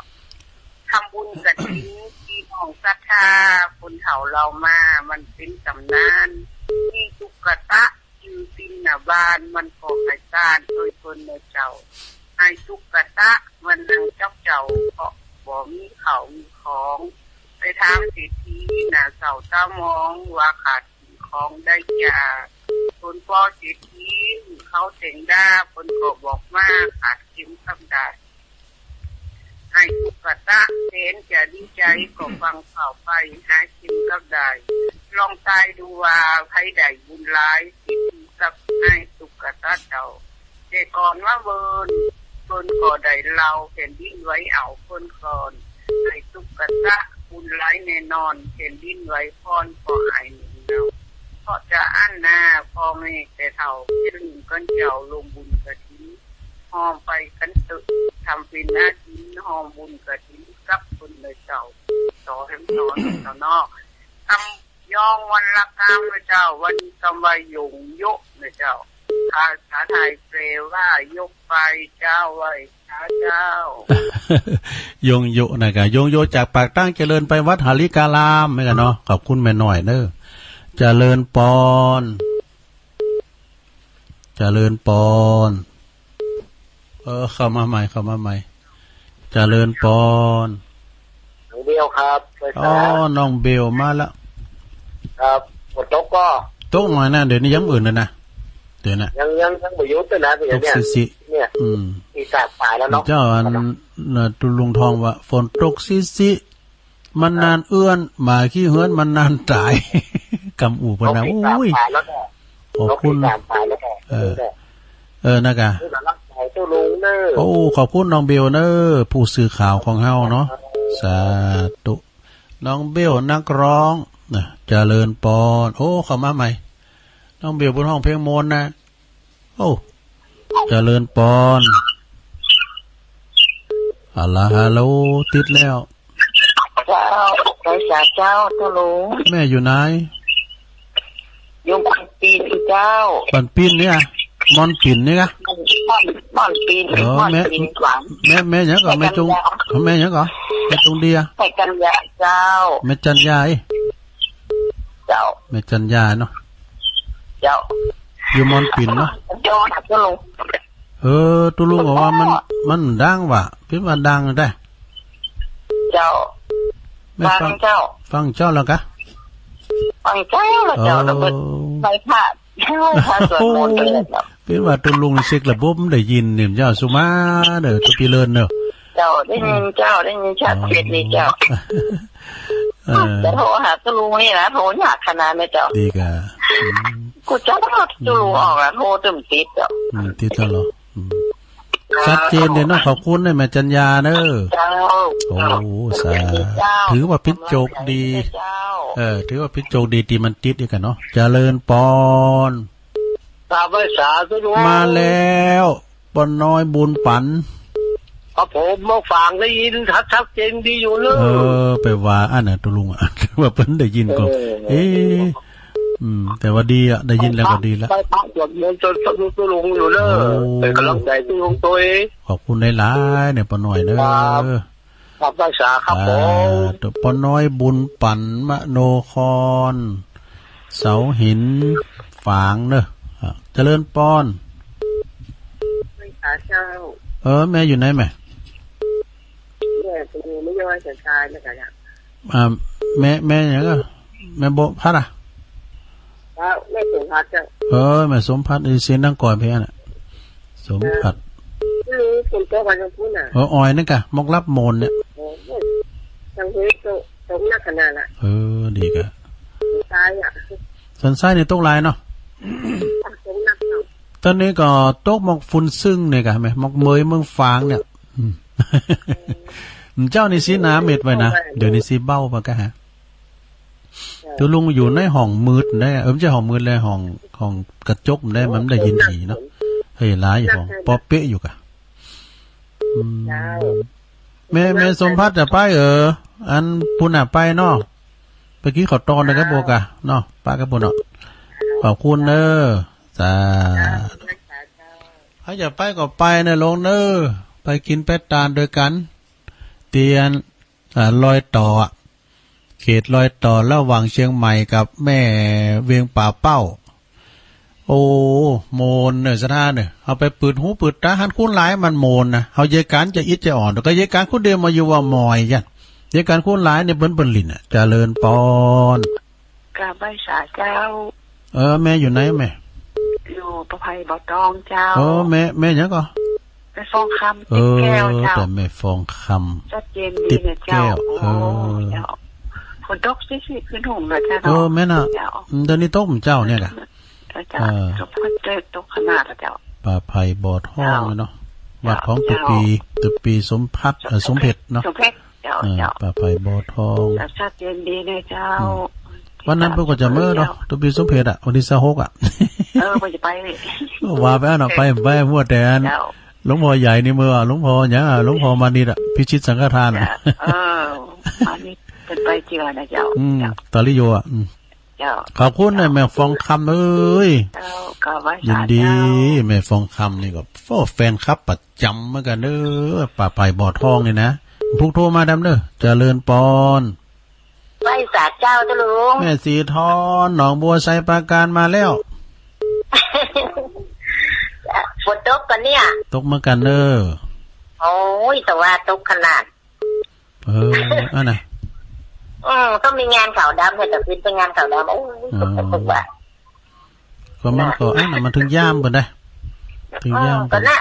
ทำบุญกฐินปี้น้องศรัทธา คนเฒ่าเล่ามา มันเป๋นต๋ำนาน มีตุ๊กตา จื้อปิ้นหน้าบ้าน มันก็ไปต้านจ้วยเปิ้นเน่อเจ้า ไอ้ตุ๊กตามันนั่งจ๊อกเจ้า เพราะบ่มีข้าวมีของ ไปถามเศรษฐีหน้าเศร้าต๋ามอง ว่าขาดสิ่งของใดจา ส่วนป้อเศรษฐีเขาแต่งด้า เปิ้นก็บอกมา ขาดเข็มกับด้าย ไอ้ตุ๊กตาแสนจะดีใจ๋ ก็ฟั่งเข้าไปหาเข็มกับด้าย ลองตายดูว่าใผได้บุญหลาย เศรษฐีกับไอ้ตุ๊กตาเจ้า แต่ก่อนมาเวิ้น เปิ้นก็ได้เล่า แผ่นดินไหวเอาเปิ้นก่อน ไอ้ตุ๊กตาบุญหลายแน่นอน แผ่นดินไหวก่อนก็ไอ้หนึ่งเล่า เพราะจะอั้นนา พ่อแม่แต่เฒ่า เจ้าหนึ่งก้อนเจ้าลงบุญกฐิน ห้อมไปกั๋นเต๊อะ ทำเป๋นอาทิน ห้อมบุญกฐินกับเปิ้นเน่อเจ้า ต่อแหมต่อเน่อเจ้าเนาะ กำย้องวันละกำเน่อเจ้า วันนี้กำว่าหย่งโยะเน่อเจ้า ภาษาไทยแปลว่ายกไปเจ้า ไหว้พระเจ้า หย่งโยะนะกะ หย่งโยะจากปากตางเจริญไปวัดหริการาม แม่นกะเนาะ ขอบคุณแม่น้อยเน่อ เจริญปอน เจริญปอน เออ เข้ามาใหม่ เข้ามาใหม่ เจริญปอน น้องเบลครับ อ๋อ น้องเบลมาละ ครับ ฝนตกก่อ ตกหน่อยนะ เดี๋ยวนี้ยังอื่นเลยนะ เดี๋ยวนะ ยัง ยัง ยังบ่หยุดเลยนะ เดี๋ยวเนี่ย ตกซิๆ เนี่ย อืม ตีสามปลายแล้วเนาะ เจ้าอัน เอ่อ ตุ๊ลุงทองว่า ฝนตกซิๆ มันนานเอื้อน หมาขี้เฮือนมันนานต๋าย กำอู่เปิ้นนะ ตกตีสาม โอ้ย ปลายแล้วเนี่ย ขอบคุณ ตกตีสามปลายแล้วเนี่ย เออ เออ นะกะ นี่กำลังใจตุ๊ลุงเน่อ โอ้ ขอบคุณน้องเบลเน่อ ผู้สื่อข่าวของเฮาเนาะ สาธุ น้องเบลนักร้องนะ เจริญปอน โอ้ เข้ามาใหม่ น้องเบลเปิ้นฮ้องเพลงม่วนนะ โอ้ เจริญปอน เอาละ ฮัลโหล ติดแล้ว เจ้า ไปสาเจ้า เจ้าลุง แม่อยู่ไหน อยู่บ้านปีนเจ้า บ้านปีนเนี่ย ม่อนปีนเนี่ยกะ ม่อน ม่อนปีน เออ ม่อน แม่ ปีนขวาง แม่ แม่หยังก่อ แม่ แม่จง กัญญา แม่หยังก่อ แม่จงเดีย แม่กัญญาเจ้า แม่จัญญาเอ้ย เจ้า แม่จัญญาเนาะ เจ้า อยู่ม่อนปิ่นเนาะ เจ้า เจ้าลุง เออ ตุ๊ลุงบอกว่ามัน มันดังว่ะ ปิ้นว่าดังได้ เจ้า แม่ฟัง ฟังเจ้า ฟังเจ้าแล้วกะ ฟังเจ้าแล้วเจ้า เออ แล้วเปิดไฟพระ ไหว้พระสวดมนต์เลยเจ้า ปิ้นว่าตุ๊ลุงเช็กระบบมันได้ยินนี่เจ้า สุมาเด้อ ตุ๊ปีเลินเนาะ เจ้า ได้ยินเจ้า ได้ยินชัดเจนดีเจ้า เออ จะโทรหาตุ๊ลุงนี่นะ โทรยากขนาดนี้เจ้า ดีกะ อืม กูจะโทรตุ๊ลุงออกอะ โทรตึงติดเจ้า อืม ติดตลอด อืม ชัดเจนเด้อเนาะ ขอบคุณเด้อแม่จัญญาเด้อ เจ้า โอ้ สาธุ เจ้า ถือว่าปิ้นโจคดี เจ้า เออ ถือว่าปิ้นโจคดีตี้มันติดอีกอะเนาะ เจริญปอน กราบไหว้สาตุ๊ลุง มาแล้ว ป้อน้อยบุญปั๋น ครับผม มาฟังได้ยินชัด ชัดเจนดีอยู่เนอะ เออ ไปว่าอันน่ะตุ๊ลุงอะ ว่าเปิ้นได้ยินก่อ เออ เอ๊ะ อืม แต่ว่าดีอะ ได้ยินแล้วก็ดีละ ไหว้พระสวดมนต์จนตุ๊ลุงอยู่เนอะ โอ้ เป็นกำลังใจตุ๊ลุงตวย ขอบคุณหลายๆ เนี่ย ป้อน้อยเนอะ ครับ กราบไหว้สาครับผม อ่า ป้อน้อยบุญปั๋น มโนคร เสาหิน ฝางเนอะ อ่ะ เจริญปอน ไหว้สาเจ้า เออ แม่อยู่ไหนแม่ แม่ไปอยู่ไม่ย้อยเสียตายแล้วกันอะ อ่า แม่ แม่หยังก่อ แม่บัวพัดอะ เจ้า แม่สมพัดเจ้า เออ แม่สมพัด อีเสียงดังก่อนเพี้ยนอะ สมพัด เออ นี่ฝนตกมาจากพุ้นน่ะ เออ ออยนั่นกะ มกลับโมนเนี่ย โอ้โห ทางนี้ตก ตกหนักขนาดน่ะ เออ ดีกะ ทางซ้ายอะ ทางซ้ายนี่ตกหลายเนาะ ตกหนักเนาะ ตอนนี้ก็ตกมกฝุ่นซึ่งเนี่ยกะ แม่ มกเหมยเมืองฝางเนี่ย อืม เจ้านี่สีหนาเม็ดไว้นะ เดี๋ยวนี้สีเบาไปกะฮะ ตุ๊ลุงอยู่ในห้องมืดได้ เออ ไม่ใช่ห้องมืดเลย ห้อง ห้องกระจกได้ มันได้ยินดีเนาะ เฮ้ย หลายอยู่ห้อง ปอเป๊ะอยู่กะ อืม แม่ แม่สมพัดจะไป เออ อันปุ้นน่ะไปเนาะ ไปกิ๋นข้าวตอนเด้อกับโบกะเนาะ ปะกับปุ้นเนาะ ขอบคุณเด้อ สาธุ ใผจะไปก็ไปเน่อลุงเน่อ ไปกิ๋นไปตานด้วยกั๋น เตียน อ่า รอยต่ออะ เขตรอยต่อระหว่างเชียงใหม่กับแม่เวียงป่าเป้า โอ้ โมนเน่อสะท้านเน่อ เอาไปปืดหูปืดต๋า หันคนหลายมันโมนนะ เอาเยยก๋านจะอิดจะอ่อน ก็เยยก๋านคนเดียวมาอยู่ว่ามอยยัน เยยก๋านคนหลายเนี่ยเปิ้นเปิ้นหลิ้นอะ เจริญปอน กราบไหว้สาเจ้า เออ แม่อยู่ไหนแม่ อยู่ป่าไผ่บ่อตองเจ้า เออ แม่ แม่หยังก่อ แม่ฟองคำ เออ ติดแก้วเจ้า แต่แม่ฟองคำ ชัดเจนดีนะเจ้า ติดแก้ว โอ้ เออ เจ้า ฝนตกซิๆ ขึ้นหงส์เลยเจ้า เออ แม่นน่ะ เจ้า อืม เดี๋ยวนี้ตกเหมือนเจ้าเนี่ยแหละ เจ้า เออ สมพัดตกขนาดละเจ้า ป่าไผ่บ่อทองเนาะ เจ้า วัดของตุ๊ปี เจ้า ตุ๊ปีสมพัด เออ สมเพชรเนาะ สมเพชร เจ้า เออ เจ้า ป่าไผ่บ่อทอง เจ้า ชัดเจนดีนะเจ้า อืม วันนั้นเปิ้นก็จะเมื่อเนาะ เจ้า ตุ๊ปีสมเพชรอะ วันตี้ซาวหกอะ เออ เปิ้นจะไปนี่ ว่าไปอันน่ะ ไป ไปมัวแต่อัน เจ้า หลวงพ่อใหญ่นี่เมื่อ หลวงพ่อหยังอะ หลวงพ่อมานิตย์อะ พิชิตสังฆทานอะ เจ้า เออ มานิตย์เปิ้นไปเจื้อนะเจ้า อืม เจ้า ตาลิโยอะ อืม เจ้า ขอบคุณนะแม่ฟองคำเอ้ย เจ้า กราบไหว้สา ยินดี เจ้า แม่ฟองคำนี่ก็ โอ้ แฟนคลับประจำเหมือนกั๋นเด้อ ป่าไผ่บ่อทองนี่นะ พลุกโทรมาดำเด้อ เจริญปอน ไหว้สาเจ้าตุ๊ลุง แม่สีทอน หนองบัวไชยปราการมาแล้ว ฝนตกก่อเนี่ย ตกเหมือนกั๋นเด้อ โอ้ย แต่ว่าตกขนาด เออ อันน่ะ อืม ต้องมีงานขาวดำ เห็นแต่คืนไปงานขาวดำ โอ้ย ตกแต่ตกว่ะ ก็มันก็ อันน่ะ มันถึงยามเปิ้นได้ ถึงยาม เออ เปิ้น ก็น่ะ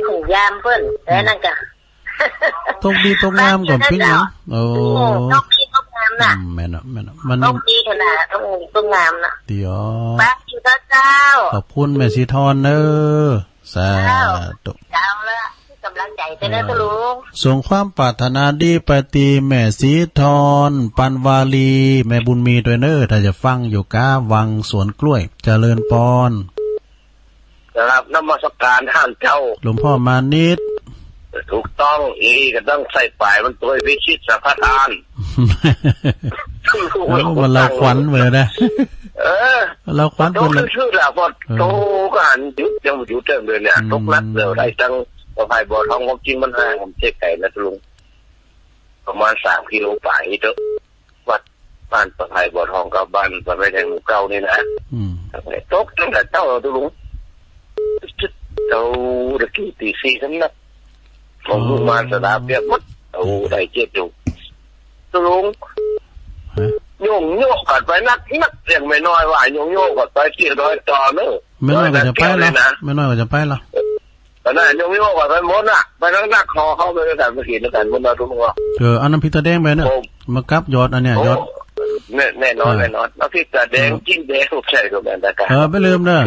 ถึงยามเปิ้น อืม แล้วนั่นก็ ตกดีตกงามก่อนปิ้งหยัง โอ้ โอ้ ตกดีตกงามน่ะ อืม แม่นเนาะ แม่นเนาะ มัน ตกดีขนาด ตกดีตกงามน่ะ ดีอ๋อ ไปกิ๋นข้าวเจ้า ขอบคุณแม่สีทอนเน้อ สาธุ เจ้า เจ้าละ ก๋ำลังใจ๋เต้อเน้อตุ๊ลุง ส่งความปรารถนาดีไปตี้แม่สีทอน ปันวาลี แม่บุญมีด้วยเน้อ ถ้าจะฟังอยู่กาวังสวนกล้วย เจริญปอน ครับ นมัสการต้านเจ้า หลวงพ่อมานิตย์ ถูกต้อง เอ ก็ต้องใส่ป๋ายมันโตยพิชิตสังฆทาน เออ มันเล่าขวัญไปเลยนะ เออ เล่าขวัญไปเลย โตซื่อๆ ล่ะ พอ เออ โตก็หันหยุด ยังบ่หยุดเติมเลยเนี่ย อืม ตกหนักเลย ได้ตังค์ ปะไพบ่อทอง ความจริงมันห่างกันเจ๊ไก่นะลุง ประมาณสามกิโลป๋ายนี่เต๊อะ วัดบ้านปะไพบ่อทองกับบ้านปะไพแดงหมู่เก้านี่นะ อืม ตกตั้งแต่เจ๊าแล้วลุง เจ๊าตะกี้ตีสี่สำนัก ของลูกบ้านสะดาเปียกหมด เอาได้เจ็ดอยู่ ตกลง ฮะ โยงโยกกันไปนักนัก เสียงแม่น้อยว่า โยงโยกกันไปเตี้ยดอยต่อเนอะ แม่น้อยก็จะไปละ ดอยนักแก้วเลยนะ แม่น้อยก็จะไปละ เออ อันนั้นโยงโยกกันไปหมดน่ะ ไปนักนัก ขอเข้าไปด้วยกัน ไปกิ๋นด้วยกั๋น หมดน่ะทุกคน เออ เอาน้ำพริกตาแดงไปเนอะ โอ้ มากับยอดอันเนี้ย โอ้ ยอด แน่ แน่นอน เออ แน่นอน น้ำพริกตาแดง อืม จิ๊นแดง ใช่ก็แม่นตะกะ เออ ไปลืมเนอะ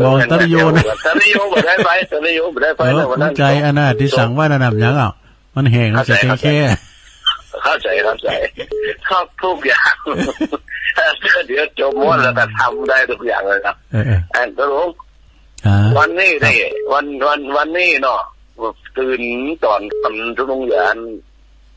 บอกตาลิโยนะ ตาลิโยบ่ได้ไป ตาลิโยบ่ได้ไป เออ นะ วันนั้น ภูมิใจ๋อันน่ะ ตี้สั่งไว้นั่นน่ะ ยังอ่ะ มันแห้งแล้ว เข้าใจ๋ เสียแค่ เข้าใจ๋ เข้าใจ๋ เข้าใจ๋ เข้าทุกอย่าง เดี๋ยวจบม้วนแล้วก็ทำได้ทุกอย่างเลยนะ เออ เออ อันตกลง ฮะ วันนี้นี่ ครับ วัน วัน วันนี้เนาะ ตื่นต๋อน ต๋อนทุกอย่าง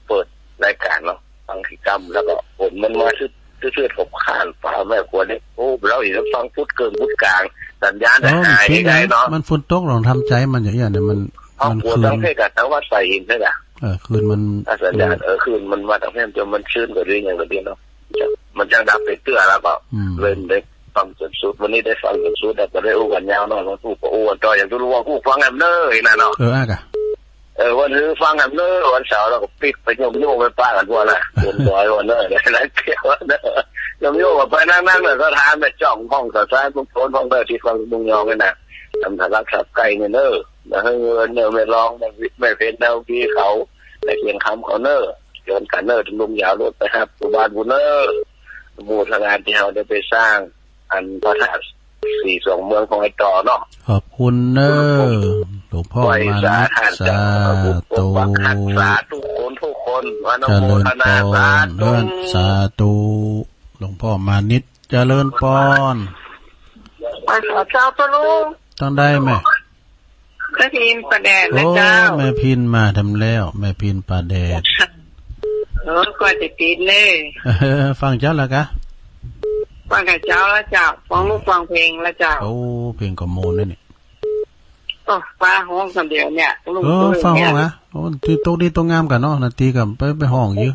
เปิดรายก๋านเนาะ ฟังกิจกรรม แล้วก็ฝนมันมาทืดๆ กับข้านฟ้าแม่ครัวนี่ โอ้ แล้วอีกฟังพุทธเกินพุทธกลาง สัญญาณ เออ มัน หาย ขึ้น ได้ นะ เนาะ มันฝนตก ลองทำใจ๋มันอย่างเงี้ยเนี่ย มัน ครอบครัว มันคลื่น ตั้งแต่กับทางวัดสายหินนี่แหละ เออ คลื่นมัน อ่ะ สัญญาณ อืม เออ คลื่นมันมาทางแม่น จนมันชื้นกว่าเดิมอย่างกว่าเดิมเนาะ มันจังดับไปเตื้อแล้วก็ อืม เลยได้ฟังจ๋นสุด วันนี้ได้ฟังจ๋นสุด แล้วก็ได้อู้กั๋นยาวหน่อย มาอู้ก็อู้กั๋นต่อ อย่างตี้ลุงว่าอู้ฟังแหมเน้อ ไอ้นั่นเนาะ เออ อ่ะกะ เออ วันนี้ฟังแหมเน้อ วันเสาร์แล้วก็ปิ๊กไปโยมโยมไปป้ากั๋นพวกน่ะ บนดอยวันเน้อ อะไรเกี่ยวเน้อ โยมโยมก็ไปนั่งๆ เน้อ ก็ถามไปจ้องห้องสะท้าย พวกโซนห้องเน้อ ตี้ฟังลุงยองนี่นะ ทำทารักสับไก่เนี่ยเน้อ นะ เฮ้ย เน้อ แม่รอง แม่วิ แม่เพ็ญ นาวีเขา แม่เพียงคำเขาเน้อ เจิญกั๋นเน้อ ลุงยาวรถไปฮับ อยู่บ้านบุญเน้อ หมู่ทางงานตี้เฮาได้ไปสร้าง อันพระธาตุสี่สองเมืองของไอ้ต่อเนาะ ขอบคุณเน้อ หลวงพ่อมานิต ไหว้สา สาธุ สาธุ สาธุทุกคนทุกคน อนุโมทนา เจริญพร สาธุ เอิ้น สาธุ หลวงพ่อมานิต เจริญพร ไหว้สาเจ้าตะลุง ต้องได้แม่ แม่พินป่าแดดนะเจ้า โอ้ แม่พินมาทำแล้ว แม่พินป่าแดด เออ กว่าจะติดเลย เออ ฟังเจ้าละกะ ฟังกับเจ้าละเจ้า ฟังลูกฟังเพลงละเจ้า โอ้ เพลงก็ม่วนนะเนี่ย โอ้ ฟ้าฮ้องคนเดียวเนี่ย ลุง เออ ตุ้ย ฟ้าฮ้อง เนี่ย นะ โอ้ ตี้ตกดีตกงามกั๋นเนาะ นาตีกับไป ไปฮ้องอยู่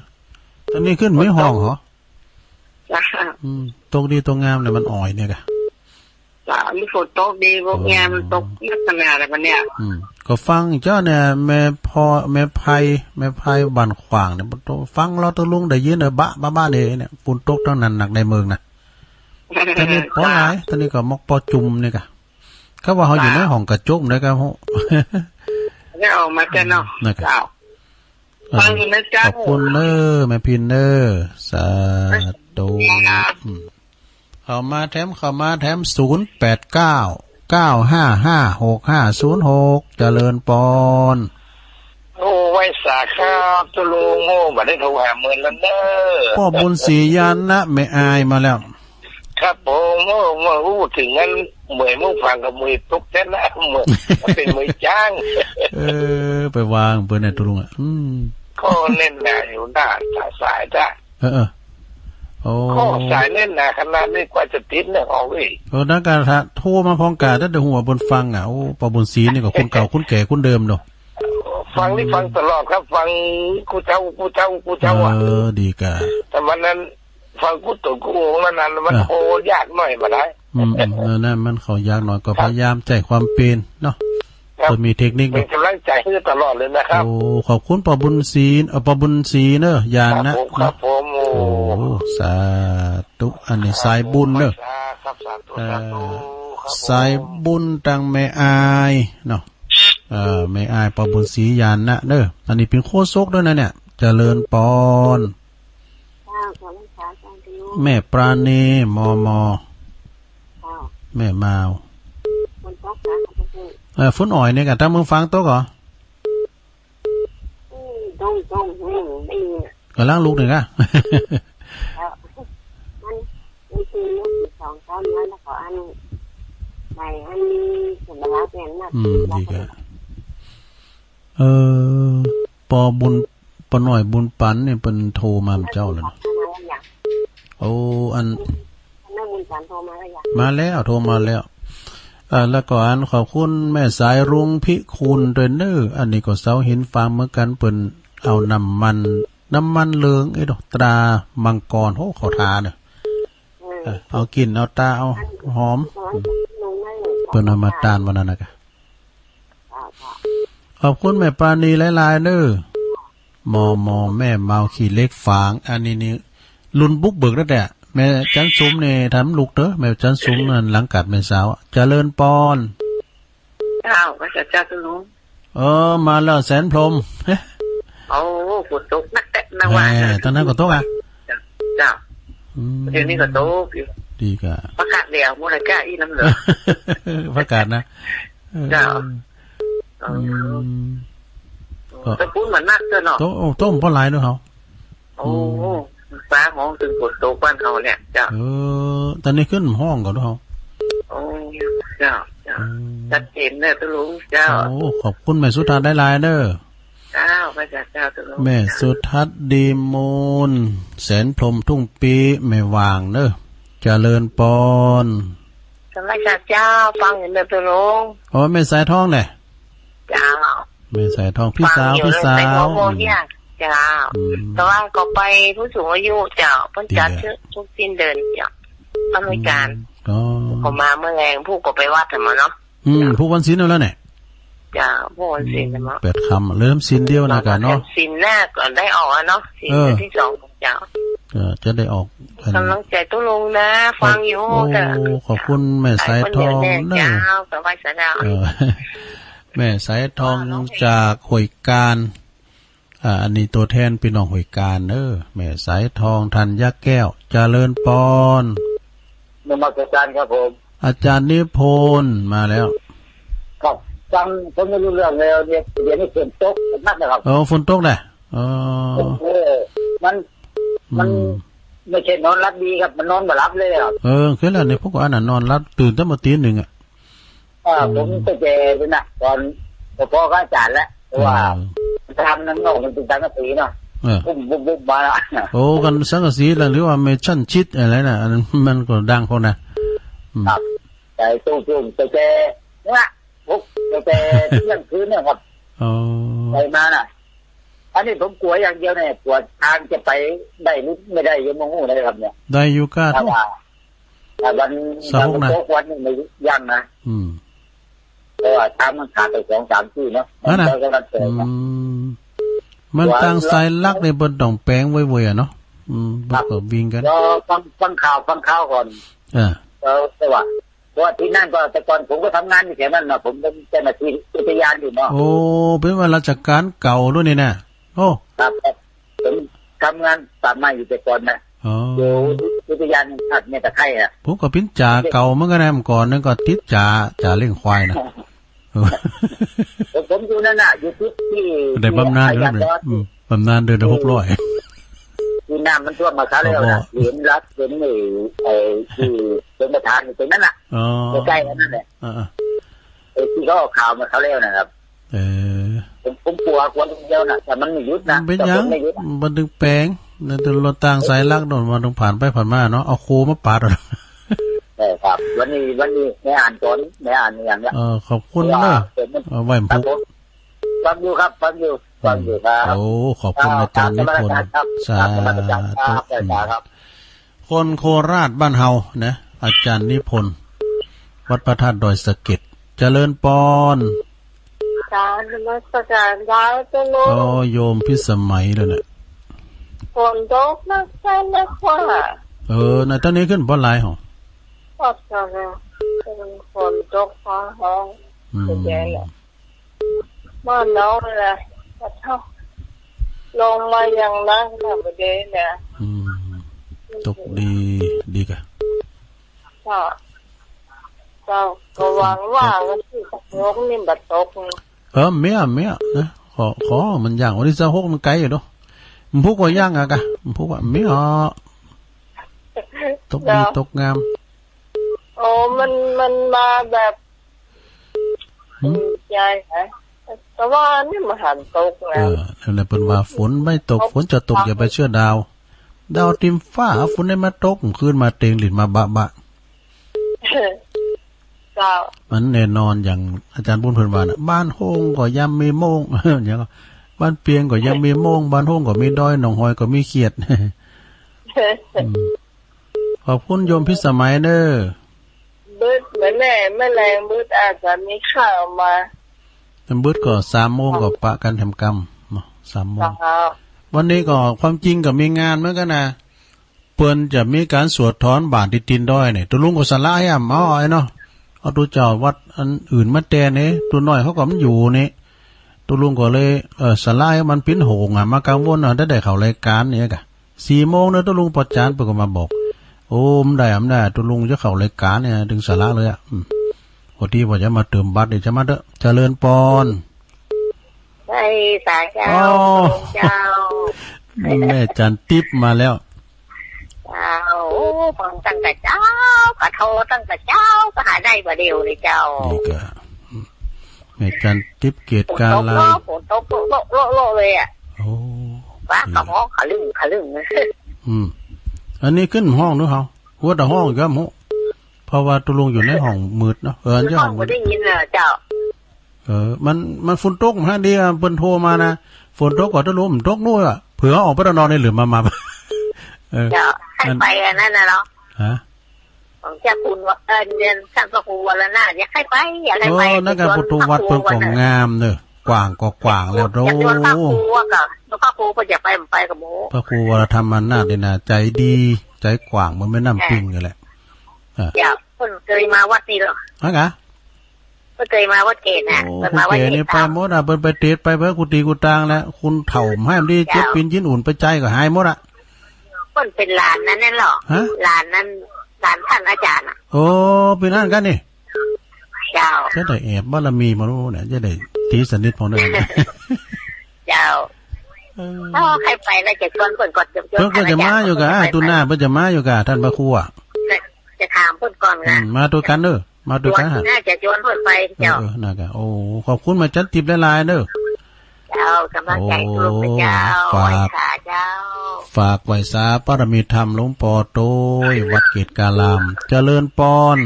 ต๋อนนี้ขึ้นมีฮ้องเหรอ จ้ะ อืม ตกดีตกงามเนี่ยมันอ่อยเนี่ยกะ จ้ะ มีฝนตกดี พวก อ๋อ งานมันตกนักขนาดอะไรปะเนี่ย อืม ก็ฟังเจ้าเนี่ย แม่พ่อ แม่ไพ แม่ไพบ้านขวางเนี่ย ฟังลาวตะลุงได้ยินเออ บะ บะ บะเนี่ย เนี่ย ฝนตกตั้งนั้นหนักในเมืองนะ ต๋อนนี้ปอหลาย ต๋อนนี้ก็มอกปอจุ่มเนี่ยกะ เขาว่าเขาอยู่ในห้องกระจกเนี่ยกะ ได้ออกมาแต่นอก นะครับ เจ้า เออ ฟังอยู่นะเจ้า ขอบคุณเน้อ แม่พินเน้อ สาธุ ครับ อืม เข้ามาแถม เข้ามาแถม ศูนย์แปดเก้า เก้าห้าห้า หกห้าศูนย์หก เจริญปอน โอ้ ไหว้สาครับ ตะลุง โอ้ บ่ได้โทรหาเมินแล้วเน้อ ป้อบุญศรีญาณนะ แม่อายมาแล้ว ครับผม โอ้ มาอู้เถิงอัน เหมยมู่ฝางกับเหมยตกแต๊นะ เหมย เป๋นเหมยจ๊าง เออ ไปวางเปิ้นเนี่ย ตะลุงอะ อืม ก็แน่นหนาอยู่นะ สายๆ จ้ะ เออ เออ โอ้ ก็สายแน่นหนาขนาดนี้ กว่าจะติดเนี่ย เอาเว้ย เออ นั่นกะถ้าโทรมาพร้อมกะ ถ้าได้ฮู้ว่าเปิ้นฟังอะ โอ้ ป้อบุญศรีนี่ก็คนเก่าคนแก่คนเดิมเนาะ ฟังนี่ฟังตลอดครับ ฟังกู้เจ้า กู้เจ้า กู้เจ้าอะ เออ ดีกะ แต่วันนั้น ฟังกู้ต๋นกู้องค์นั้น มัน อ่ะ โทรยากหน่อยบ่ได้ อืม อืม เออ นั่นมันเข้ายากหน่อย ก็ ครับ พยายามใจ๊ความเป๋นเนาะ ครับ เปิ้นมีเทคนิค เป๋นกำลังใจ๋หื้อตลอดเลยนะครับ โอ้ ขอบคุณป้อบุญศรี เอ่อ ป้อบุญศรีเน้อ ญาณนะ ครับผม เนาะ ครับผม โอ้ โอ้ สาธุ อันนี้สายบุญเน้อ ครับ สาธุ เอ่อ สาธุ ครับผม สายบุญตางแม่อายเนาะ เอ่อ แม่อายป้อบุญศรีญาณนะเน้อ อันนี้เป๋นโฆษกด้วยนะเนี่ย เจริญปอน เจ้า ขอรักษา สาธุ แม่ปราณี มม เจ้า แม่มาว ฝนตกนะ เออ ฝนอ่อยเนี่ยกะ ตางเมืองฝางตกเหรอ อืม ตก ตก อืม อืม ก่ำลังลุกเนี่ยกะ เจ้า มัน มันคือลุกสองสามวันแล้วก็อัน ใหม่อันนี้สำหรับเนี่ยนะ อืม ดีกะ เออ ปอบุญ ปอน้อยบุญปันนี่เปิ้นโทรมาเมื่อเจ๊าแล้วเนาะ โอ้ อัน แม่บุญปันโทรมาแล้วยัง มาแล้ว โทรมาแล้ว เอ่อ แล้วก็อันขอบคุณแม่สายรุ้งพิคูลด้วยเน้อ อันนี้ก็เสาหินฟาร์มเหมือนกั๋น เปิ้นเอาน้ำมัน น้ำมันเหลือง เอ๊ะ ตรามังกร โห เข้าท่าเน้อ อืม เออ เอากลิ่น เอาตา เอาหอม อืม เปิ้นเอามาต้านวันนั้นนะกะ ขอบคุณแม่ปราณีหลายๆ เน้อ มอมอ แม่เมาขี้เหล็กฝาง อันนี้นี่ รุ่นบุกเบิกแล้วแต๊ แม่จันสุมนี่ทำลูกเต๊อะ แม่จันสุมนั่นหลังกัดแม่สาว เจริญปอน เจ้า พระเจ้า เจ้าคุณลุง เออ มาแล้วแสนพรหม โอ้ ฝนตกนักแต๊นะ แหม ว่า ตางนั้นก็ตกอะ เจ้า อืม เดี๋ยวนี้ก็ตกอยู่ ดีกะ ประกาศแล้ว มูลค่าอีน้ำเหลือง ประกาศนะ เจ้า เออ อืม ก็ ตะปูนมันนักเจ้าเนาะ โต โอ้ โตมันปอหลายเนาะเฮา โอ้ อืม ฟ้าฮ้องตึงฝนตกบ้านเฮาเนี่ย เจ้า เออ ตอนนี้ขึ้นฮ้องก่อนเนาะเฮา โอ้ เจ้า เจ้า อืม ชัดเจนเน้อตุ๊ลุง เจ้า โอ้ ขอบคุณแม่สุทัศน์หลายๆ เน้อ เจ้า พระเจ้า เจ้าตุ๊ลุง แม่สุทัศน์ดีมูล แสนพรหมทุ่งปี้ แม่หว่างเน้อ เจริญปอน สวัสดีเจ้า ฟังอยู่เน้อตุ๊ลุง โอ้ แม่สายทองเนี่ย เจ้า แม่สายทอง พี่สาว ฟังอยู่ พี่สาว ตั้งแต่หัวโมงเนี่ย เจ้า อืม แต่ว่าก็ไปผู้สูงอายุเจ้า เปิ้นจัด เตี้ย ทุกสิ้นเดือนเจ้า อำนวยการ อืม อ๋อ ก็มาเมื่อแลง ผู้ก็ไปวัดหั้นมาเนาะ อืม เจ้า ผู้วันศีลเอาแล้วเนี่ย เจ้า ผู้วันศีลหั้นมา อืม แปดค่ำ เริ่มศีลเดียวนะกะเนาะ ศีลแรกก็ได้ออกแล้วเนาะ ศีล เออ ที่สอง เจ้า เออ จะได้ออก กำลังใจ๋ตุ๊ลุงนะ ฟังอยู่ โอ้ เจ้า ขอบคุณแม่สายทองเน้อ เจ้า สบายสะดาว เออ แม่สายทองจากห้วยกาญ อ่า อันนี้ตัวแทนพี่น้องห้วยกาญเน้อ แม่สายทอง ธัญญาแก้ว เจริญปอน นมัสการครับผม อาจารย์นิพนธ์มาแล้ว ครับ ฟังผมไม่รู้เรื่องเลย เดี๋ยว เดี๋ยวนี้ฝนตกนักนะครับ เออ ฝนตกแหละ เออ เออ มัน มัน อืม ไม่ใช่นอนหลับดีครับ มันนอนบ่หลับเลยครับ เออ คือแล้วเนี่ย พวกอันนั้นนอนหลับ ตื่นตั้งแต่ตีหนึ่งอะ อ่า อืม ผมก็แก่ไปนะ ตอนพอๆ กับอาจารย์แล้ว เพราะว่า เออ ทำนั่งนอกมันเป็นสังกะสีเนาะ เออ บุ้มๆๆ มาแล้ว โอ้ กันสังกะสีแล้ว หรือว่าแม่ชั้นชิดอะไรนะ อันนั้นมันก็ดังพอนะ อืม ครับ แต่ตู้ๆ แต่แก่เนี่ย พวกแต่เที่ยงคืนเนี่ยครับ อ๋อ ไปมาน่ะ อันนี้ผมกลัวอย่างเดียวเนี่ย กลัวทางจะไปได้หรือไม่ได้ยังบ่ฮู้นะครับเนี่ย ได้อยู่ก้า ถ้าว่า ถ้าวัน เสาร์ วัน นะ ศุกร์วันนี้ไม่ยังนะ อืม เพราะว่าทางมันขาดไปสองสามที่เนาะ อันนั้น มันก็กำลังเปิดนะ อืม มันตางสายหลักเนี่ย เปิ้นต้องแป๋งไว้เว้ยอะเนาะ อืม ครับ เปิ้นก็วิ่งกั๋น รอฟัง ฟังข่าว ฟังข่าวก่อน เออ แล้วแต่ว่า เพราะว่าที่นั่นก็แต่ก่อนผมก็ทำงานอยู่แถวนั้นนะ ผมเป็นเจ้าหน้าที่อุทยานอยู่เนาะ โอ้ เป๋นว่าราชก๋านเก่าโน้นนี่นะ โอ้ ครับ ครับ ผมทำงานป่าไม้อยู่แต่ก่อนนะ อ๋อ อยู่อุทยานแห่งชาติแม่ตะไคร้อะ ผมก็เป๋นจ่าเก่าเหมือนกั๋นนะ เมื่อก่อนนั้นก็ติดจ่า จ่าเลี้ยงควายนะ ผม ผมอยู่นั่นน่ะ อยู่จุดตี้ ได้บำนาญ ตี้ ด้วยนะ อายัดดอน อืม บำนาญเดือนละหกร้อย ตี้น้ำมันท่วมมาซะแล้วนะ เขาบอก เห็นรัฐ เห็นไอ้ ไอ้ตี้เป็นประธานอยู่ตรงนั้นน่ะ อ๋อ ใกล้ๆ กันนั่นแหละ อ่าๆ ไอ้ตี้เขาออกข่าวมาซะแล้วนะครับ เออ ผม ผมกลัวคนเดียวน่ะ แต่มันไม่หยุดนะ มันเป๋นหยัง แต่คนไม่หยุดอะ มันตึงแป๋งนะ แต่รถตางสายหลักโน้น มันต้องผ่านไปผ่านมาเนาะ เอาโคมาปาดเอา ใช่ครับ วันนี้ วันนี้ไม่อ่านก่อน ไม่อ่านอย่างเงี้ย เออ ขอบคุณเน้อ เพราะว่าผม เอาไว้ผม ครับผม ฟังอยู่ครับ ฟังอยู่ ฟังอยู่ครับ อืม โอ้ ขอบคุณ ครับ อาจารย์นิพนธ์ ครับ สาธุ ครับ ครับ ครับ คนโคราชบ้านเฮานะ อาจารย์นิพนธ์ วัดพระธาตุดอยสะเก็ด เจริญปอน กราบนมัสการเจ้าตุ๊ลุง โอ้ โยมพิสมัยแล้วเนี่ย ฝนตกนักแท้นักว่า เออ น่ะ ตอนนี้ขึ้นบ่หลายหรอ ก็จะ ฝนตกฟ้าฮ้อง อืม เข้าใจแหละ บ้านเราแหละ กระทบ ลงมาอย่างหนักนะ บ่ดีนะ อืม ตกดี ดีกะ ก็ ก็ ก็หวังว่าวันตี้ซาวหกนี่บ่ตก เออ เมี้ย เมี้ยนะ ขอ ขอมันอย่างวันตี้ซาวหกมันไกลอยู่เนาะ มันพุกว่ายังอะกะ มันพุกว่าเมี้ย ตกดี เนาะ ตกงาม โอ้ มัน มันมาแบบ หืม ใจหาย แต่ว่านี่มันหันตกแล้ว เออ นั่นแหละ เปิ้นว่าฝนไม่ตก ฝนจะตกอย่าไปเชื่อดาว ดาวเต็มฟ้า ฝนได้มาตก คืนมาเต็งหลิ้นมาบะบะ เจ้า มันแน่นอน อย่างอาจารย์บุญเพิ่นว่าน่ะ บ้านโฮ่งก็ยามมีโม่ง อย่าง บ้านเปียงก็ยังมีโม่ง บ้านโฮ่งก็มีดอย หนองหอยก็มีเขียด อืม ขอบคุณโยมพิสมัยเน้อ บึด แม่นแหละ แม่แลงบึดอาจจะมีข่าวมา บึดก็สามโมงก็ปะกั๋นแถมกำเนาะ สามโมง เจ้า วันนี้ก็ความจริงก็มีงานเหมือนกั๋นนะ เปิ้นจะมีก๋านสวดถอนบาตรตี้ตีนดอยเนี่ย ตุ๊ลุงก็สละหื้อ เอาไอ้เนาะ เอาตุ๊เจ้าวัดอันอื่นมาแตนเนี่ย ตุ๊น้อยเขาก็มันอยู่เนี่ย ตุ๊ลุงก็เลย เออ สละหื้อมันปิ้นโหงอ่ะ มากังวลอ่ะ ได้ ได้เข้ารายก๋านเนี่ยกะ สี่โมงเนาะ ตุ๊ลุงปอจานเปิ้นก็มาบอก โอ้ บ่ได้ บ่ได้ ตุ๊ลุงจะเข้ารายก๋านเนี่ย ตึงสละเลยอ่ะ อืม พอดีว่าจะมาเติมบัตรเนี่ย จะมาเต๊อะ เจริญปอน ใช่สาเจ้า อ๋อ เจ้า แม่จันติ๊บมาแล้ว เจ้า โอ้ ฟังตั้งแต่เจ๊า ก็โทรตั้งแต่เจ๊า ก็หาได้บ่าเดี่ยวเลยเจ้า นี่ก็ แม่จันติ๊บเกตกาลาย ฝนตกโละโละโละเลยอ่ะ โอ้ ฟ้าก็ฮ้องขะลึ่งขะลึ่ง อืม อันนี้ขึ้นห้องดูเฮา หัวแต่ห้องก็หมด เพราะว่าตุ๊ลุงอยู่ในห้องมืดเนาะ เออ อยู่ห้องมืด บ่ได้ยินน่ะเจ้า เออ มัน มันฝนตกฮะ ดีอ่ะ เปิ้นโทรมานะ ฝนตกก็ตุ๊ลุงตกนู่นอ่ะ เผื่อออกไปนอกนี่หรือมา มา เออ เจ้า ใค่ไปอันนั้นน่ะเนาะ ฮะ ของเจ้าคุณว่า เออ เรียนท่านพระครูวรนาถ อยากใค่ไป อยากใค่ไป โอ้ นั่นก็ประตูวัดเปิ้นก็งามเนอะ กว้างก็กว้างแล้ว อยากชวนพระครูว่าก็ พระครูก็อยากไป บ่ไปก็บ่ พระครูวรธรรมนาถนี่นะ ใจดี ใจกว้าง เหมือนแม่น้ำปิงนี่แหละ อ่ะ เจ้า เปิ้นเกยมาวัดนี้เหรอ ฮะกะ เปิ้นเกยมาวัดเกตน่ะ โอ้ เปิ้นมาวัดเกต ผู้แก่นี่ไปหมดอ่ะ เปิ้นไปเตดไปเปิ้นกุฏิกุฏางแล้ว คนเฒ่าบ่หื้อดี เจ็บปีนจิ๊นอุ่นไปใจ๋ก็หายหมดอ่ะ เปิ้นเป๋นหลานนั้นนั่นเหรอ ฮะ หลานนั้น หลานท่านอาจารย์อ่ะ โอ้ เป๋นอั้นกั๋นนี่ เจ้า จะได้แอบบารมีมาดูเนี่ย จะได้ตี๋สนิทพอหน่อย เจ้า เออ โอ้ ใค่ไปแล้วจะชวนเปิ้นก่อน เปิ้นก็จะมาอยู่กะ ตุ๊หน้าเปิ้นจะมาอยู่กะ ท่านพระครูอ่ะ จะ จะถามเปิ้นก่อน อื นะ ม มาตวยกั๋นเด้อ มาตวยกั๋น น่าจะชวนเปิ้นไป เออ เจ้า เออ นั่นกะ โอ้ ขอบคุณแม่จันติ๊บหลายๆ เด้อ เจ้า กำลังใจ๋ตุ๊ลุงเจ้า โอ้ ฝาก ไหว้สาเจ้า ฝากไหว้สาบารมีธรรมหลวงปอโต้ย วัดเกตการาม เจริญปอน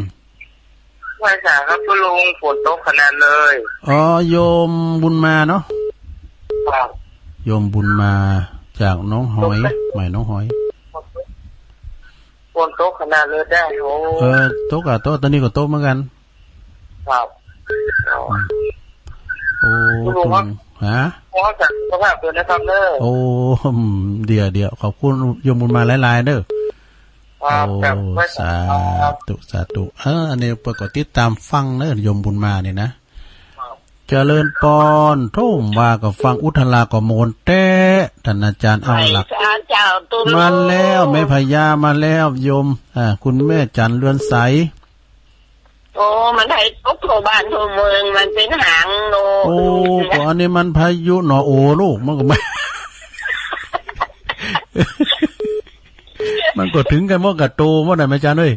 ไหว้สาครับตุ๊ลุง ฝนตกขนาดเลย อ๋อ โยมบุญมาเนาะ ครับ โยมบุญมาจากหนองหอย ตก แม่หนองหอย ฝนตกขนาดเลยได้ โอ้ เออ ตกอ่ะ ตก ต๋อนนี้ก็ตกเหมือนกั๋น ครับ อืม โอ้ ตุ๊ลุงครับ ฮะ ขอฝากสุขภาพตวยนะครับเด้อ โอ้ อืม เดี๋ยว เดี๋ยว ขอบคุณโยมบุญมาหลายๆ เด้อ ครับ โอ้ ครับ สาธุ สาธุ เออ อันนี้เปิ้นก็ติดต๋ามฟังเนอะ โยมบุญมานี่นะ ครับ เจริญปอน ทุ่มว่าก็ฟังอุทราก็ม่วนแต๊ ท่านอาจารย์เอาหลัก ไหว้สาเจ้าตุ๊ลุง มาแล้ว แม่พญามาแล้ว โยม อ่า คุณแม่จันเรือนใส โอ้ มันไห้ตกทั่วบ้านทั่วเมือง มันเป๋นหางนก โอ้ ก็อันนี้มันพายุหนอโอลูก มันก็ไม่ มันก็เถิงกั๋นหมดกะโตหมดน่ะ แม่จันเอ้ย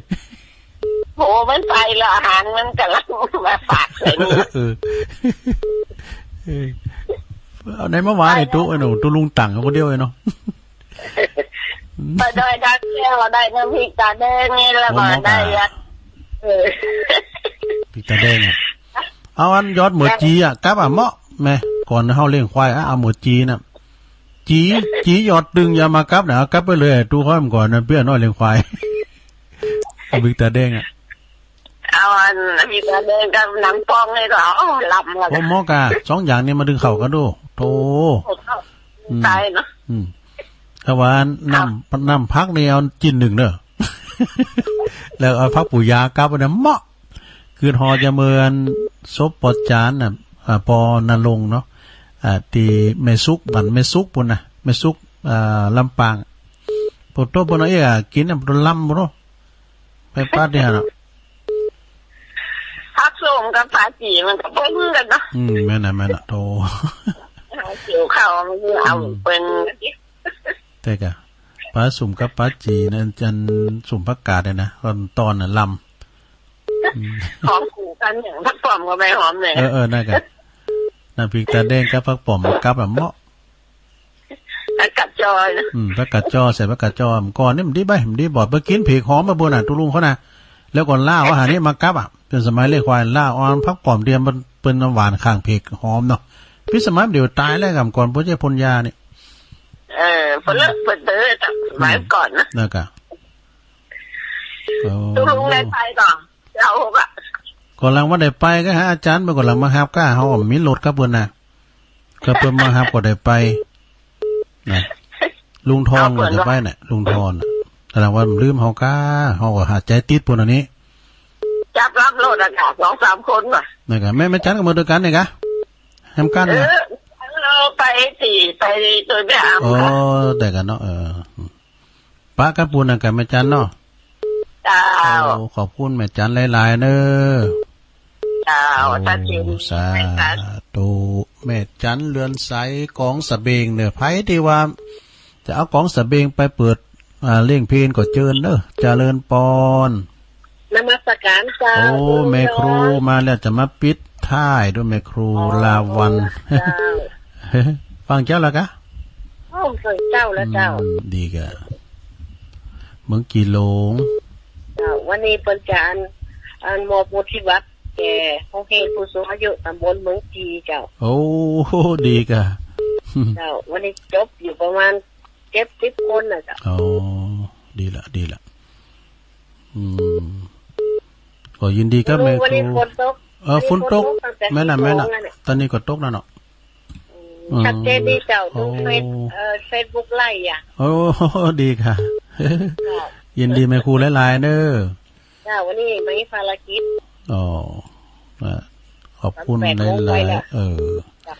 โห มันไปละ หางมันก่ำลังมาปาดใส่นี่ เออ เออ เอาไหนมาว่าไอ้ตุ๊ ไอ้หนู ตุ๊ลุงตังคนเดียวไอ้เนาะ ไปได้ดักแก้ว ได้น้ำพริกต๋าแดงนี่ แล้วก็ได้ โอ้ หมอกะ ยา เออ พริกต๋าแดงอ่ะ เอาอันยอดเหมือจีอ่ะ กับอ่ะ เหมาะแม่ ก่อนเฮาเลี้ยงควายอ่ะ เอาเหมือจีน่ะ จี จียอดตึงอย่ามากับน่ะ เอากับไปเลย ตุ๊ค่อยมันก่อนนะ เปี้ยน้อยเลี้ยงควาย เอาพริกต๋าแดงอ่ะ เอาอันพริกต๋าแดงกับหนังปองนี่ก็เอา เอาลำละ โอ้ เหมาะกะ สองอย่างนี้มาดึงเข้ากั๋นดู โธ่ โอ้ อืม ต๋ายเนาะ อืม ถ้าว่าน้ำ น้ำผักนี่เอาจิ๊นนึ่งเนาะ แล้วเอาผักปูยากับอันนั้นเหมาะ คือฮอดจะเมินศพปอจานน่ะ อ่า ปอนรงค์เนาะ อ่า ตี้แม่สุก บ้านแม่สุกปู้นน่ะ แม่สุก อ่า ลำปาง ปู้โต้ ปู้นเอ้ย กิ๋นน่ะ ปู้โต้ลำปู้นเนาะ ไปปาดเนี่ยเนาะ ผักส้มกับผักจีมันก็เปิ้นกั๋นเนาะ อืม แม่นน่ะ แม่นน่ะ โธ่ เกี่ยวข้าวมันเอา อืม เปิ้น แต่กะ ปาส้มกับปาจี๋นะ อันส้มผักกาดเนี่ยนะ ตอน ตอนน่ะลำ อืม หอมคู่กั๋น อย่างผักป้อมก็ไปหอมเนี่ย เออ เออ นั่นกะ น้ำพริกตาแดงกับผักป๋อมมันกลับอะเหมาะ ผักกาดจอนะ อืม ผักกาดจอ ใส่ผักกาดจอ เมื่อก่อนนี่มันดีไป มันดีบอด ไปกิ๋นเผือกหอมมาบุญน่ะ ตุ๊ลุงเขาน่ะ แล้วก็ล่าเอาอาหารนี่มากลับอะ เป๋นสมัยเลี้ยงควาย ล่าเอาผักป๋อมเตียมเปิ้น เปิ้นหว่านข้างเผือกหอมเนาะ พิสมัยเดี๋ยวต๋ายแล้ว กำก่อน บ่ใจ้พ่นยานี่ เออ เปิ้นเลอะเปิ้นเต๋อ สมัยก่อนนะ แล้วก็ โอ้ ตุ๊ลุงได้ไปก่อ เจ้าก็ ก่อนหลังว่าได้ไปก็หาอาจ๋ารย์ เปิ้นก่อนหลังมาฮับก้า เฮาก็มีรถกับเปิ้นน่ะ ก็เปิ้นมาฮับก็ได้ไป นะ ลุงทอนก็ได้ไปน่ะ ลุงทอนน่ะ ก่อนหลังว่าลืมเฮาก้า เฮาก็หาใจ๋ติดปุ้นอันนี้ จับรับรถอะค่ะ สองสามคนว่ะ นั่นกะ แม่ แม่จันก็มาตวยกั๋นนี่กะ แฮมกั๋น เออ น่ะ เฮาไปสี่ ไปตวยแม่อำ อ๋อ ค่ะ ตวยกั๋นเนาะ เออ ปะกับปุ้นนั่นกะแม่จันเนาะ เจ้า โอ้ ขอบคุณแม่จันหลายๆ เน่อ เจ้า โอ้ สาธุ สาธุ แม่จันเรือนใส ก๋องสะเบงเน่อ ใผตี้ว่า จะเอาก๋องสะเบงไปเปิด อ่า เลี้ยงเพลก็เจิญเน่อ เจริญปอน นมัสก๋านเจ้า โอ้ แม่ครูมาแล้ว จะมาปิดท้ายตวยแม่ครู อ๋อ ลาวัลย์ เจ้า ฟังเจ้าแล้วกะ โอ้ ฟังเจ้าแล้วเจ้า อืม ดีกะ เมืองจี๋หลง เจ้า วันนี้เปิ้นจะอัน อันมอบวุฒิบัตรแก่โฮงเฮียนผู้สูงอายุต๋ำบลเมืองจี๋เจ้า โอ้ ดีกะ เจ้า วันนี้จบอยู่ประมาณ เจ็ดสิบคนน่ะเจ้า อ๋อ ดีละ ดีละ อืม ก็ยินดีกับแม่ครู วันนี้ฝนตก เออ วันนี้ฝนตก ฝนตกตั้งแต่ แม่นน่ะ สิบโมง แม่นน่ะ แล้วเนี่ย ต๋อนนี้ก็ตกแล้วเนาะ อืม อืม ชัดเจนดีเจ้า ดู โอ้ เฟซ เอ่อ เฟซบุ๊กไลฟ์อะ โอ้ ดีกะ ค่ะ ยินดีแม่ครูหลายๆ เน่อ เจ้า วันนี้มีภารกิจ อ๋อ อ่ะ ขอบคุณหลายๆ แปดโมงไปแล้ว เออ จ้ะ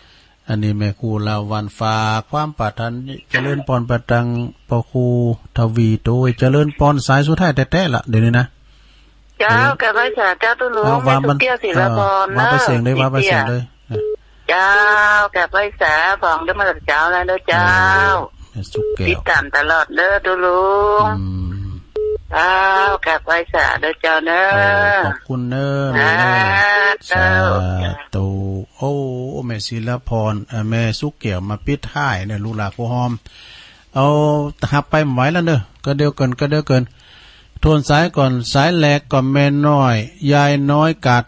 อันนี้แม่ครูลาวัลย์ฝากความปรารถนาเจริญปอนไปตังป้อครูทวีตวย เจริญปอนสายสุดท้ายแต๊ๆ ละ เดี๋ยวนี้นะ เจ้า เดี๋ยว กราบไหว้สาเจ้าตุ๊ลุง เอา วางมัน แม่สุกแก้ว ศิลาพร เออ วางไปเสียงเลย เนอะ วางไปเสียงเลย เออ เจ้า กราบไหว้สา ผ่องได้มาจากเจ้าแล้วเนอะเจ้า เออ แม่สุกแก้ว ติดต๋ามตลอดเนอะตุ๊ลุง อืม เจ้า กราบไหว้สาเนอะเจ้าเนอะ โอ้ ขอบคุณเน่อ สาธุ แม่เน่อ สาธุ โอ้ แม่ศิลาพร เอ่อ แม่สุกแก้วมาปิดท้ายเน่อ ลูกหลานผู้ฮอม เอา ฮับไปบ่ไหวแล้วเน่อ ก็เดียวกั๋น ก็เดียวกั๋น ทวนสายก่อน สายแรกก็แม่น้อย ยายน้อยกาด